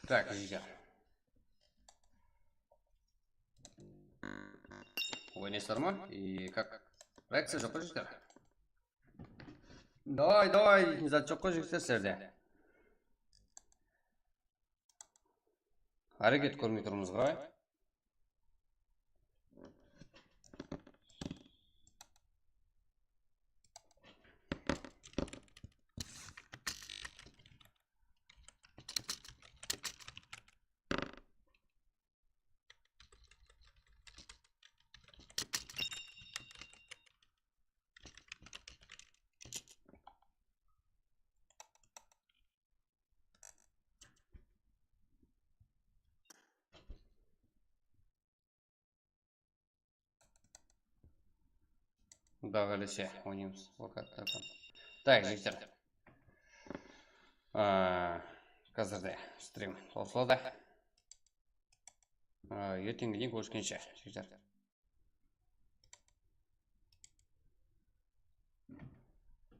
Так, друзья. Oynaysızlar ma? И как? Reakciya joq pa, jigitler? Davay, davay, zat joq qoy, jigitler, sizlerde. Háreket kórmey turmız ǵoy. Quda qálese oynaymız. Warcraft'tan. Tak, jigitler. Aa, házirde strim qosıladı. Aa, erteńgiden kóriskenshe, jigitler.